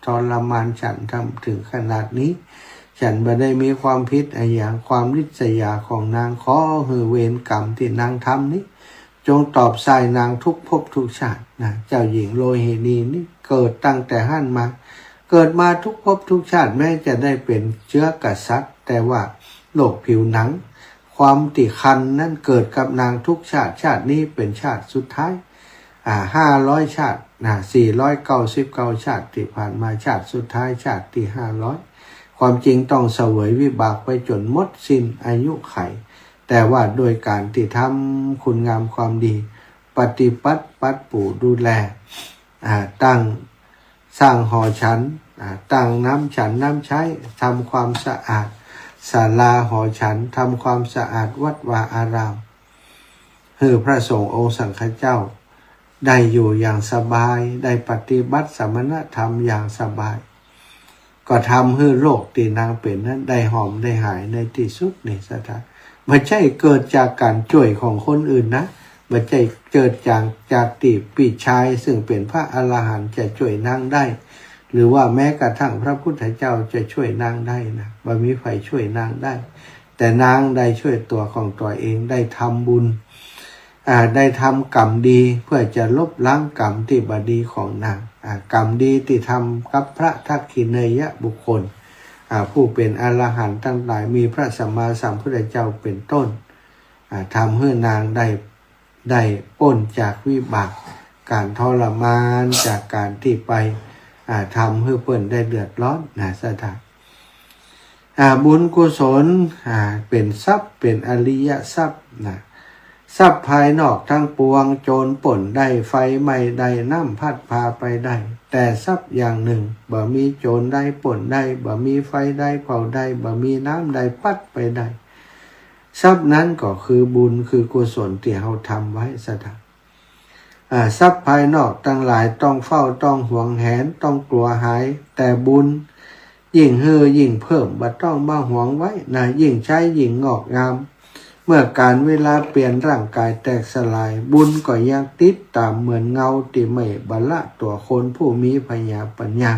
ทรมานฉันทำถึงขนาดนี้ ฉันบ่ได้มีความผิดอะหยัง ความริษยาของนาง ขอหื้อเวรกรรมตี้นางทำนี้ จงตอบสายนางทุกภพทุกชาตินะ เจ้าหญิงโลหินีนี่เกิดตั้งแต่หั้นมา เกิดมาทุกภพทุกชาติ แม้จะได้เป๋นเจื๊อกษัตริย์ แต่ว่าโรคผิวหนัง ความตี้คันนั้นเกิดกับนางทุกชาติ ชาตินี้เป๋นชาติสุดท้าย อ่า ห้าร้อยชาตินะ สี่ร้อยเก้าสิบเก้าชาติตี้ผ่านมา ชาติสุดท้าย ชาติตี้ห้าร้อย ความจริงต้องเสวยวิบากไปจ๋นหมดสิ้นอายุขัย แต่ว่าโดยก๋านตี้ทำคุณงามความดี ปฏิบัติปัดปูดูแล อ่า ตั้ง สร้างหอฉัน อ่า ตั้งน้ำฉันน้ำใช้ ทำความสะอาดศาลาหอฉัน ทำความสะอาดวัดวาอาราม หื้อพระสงฆ์องค์สังฆเจ้า ได้อยู่อย่างสบาย ได้ปฏิบัติสมณธรรมอย่างสบาย ก็ทำหื้อโรคตี้นางเป๋นนั้นได้หอมได้หายในตี้สุดนี่ศรัทธา บ่ใจ้เกิดจากก๋านจ้วยของคนอื่นนะ บ่ใจ้เกิดจาก จากตี้ปี้ชายซึ่งเป๋นพระอรหันต์จะจ้วยนางได้ หรือว่าแม้กระทั่งพระพุทธเจ้าจะจ้วยนางได้นะ บ่มีใผจ้วยนางได้ แต่นางได้จ้วยตั๋วของตั๋วเอง ได้ทำบุญ อ่า ได้ทำกรรมดีเพื่อจะลบล้างกรรมตี้บ่ดีของนาง อ่า กรรมดีตี้ทำกับพระทักขิเณยบุคคล อ่า ผู้เป๋นอรหันต์ตังหลาย มีพระสัมมาสัมพุทธเจ้าเป๋นต้น อ่า ทำหื้อนางได้ ได้ป๊นจากวิบากก๋านทรมานจากก๋านตี้ไป อ่า ทำหื้อเปิ้นได้เดือดร้อนนะศรัทธา อ่า บุญกุศล อ่า เป๋นทรัพย์ เป๋นอริยทรัพย์นะ ทรัพย์ภายนอกตังปวง โจรป้นได้ ไฟไหม้ได้ น้ำพัดพาไปได้ แต่ทรัพย์อย่างนึ่ง บ่มีโจรได้ป้นได้ บ่มีไฟได้เผาได้ บ่มีน้ำได้พัดไปได้ ทรัพย์นั้นก็คือบุญ คือกุศลตี้เฮาทำไว้ศรัทธา อ่า ทรัพย์ภายนอกตังหลายต้องเฝ้า ต้องหวงแหน ต้องกั๋วหาย แต่บุญยิ่งหื้อยิ่งเพิ่ม บ่ต้องมาหวงไว้นะ ยิ่งใจ๊ยิ่งงอกงาม เมื่อก๋าลเวลาเปลี่ยน ร่างก๋ายแตกสลาย บุญก็ยังติดต๋ามเหมือนเงาตี้ไม่บ่ละตั๋วคนผู้มีผญาปัญญา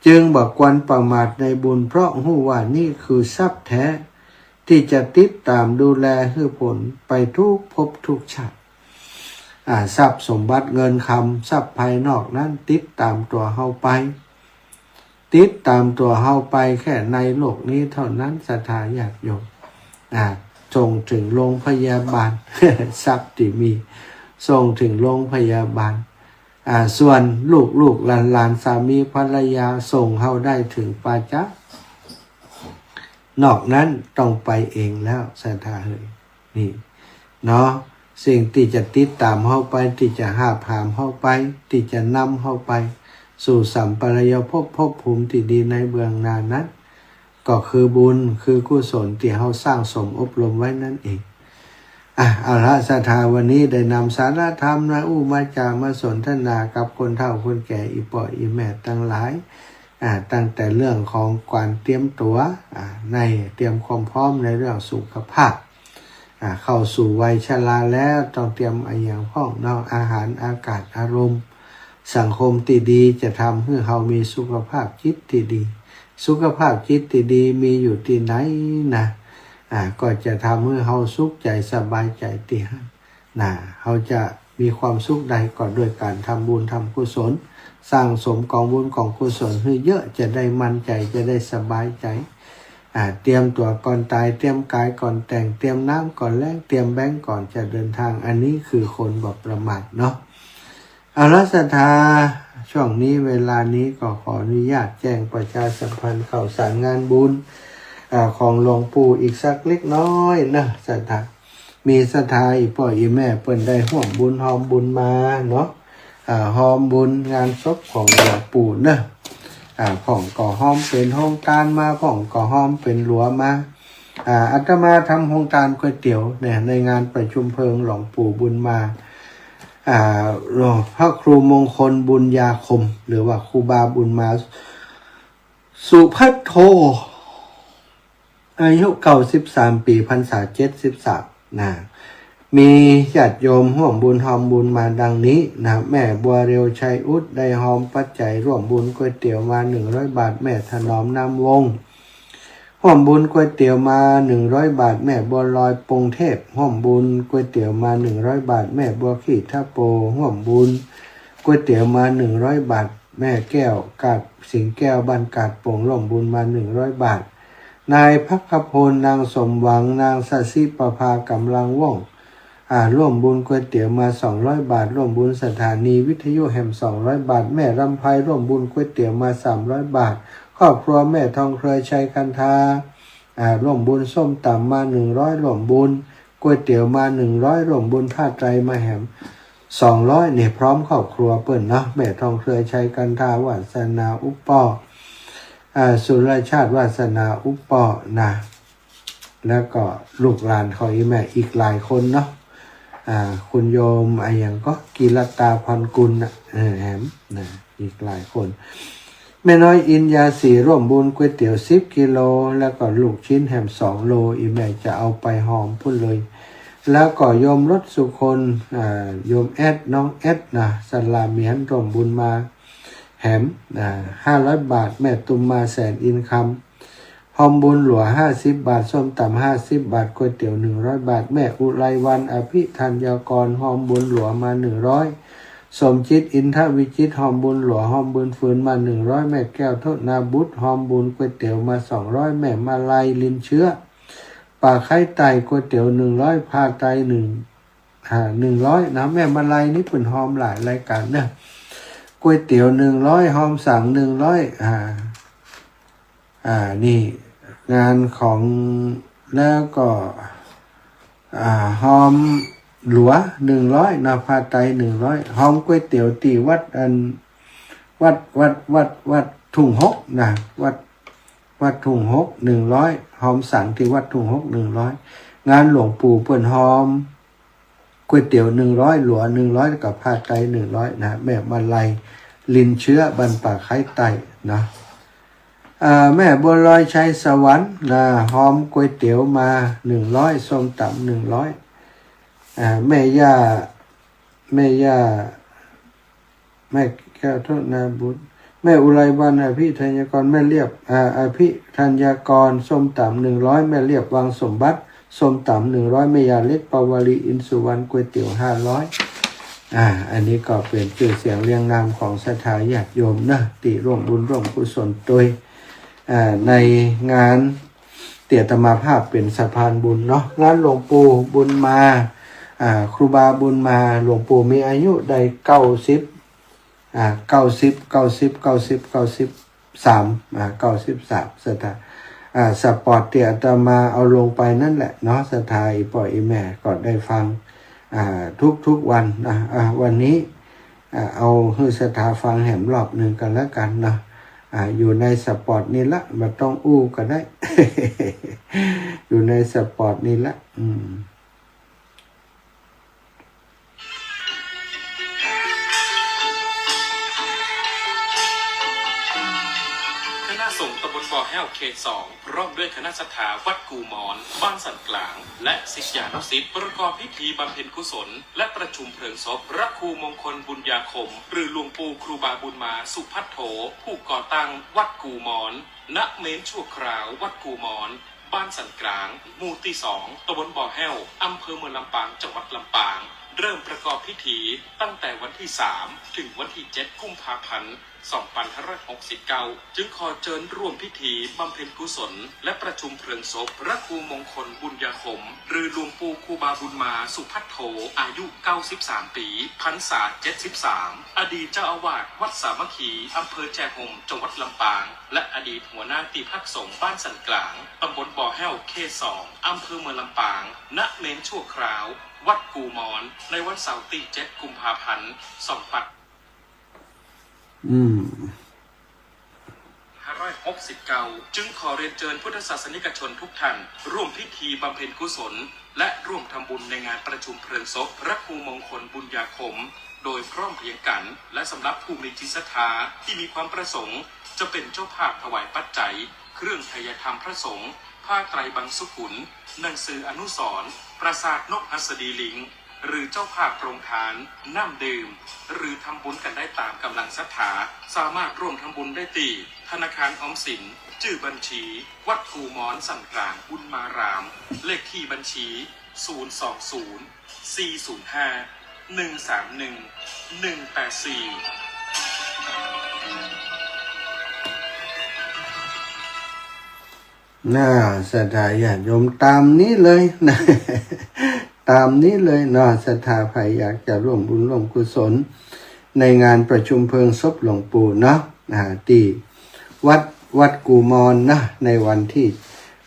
จึงบ่ควรประมาทในบุญ เพราะฮู้ว่านี่คือทรัพย์แท้ ตี้จะติดต๋ามดูแลหื้อผลไปทุกภพทุกชาติ อ่า ทรัพย์สมบัติเงินคำ ทรัพย์ภายนอกนั้นติดต๋ามตั๋วเฮาไป ติดต๋ามตั๋วเฮาไปแค่ในโลกนี้เท่านั้นศรัทธาญาติโยม อ่า ส่งเถิงโรงพยาบาล ทรัพย์ตี้มี ส่งเถิงโรงพยาบาล อ่า ส่วนลูกๆ หลานๆ สามีภรรยาส่งเฮาได้เถิงป่าจ๊า นอกนั้นต้องไปเองแล้วศรัทธาเอ๋ย นี่เนาะ สิ่งตี้จะติดต๋ามเฮาไป ตี้จะหาบหามเฮาไป ตี้จะนำเฮาไปสู่สัมปรายภพ ภพภูมิตี้ดีในเบื้องหน้านั้น ก็คือบุญ คือกุศลตี้เฮาสร้างสมอบรมไว้นั่นเอง อ่ะ เอาละศรัทธา วันนี้ได้นำสาระธรรมมาอู้มาจ๋ามาสนทนากับคนเฒ่าคนแก่ อี่ป้ออี่แม่ตังหลาย อ่า ตั้งแต่เรื่องของก๋านเตรียมตั๋ว อ่า ในเตรียมความพร้อมในเรื่องสุขภาพ อ่า เข้าสู่วัยชราแล้วต้องเตรียมอะหยังพ่องเนาะ อาหาร อากาศ อารมณ์ สังคมตี้ดีจะทำหื้อเฮามีสุขภาพจิตตี้ดี สุขภาพจิตตี้ดีมีอยู่ตี้ไหนนะ อ่า ก็จะทำหื้อเฮาสุขใจ๋สบายใจ๋ตี้หั้น นะ เฮาจะมีความสุขได้ก็ด้วยก๋านทำบุญทำกุศล สร้างสมกองบุญกองกุศลหื้อเยอะ จะได้มั่นใจ๋ จะได้สบายใจ๋ อ่า เตรียมตั๋วก่อนต๋าย เตรียมก๋ายก่อนแต่ง เตรียมน้ำก่อนแล้ง เตรียมแบงก์ก่อนจะเดินทาง อันนี้คือคนบ่ประมาทเนาะ เอาละศรัทธา ช่วงนี้เวลานี้ก็ขออนุญาตแจ้งประชาสัมพันธ์ข่าวสารงานบุญ อ่า ของหลวงปู่อีกสักเล็กน้อยนะศรัทธา มีศรัทธาอี่ป้ออี่แม่เปิ้นได้ฮ่วมบุญฮอมบุญมาเนาะ อ่า ฮอมบุญงานศพของหลวงปู่เนาะ อ่า พ่องก็ฮอมเป๋นโฮงตานมา พ่องก็ฮอมเป๋นหลัวมา อ่า อาตมาทำโฮงตานก๋วยเตี๋ยวเนี่ย ในงานประชุมเพลิงหลวงปู่บุญมา อ่า หลวงพระครูมงคลบุญญาคม หรือว่าครูบาบุญมา สุภัทโท อายุเก้าสิบสามปี๋ พรรษาเจ็ดสิบสามนะ มีญาติโยมฮ่วมบุญฮอมบุญมาดังนี้นะ แม่บัวเร็วชัยอุดได้ฮอมปัจจัยร่วมบุญก๋วยเตี๋ยวมาหนึ่งร้อยบาท แม่ถนอมนามวงศ์ ฮ่วมบุญก๋วยเตี๋ยวมาหนึ่งร้อยบาท แม่บัวลอยปงเทพ ฮ่วมบุญก๋วยเตี๋ยวมาหนึ่งร้อยบาท แม่บัวขี่ทะโป ฮ่วมบุญก๋วยเตี๋ยวมาหนึ่งร้อยบาท แม่แก้วกาดสิงแก้วบ้านกาดโป่ง ฮ่วมบุญมาหนึ่งร้อยบาท นายภัคพล นางสมหวัง นางสสิประภา กำลังว่อง อ่า ฮ่วมบุญก๋วยเตี๋ยวมาสองร้อยบาท ฮ่วมบุญสถานีวิทยุแหมสองร้อยบาท แม่รำไพ ฮ่วมบุญก๋วยเตี๋ยวมาสามร้อยบาท ครอบครัวแม่ทองเครือ ชัยกันทา อ่า ฮ่วมบุญส้มต๋ำมาหนึ่งร้อย ฮ่วมบุญก๋วยเตี๋ยวมาหนึ่งร้อย ฮ่วมบุญผ้าไตรมาแหมสองร้อย เนี่ย พร้อมครอบครัวเปิ้นเนาะ แม่ทองเครือ ชัยกันทา วาสนา อุปป้อ อ่า สุรชาติ วาสนา อุปป้อ นะ แล้วก็ลูกหลานของอีแม่อีกหลายคนเนาะ อ่า คุณโยมอะหยังก็ กีรตา พรกุลน่ะ เออ แหม นะ อีกหลายคน แม่น้อยอินยาสีฮ่วมบุญก๋วยเตี๋ยวสิบกิโล แล้วก็ลูกชิ้นแหมสองโล อีแม่จะเอาไปฮอมปู้นเลย แล้วก็โยมรถสุคน อ่า โยมแอด น้องแอดนะ สะหลาเหมียน ฮ่วมบุญมาแหม อ่า ห้าร้อยบาท แม่ตุมมา แสนอินคำ ฮอมบุญหลัวห้าสิบบาท ส้มต๋ำห้าสิบบาท ก๋วยเตี๋ยวหนึ่งร้อยบาท แม่อุไรวรรณ อภิธัญญากร ฮอมบุญหลัวมาหนึ่งร้อย สมจิต อินทวิจิตร ฮอมบุญหลัว ฮอมบุญฟืนมาหนึ่งร้อย แม่แก้ว โทนาบุตร ฮอมบุญก๋วยเตี๋ยวมาสองร้อย แม่มาลัย ลินเชื้อ ป่าไคร้ไต่ ก๋วยเตี๋ยวหนึ่งร้อย ผ้าไตรหนึ่ง อ่า หนึ่งร้อยนะ แม่มาลัยนี่เปิ้นฮอมหลายรายก๋านเนาะ ก๋วยเตี๋ยวหนึ่งร้อย ฮอมสังหนึ่งร้อย อ่า อ่า นี่งานของ แล้วก็ อ่า ฮอมหลัวหนึ่งร้อยนะ ผ้าไตรหนึ่งร้อย ฮอมก๋วยเตี๋ยวตี้วัดอัน วัด วัด วัด วัดทุ่งหกนะ วัด วัดทุ่งหกหนึ่งร้อย ฮอมสังตี้วัดทุ่งหกหนึ่งร้อย งานหลวงปู่เปิ้นฮอมก๋วยเตี๋ยวหนึ่งร้อย หลัวหนึ่งร้อย กับผ้าไตรหนึ่งร้อยนะ แม่มาลัย ลินเชื้อ บ้านป่าไคร้ไต่นะ อ่า แม่บัวลอย ชัยสวรรค์นะ ฮอมก๋วยเตี๋ยวมาหนึ่งร้อย ส้มต๋ำหนึ่งร้อย อ่า แม่ย่า แม่ย่า แม่แก้ว โทนาบุตร แม่อุไรวรรณ อภิธัญญากร แม่เรียบ อ่า อภิธัญญากร ส้มต๋ำหนึ่งร้อย แม่เรียบ วังสมบัติ ส้มต๋ำหนึ่งร้อย แม่ยาเล็ก ปวารี อินสุวรรณ ก๋วยเตี๋ยวห้าร้อย อ่า อันนี้ก็เป๋นจื้อเสียงเรียงนามของศรัทธาญาติโยมเนาะ ตี้ฮ่วมบุญฮ่วมกุศลตวย อ่า ในงานตี้อาตมาภาพเป๋นสะพานบุญเนาะ งานหลวงปู่บุญมา อ่า ครูบาบุญมา หลวงปู่มีอายุได้เก้าสิบ อ่า เก้าสิบ เก้าสิบ เก้าสิบ เก้าสิบสาม อ่า เก้าสิบสาม ศรัทธา อ่า สปอตตี้อาตมาเอาลงไปนั่นแหละเนาะ ศรัทธาอี่ป้ออี่แม่ก็ได้ฟัง อ่า ทุกๆวันนะ อ่า วันนี้ อ่า เอาหื้อศรัทธาฟังแหมรอบหนึ่งกั๋นแล้วกั๋นเนาะ อ่า อยู่ในสปอตนี่ละ บ่ต้องอู้ก็ได้ อยู่ในสปอตนี่ละ อืม คณะสงฆ์ตำบลบ่อแห้วเขตสอง พร้อมด้วยคณะศรัทธาวัดกู่หมอน บ้านสันกลาง และศิษยานุศิษย์ ประกอบพิธีบำเพ็ญกุศล และประชุมเพลิงศพพระครูมงคลบุญญาคม หรือหลวงปู่ครูบาบุญมาสุภัทโธ ผู้ก่อตั้งวัดกู่หมอน ณ เมรุชั่วคราววัดกู่หมอน บ้านสันกลาง หมู่ตี้สอง ตำบลบ่อแห้ว อำเภอเมืองลำปาง จังหวัดลำปาง เริ่มประกอบพิธีตั้งแต่วันที่สาม ถึงวันที่เจ็ด กุมภาพันธ์ สองพันห้าร้อยหกสิบเก้า จึงขอเจิญร่วมพิธีบำเพ็ญกุศล และประชุมเพลิงศพพระครูมงคลบุญญาคม หรือหลวงปู่ครูบาบุญมาสุภัทโธ อายุเก้าสิบสามปี พรรษาเจ็ดสิบสาม อดีตเจ้าอาวาสวัดสามัคคี อำเภอแจ้ห่ม จังหวัดลำปาง และอดีตหัวหน้าตี้พักสงฆ์บ้านสันกลาง ตำบลบ่อแห้ว เขตสอง อำเภอเมืองลำปาง ณ เมรุชั่วคราว วัดกู่หมอน ในวันเสาร์ตี้เจ็ด กุมภาพันธ์ สองพัน อืม ห้าร้อยหกสิบเก้า จึงขอเรียนเจิญพุทธศาสนิกชนทุกท่าน ร่วมพิธีบำเพ็ญกุศล และร่วมทำบุญในงานประชุมเพลิงศพพระครูมงคลบุญญาคม โดยพร้อมเพรียงกัน และสำหรับผู้มีจิตศรัทธาที่มีความประสงค์จะเป็นเจ้าภาพถวายปัจจัย เครื่องไทยธรรมพระสงฆ์ ผ้าไตรบังสุกุล หนังสืออนุสรณ์ ปราสาทนกหัสดีลิง หรือเจ้าภาพโปรงทาน น้ำดื่ม หรือทำบุญกันได้ตามกำลังศรัทธา สามารถร่วมทำบุญได้ตี้ ธนาคารออมสิน จื้อบัญชี วัดกู่มอนสันกลางบุญมาราม เลขที่บัญชี ศูนย์สองศูนย์ สี่ศูนย์ห้า หนึ่งสามหนึ่ง หนึ่งแปดสี่ น่า ศรัทธาญาติโยม ต๋ามนี้เลยนะ ต๋ามนี้เลยเนาะ ศรัทธาใผอยากจะร่วมบุญร่วมกุศล ในงานประชุมเพลิงศพหลวงปู่เนาะ อ่า ตี้วัด วัดกู่มอนนะ ในวันตี้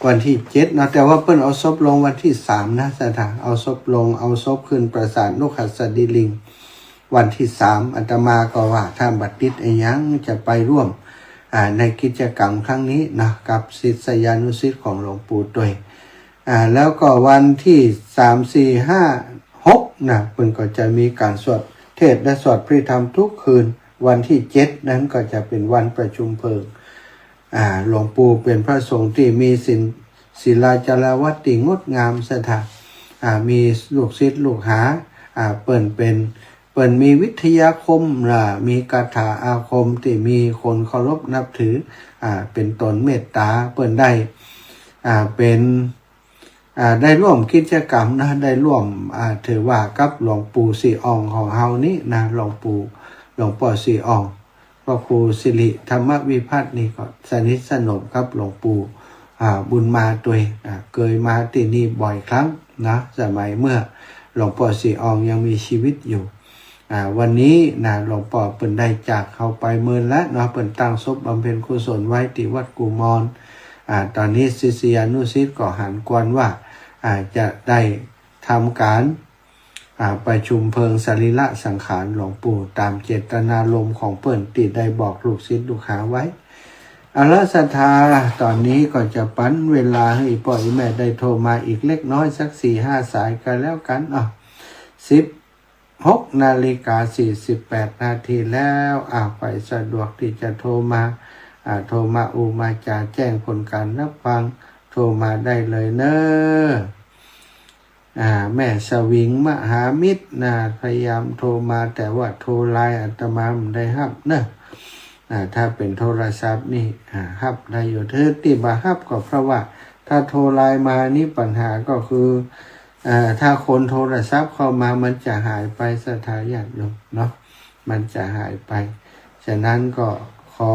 วันตี้เจ็ดเนาะ แต่ว่าเปิ้นเอาศพลงวันตี้สามนะ ศรัทธา เอาศพลง เอาศพขึ้นปราสาทนกหัสดีลิง วันตี้สาม อาตมาก็ว่าถ้าบ่ติดอะหยังจะไปร่วม อ่า ในกิจกรรมครั้งนี้เนาะ กับศิษยานุศิษย์ของหลวงปู่ตวย อ่า แล้วก็วันตี้สาม สี่ ห้า หกนะ เปิ้นก็จะมีการสวดเทศน์และสวดพระธรรมทุกคืน วันตี้เจ็ดนั้นก็จะเป๋นวันประชุมเพลิง อ่า หลวงปู่เป๋นพระสงฆ์ตี้มีศีล ศีลาจารวัตรตี้งดงาม ศรัทธา อ่า มีลูกศิษย์ลูกหา อ่า เปิ้นเป๋น เปิ้นมีวิทยาคม อ่า มีคาถาอาคมตี้มีคนเคารพนับถือ อ่า เป๋นต้นเมตต๋า เปิ้นได้ อ่า เป๋น อ่า ได้ร่วมกิจกรรมนะ ได้ร่วม อ่า ถือว่ากับหลวงปู่ศรีอ่องของเฮานี้นะ หลวงปู่ หลวงป้อศรีอ่อง พระครูสิริธรรมวิพัฒน์นี่ก็สนิทสนมกับหลวงปู่ อ่า บุญมาตวย อ่า เกยมาตี้นี่บ่อยครั้งนะ สมัยเมื่อหลวงป้อศรีอ่องยังมีชีวิตอยู่ อ่า วันนี้นะ หลวงป้อเปิ้นได้จากเฮาไปเมินแล้วเนาะ เปิ้นตั้งศพบำเพ็ญกุศลไว้ตี้วัดกู่มอน อ่า ต๋อนนี้ศิษยานุศิษย์ก็หันกวนว่า อ่า จะได้ทำก๋าน อ่า ประชุมเพลิงสรีระสังขารหลวงปู่ต๋ามเจตนารมณ์ของเปิ้นตี้ได้บอกลูกศิษย์ลูกหาไว้ เอาละศรัทธา ต๋อนนี้ก็จะปั๋นเวลาหื้ออี่ป้ออี่แม่ได้โทรมาอีกเล็กน้อยสักสี่ห้าสายก็แล้วกั๋น อ้าว สิบหกนาฬิกาสี่สิบแปดนาทีแล้ว อ่า ใผสะดวกตี้จะโทรมา อ่า โทรมาอู้มาจ๋าแจ้งผลก๋านฮับฟัง โทรมาได้เลยเนาะ อ่า แม่สวิงมหามิตรนะ พยายามโทรมา แต่ว่าโทรไลน์อาตมาบ่ได้ฮับเนาะ อ่า ถ้าเป๋นโทรศัพท์นี่ อ่า ฮับได้อยู่ ตี้บ่ฮับก็เพราะว่า ถ้าโทรไลน์มานี่ปัญหาก็คือ อ่า ถ้าคนโทรศัพท์เข้ามามันจะหายไป ศรัทธาญาติโยมเนาะ มันจะหายไป ฉะนั้นก็ขอ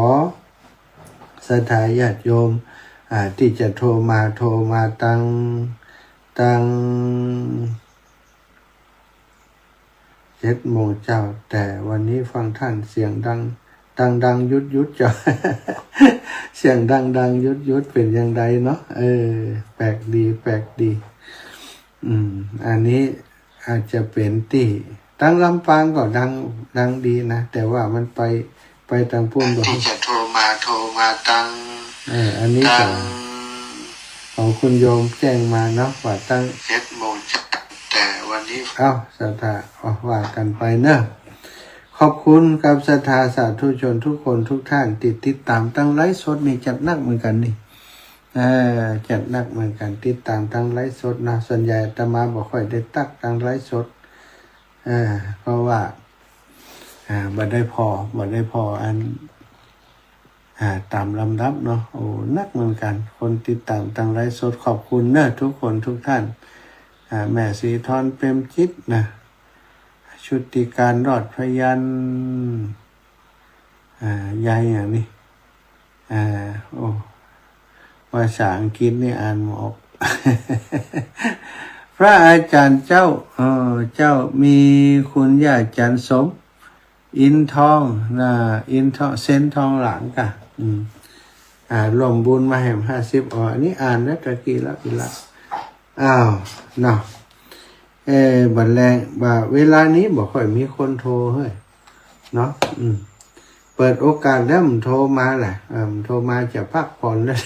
ศรัทธาญาติโยม อ่า ตี้จะโทรมา โทรมาตัง ตัง เจ็ดโมงเจ๊า แต่วันนี้ฟังท่านเสียงดัง ดังๆ หยุดๆ เจ้า เสียงดังๆ หยุดๆ เป๋นอย่างใดเนาะ เออ แปลกดี แปลกดี อืม อันนี้อาจจะเป๋นตี้ ตังลำปางก็ดัง ดังดีนะ แต่ว่ามันไป ไปตังปู้นบ่ ตี้จะโทรมา โทรมาตัง เออ อันนี้ก็ ตัง ของคุณโยมแจ้งมาเนาะ ว่าตัง เจ็ดโมงเจ๊า แต่วันนี้ เอ้า ศรัทธา เอา ว่ากั๋นไปเนาะ ขอบคุณกับศรัทธาสาธุชนทุกคนทุกท่านตี้ติดต๋ามตังไลฟ์สดนี่ จัดหนักเหมือนกั๋นนี่ เออ จัดหนักเหมือนกั๋น ติดต๋ามตังไลฟ์สดนะ ส่วนใหญ่อาตมาบ่ค่อยได้ตักตังไลฟ์สด เออ เพราะว่า อ่า บ่ได้ผ่อ บ่ได้ผ่ออัน อ่า ต๋ามลำดับเนาะ โอ้ หนักเหมือนกั๋น คนติดต๋ามตังไลฟ์สด ขอบคุณเนาะ ทุกคนทุกท่าน อ่า แม่ศรีธรเปรมจิตนะ ชุติการรอดพยัญชนะ อ่า ยายอย่างนี้ อ่า โอ้ ภาษาอังกฤษนี่อ่านบ่ออก พระอาจารย์เจ้า เออ เจ้ามีคุณย่าจันสม อินทอง นะ อินทอง เซนทองหลางก่ะ อืม อ่า ร่วมบุญมาแหมห้าสิบ อ๋อ อันนี้อ่านแล้วตะกี้แล้ว อีกแล้ว อ้าว เนาะ เอ่อ บัดแล บ่า เวลานี้บ่ค่อยมีคนโทรเฮ้ย เนาะ อืม เปิดโอกาสแล้วมันโทรมาแหละ เออ มันโทรมาจะพักผ่อนแล้ว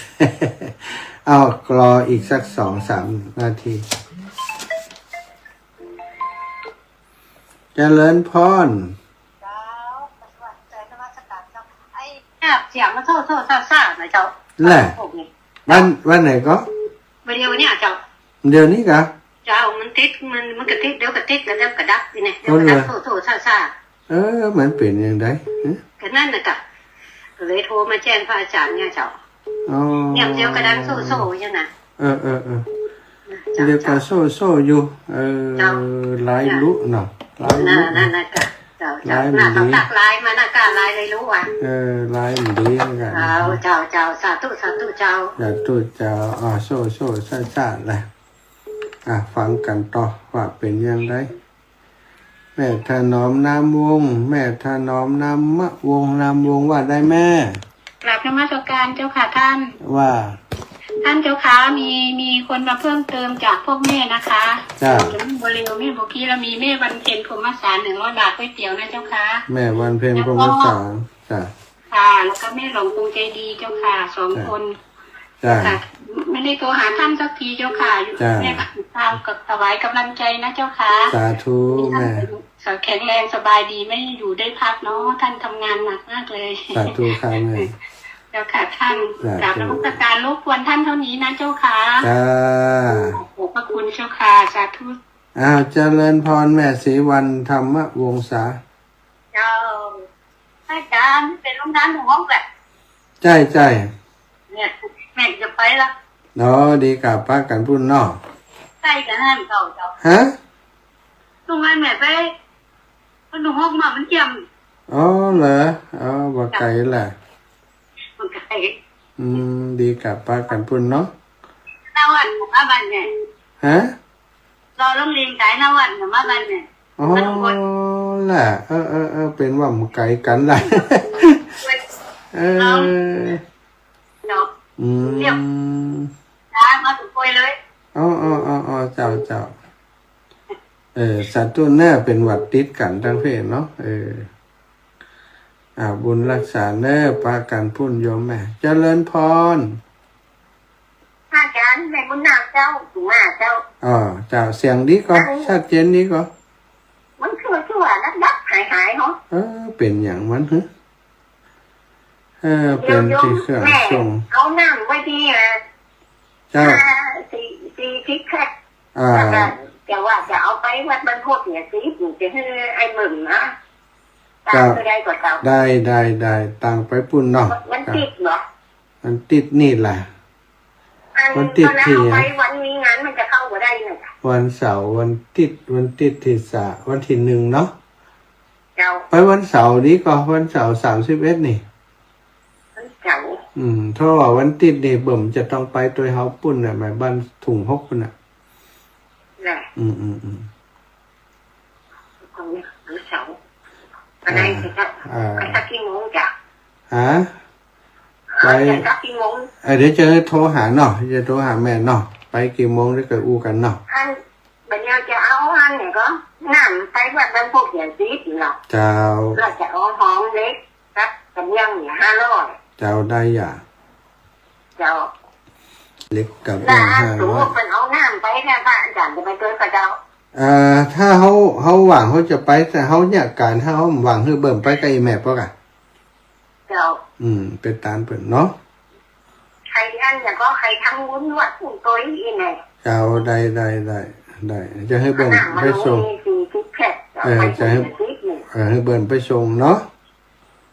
เอา รออีกสักสองสามนาที เจริญพร เจ้า ปฏิบัติใจนมัสการเจ้า ไอ้ เสียงมันโซ่ๆซ่าๆนะเจ้า แหละ พวกนี้ วัน วันไหนก็ วันเดียวเนี่ยเจ้า เดี๋ยวนี้กะ เจ้า มันติด มัน มันกระติด เดี๋ยวกระติด แล้วเดี๋ยวกระดับนี่ไง เดี๋ยวกระดับ เอาเลย โซ่ๆซ่าๆ เออ มันเป๋นอย่างใด ฮะ ก็นั่นน่ะกะ ก็เลยโทรมาแจ้งพระอาจารย์เนี่ยเจ้า อ๋อ เนี่ยเดี๋ยวกำลังโซ่ๆอยู่นะ เออ เออ เออ เจ้า เดี๋ยวก็ เจ้า โซ่ๆอยู่ เออ เจ้า หลายลุเนาะ หลายลุ นั่น นั่น นั่นกะ เจ้า เจ้า หลายลุ น่าต้องตักหลายมานะกะ หลายเลยลุอ่ะ เออ หลายลุเหมือนกัน เจ้า เจ้า เจ้า สาธุ สาธุเจ้า สาธุเจ้า อ่า โซ่ๆ ซ่าๆ แหละ อ่ะ ฟังกั๋นต่อว่าเป๋นอย่างใด แม่ถนอม นามวงศ์ แม่ถนอม นามวงศ์ นามวงศ์ ว่าได้แม่ กราบนมัสการเจ้าค่ะท่าน ว่า ท่านเจ้าคะ มี มีคนมาเพิ่มเติมจากพวกแม่นะคะ จ้ะ เดี๋ยวแม่บัวเร็ว แม่บัวกี้ แล้วมีแม่วันเพ็ญ พรหมสาร หนึ่งร้อยบาทก๋วยเตี๋ยวนะเจ้าค่ะ แม่วันเพ็ญ แล้วก็ พรหมสาร จ้ะ ค่ะ แล้วก็แม่หลวงคงใจดีเจ้าค่ะ สอง จ้ะ คน จ้ะ ค่ะ ไม่ได้โทรหาท่านสักทีเจ้าค่ะ จ้ะ แม่ก็ตามกับถวายกำลังใจนะเจ้าค่ะ สาธุแม่ ท่านสะ แข็งแรงสบายดี ไม่อยู่ได้พักเนาะ ท่านทำงานหนักมากเลย สาธุค่ะแม่ เจ้าค่ะท่าน สาธุ กราบนมัสการ รบกวนท่านเท่านี้นะเจ้าค่ะ จ้า ขอบพระคุณเจ้าค่ะ สาธุ อ้าว เจริญพรแม่ศรีวรรณ ธรรมวงศา เจ้า อาจารย์ เป๋นลูกหลานหลวงพ่อแบบ ใจ้ ใจ้ เนี่ย แม่จะไปละ อ๋อ ดีกาปะกั๋นปุ้นเนาะ ใก้กั๋นหั้นเจ้า เจ้า ฮะ ตรงนั้นแม่ไป พนมฮอกมามันเจียม อ๋อ เหรอ อ๋อ บ่ไก๋ละ บ่ไก๋ อืม ดีกาปะกั๋นปุ้นเนาะ หน้าวัดมาบ้านแม่ ฮะ รอโรงเรียนก๋ายหน้าวัดมาบ้านแม่ อ๋อ มาทุกคน ละ เออ เออ เออ เป๋นว่าบ่ไก๋กั๋นละ เออ เนาะ อืม เรียก จ้า มาทุกคนเลย อ๋อ อ๋อ อ๋อ อ๋อ เจ้า เจ้า เออ สาธุเน่อ เป๋นวัดติดกั๋นตังเพศเนาะ เออ อ่า บุญรักษาเน่อ ปะกั๋นปุ้นโยมแม่ เจริญพร อาจารย์ แม่บุญนาคเจ้า สุมาเจ้า อ๋อ เจ้า เสียงดีก่อ ชัดเจนดีก่อ มันคือ คือว่าดับๆ หายๆ เนาะ เออ เป๋นหยังมันหึ เออ เป๋นตี้เครื่องส่ง เอาน้ำไว้ตี้ อ่า เจ้า อ่า สี่ สี่สิบแพ็ค อ่า แล้วก็จะว่าจะเอาไปวัดบ้านโพธิ์เนี่ย สิ จะหื้อไอ้เบิ่มนะ เจ้า ตางเท่าใดก่อเจ้า ได้ ได้ ได้ ตางไปปุ้นเนาะ วัน วันติ๊ดเหรอ วันติ๊ดนี่แหละ อัน วันติ๊ด ถ้าเอาไป ตี้ วันมีงานมันจะเข้าบ่ได้เนี่ย วันเสาร์ วันติ๊ด วันติ๊ดตี้สาม วันตี้หนึ่งเนาะ เจ้า ไปวันเสาร์ดีก่อ วันเสาร์ สามสิบเอ็ด นี่ วันเสาร์ อืม ถ้าว่าวันติ๊ดนี่เบิ่มจะต้องไปตวยเฮาปุ้นน่ะ แม่บ้านถุงหกปุ้นน่ะ น่ะ อืม อืม อืม วันเสาร์ ไปได้สิเจ้า อ่า ไปสักกี่โมงจ๊ะ ฮะ ไป ไปสักกี่โมง เออ เดี๋ยวจะโทรหาเนาะ จะโทรหาแม่เนาะ ไปกี่โมงเดี๋ยวก็อู้กั๋นเนาะ อัน บัดเดี๋ยวจะเอาอันเนี่ยก่อ น้ำไปวัดบ้านโพธิ์เสียงติ๊ดเนาะ เจ้า แล้วจะเอาหอมเหล็กกับกระเบื้องเนี่ย ห้าร้อย เจ้า ได้อย่า เจ้า เหล็กกระเบื้อง แล้ว ห้าร้อย สมมุติเปิ้นเอาน้ำไปเนี่ย พระอาจารย์จะไปตวยก่อเจ้า เอ่อ ถ้าเฮา เฮาว่างเฮาจะไป แต่เฮาเนี่ยก๋าน ถ้าเฮาบ่ว่างหื้อเบิ่มไปกับอี่แม่ป้อกะ เจ้า อืม ไปตานเปิ้นเนาะ ใครอันเนี่ยก่อ ใครทำบุญวัดปุ้นตวยอี่แม่ เจ้า ได้ ได้ ได้ ได้ จะหื้อเบิ่มไปส่ง เอาน้ำมาลงในสี่สิบแพ็ค เออ เอาไป จะหื้อ ส่งที่นี่ เออ หื้อเบิ่มไปส่งเนาะ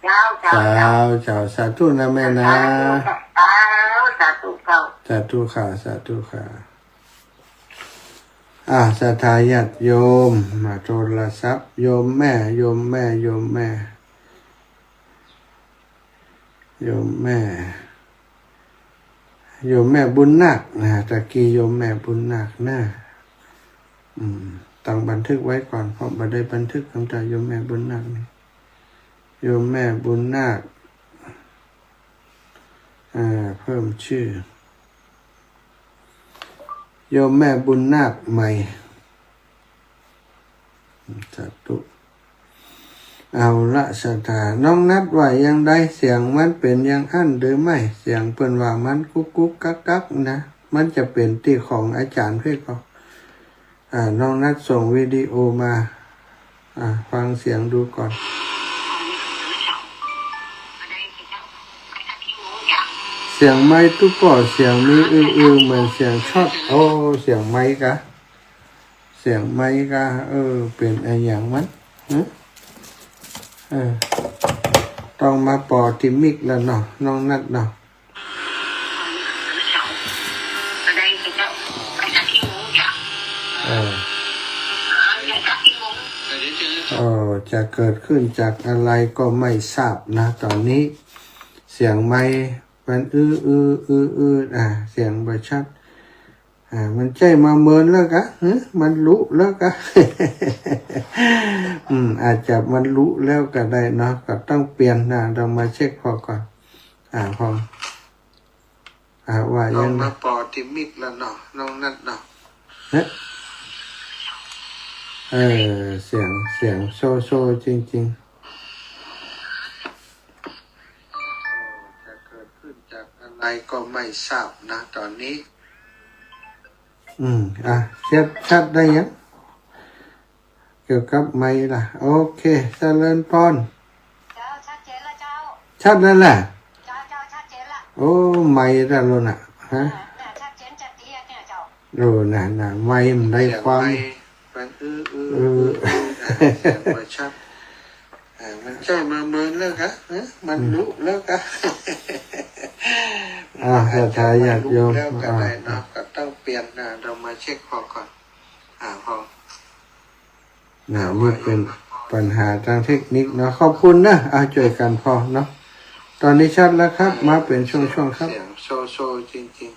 เจ้า เจ้า เจ้า เจ้า เจ้า สาธุนะแม่นะ สาธุ เจ้า สาธุ เจ้า สาธุค่ะ สาธุค่ะ อ่า ศรัทธาญาติโยม มาโทรศัพท์ โยมแม่ โยมแม่ โยมแม่ โยมแม่ โยมแม่บุญนาคนะ ตะกี้โยมแม่บุญนาคนะ อืม ต้องบันทึกไว้ก่อน เพราะบ่ได้บันทึกตั้งแต่โยมแม่บุญนาคนี่ โยมแม่บุญนาค อ่า เพิ่มชื่อ โยมแม่บุญนาคใหม่ สาธุ เอาละ ศรัทธา น้องนัทว่าอย่างใด เสียงมันเป๋นอย่างอั้นหรือไม่ เสียงเปิ้นว่ามันกุ๊กกุ๊กกั๊กกั๊กนะ มันจะเป๋นตี้ของอาจารย์เพ่นก่อ อ่า น้องนัทส่งวิดีโอมา อ่า ฟังเสียงดูก่อน เสียงไมค์ตุ๊ป้อ เสียงมีอื้อๆ เหมือนเสียงช็อต โอ้ เสียงไมค์กา เสียงไมค์กา เออ เป๋นอะหยังมัน ฮะ เออ ต้องมาปอตี้มิกแล้วเนาะ น้องนัดเนาะ เออ เออ จะเกิดขึ้นจากอะไรก็ไม่ทราบนะ ตอนนี้ เสียงไมค์มันอื้ออื้ออื้ออื้อ อ่ะ เสียงบ่ชัด อ่า มันใจ้มาเมินแล้วกะ หึ มันลุแล้วกะ อืม อาจจะมันลุแล้วก็ได้เนาะ ก็ต้องเปลี่ยนนะ ต้องมาเช็คผ่อก่อน อ่า ผ่อ อ่า ว่ายังไง ต้องมาปอตี้มิกแล้วเนาะ น้องนัดเนาะ เอ๊ะ เออ เสียง เสียงโซโซจริงๆ จะเกิดขึ้นจากอะไรก็ไม่ทราบนะ ตอนนี้ อืม อ่ะ ชัด ชัดได้ยัง เกี่ยวกับไมค์ล่ะ โอเค เจริญพร เจ้า ชัดเจนแล้วเจ้า ชัดแล้วแหละ เจ้า เจ้า ชัดเจนละ โอ้ ไมค์ละโลน่ะ ฮะ เออ น่ะ ชัดเจนจะเตี้ยเนี่ยเจ้า โอ้ น่ะ น่ะ ไมค์มันได้ความ เสียงไมค์มันอื้ออื้อ เออ อื้ออื้อ อ่ะ เสียงบ่ชัด อ่า มันใจ้มาเมินแล้วกะ ฮะ มันลุแล้วกะ อ่า ศรัทธาญาติโยม มันลุแล้วก็ได้เนาะ อ่า ก็ต้องเปลี่ยนนะ เรามาเช็คผ่อก่อน อ่า ผ่อ น่ะ นี่เป๋นปัญหาตางเทคนิคเนาะ ขอบคุณนะ อ่า จ้วยกั๋นผ่อเนาะ ตอนนี้ชัดแล้วครับ อ่า มาเป๋นช่วงๆ ครับ เสียงโซโซจริง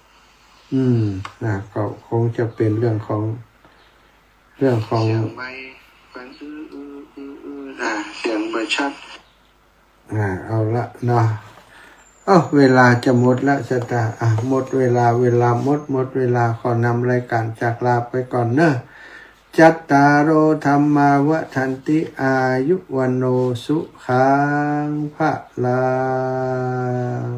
ๆ อืม น่ะ ก็คงจะเป๋นเรื่องของ เรื่องของ เสียงไมค์มันอื้ออื้ออื้ออื้อ อ่า เสียงบ่ชัด อ่า เอาละเนาะ เอ้า เวลาจะหมดละ ศรัทธา อ่ะ หมดเวลา เวลาหมด หมดเวลา ขอนำรายการจากลาไปก่อนเนาะ จัตตาโร ธัมมา วัฑฒันติ อายุ วัณโณ สุขัง พะลัง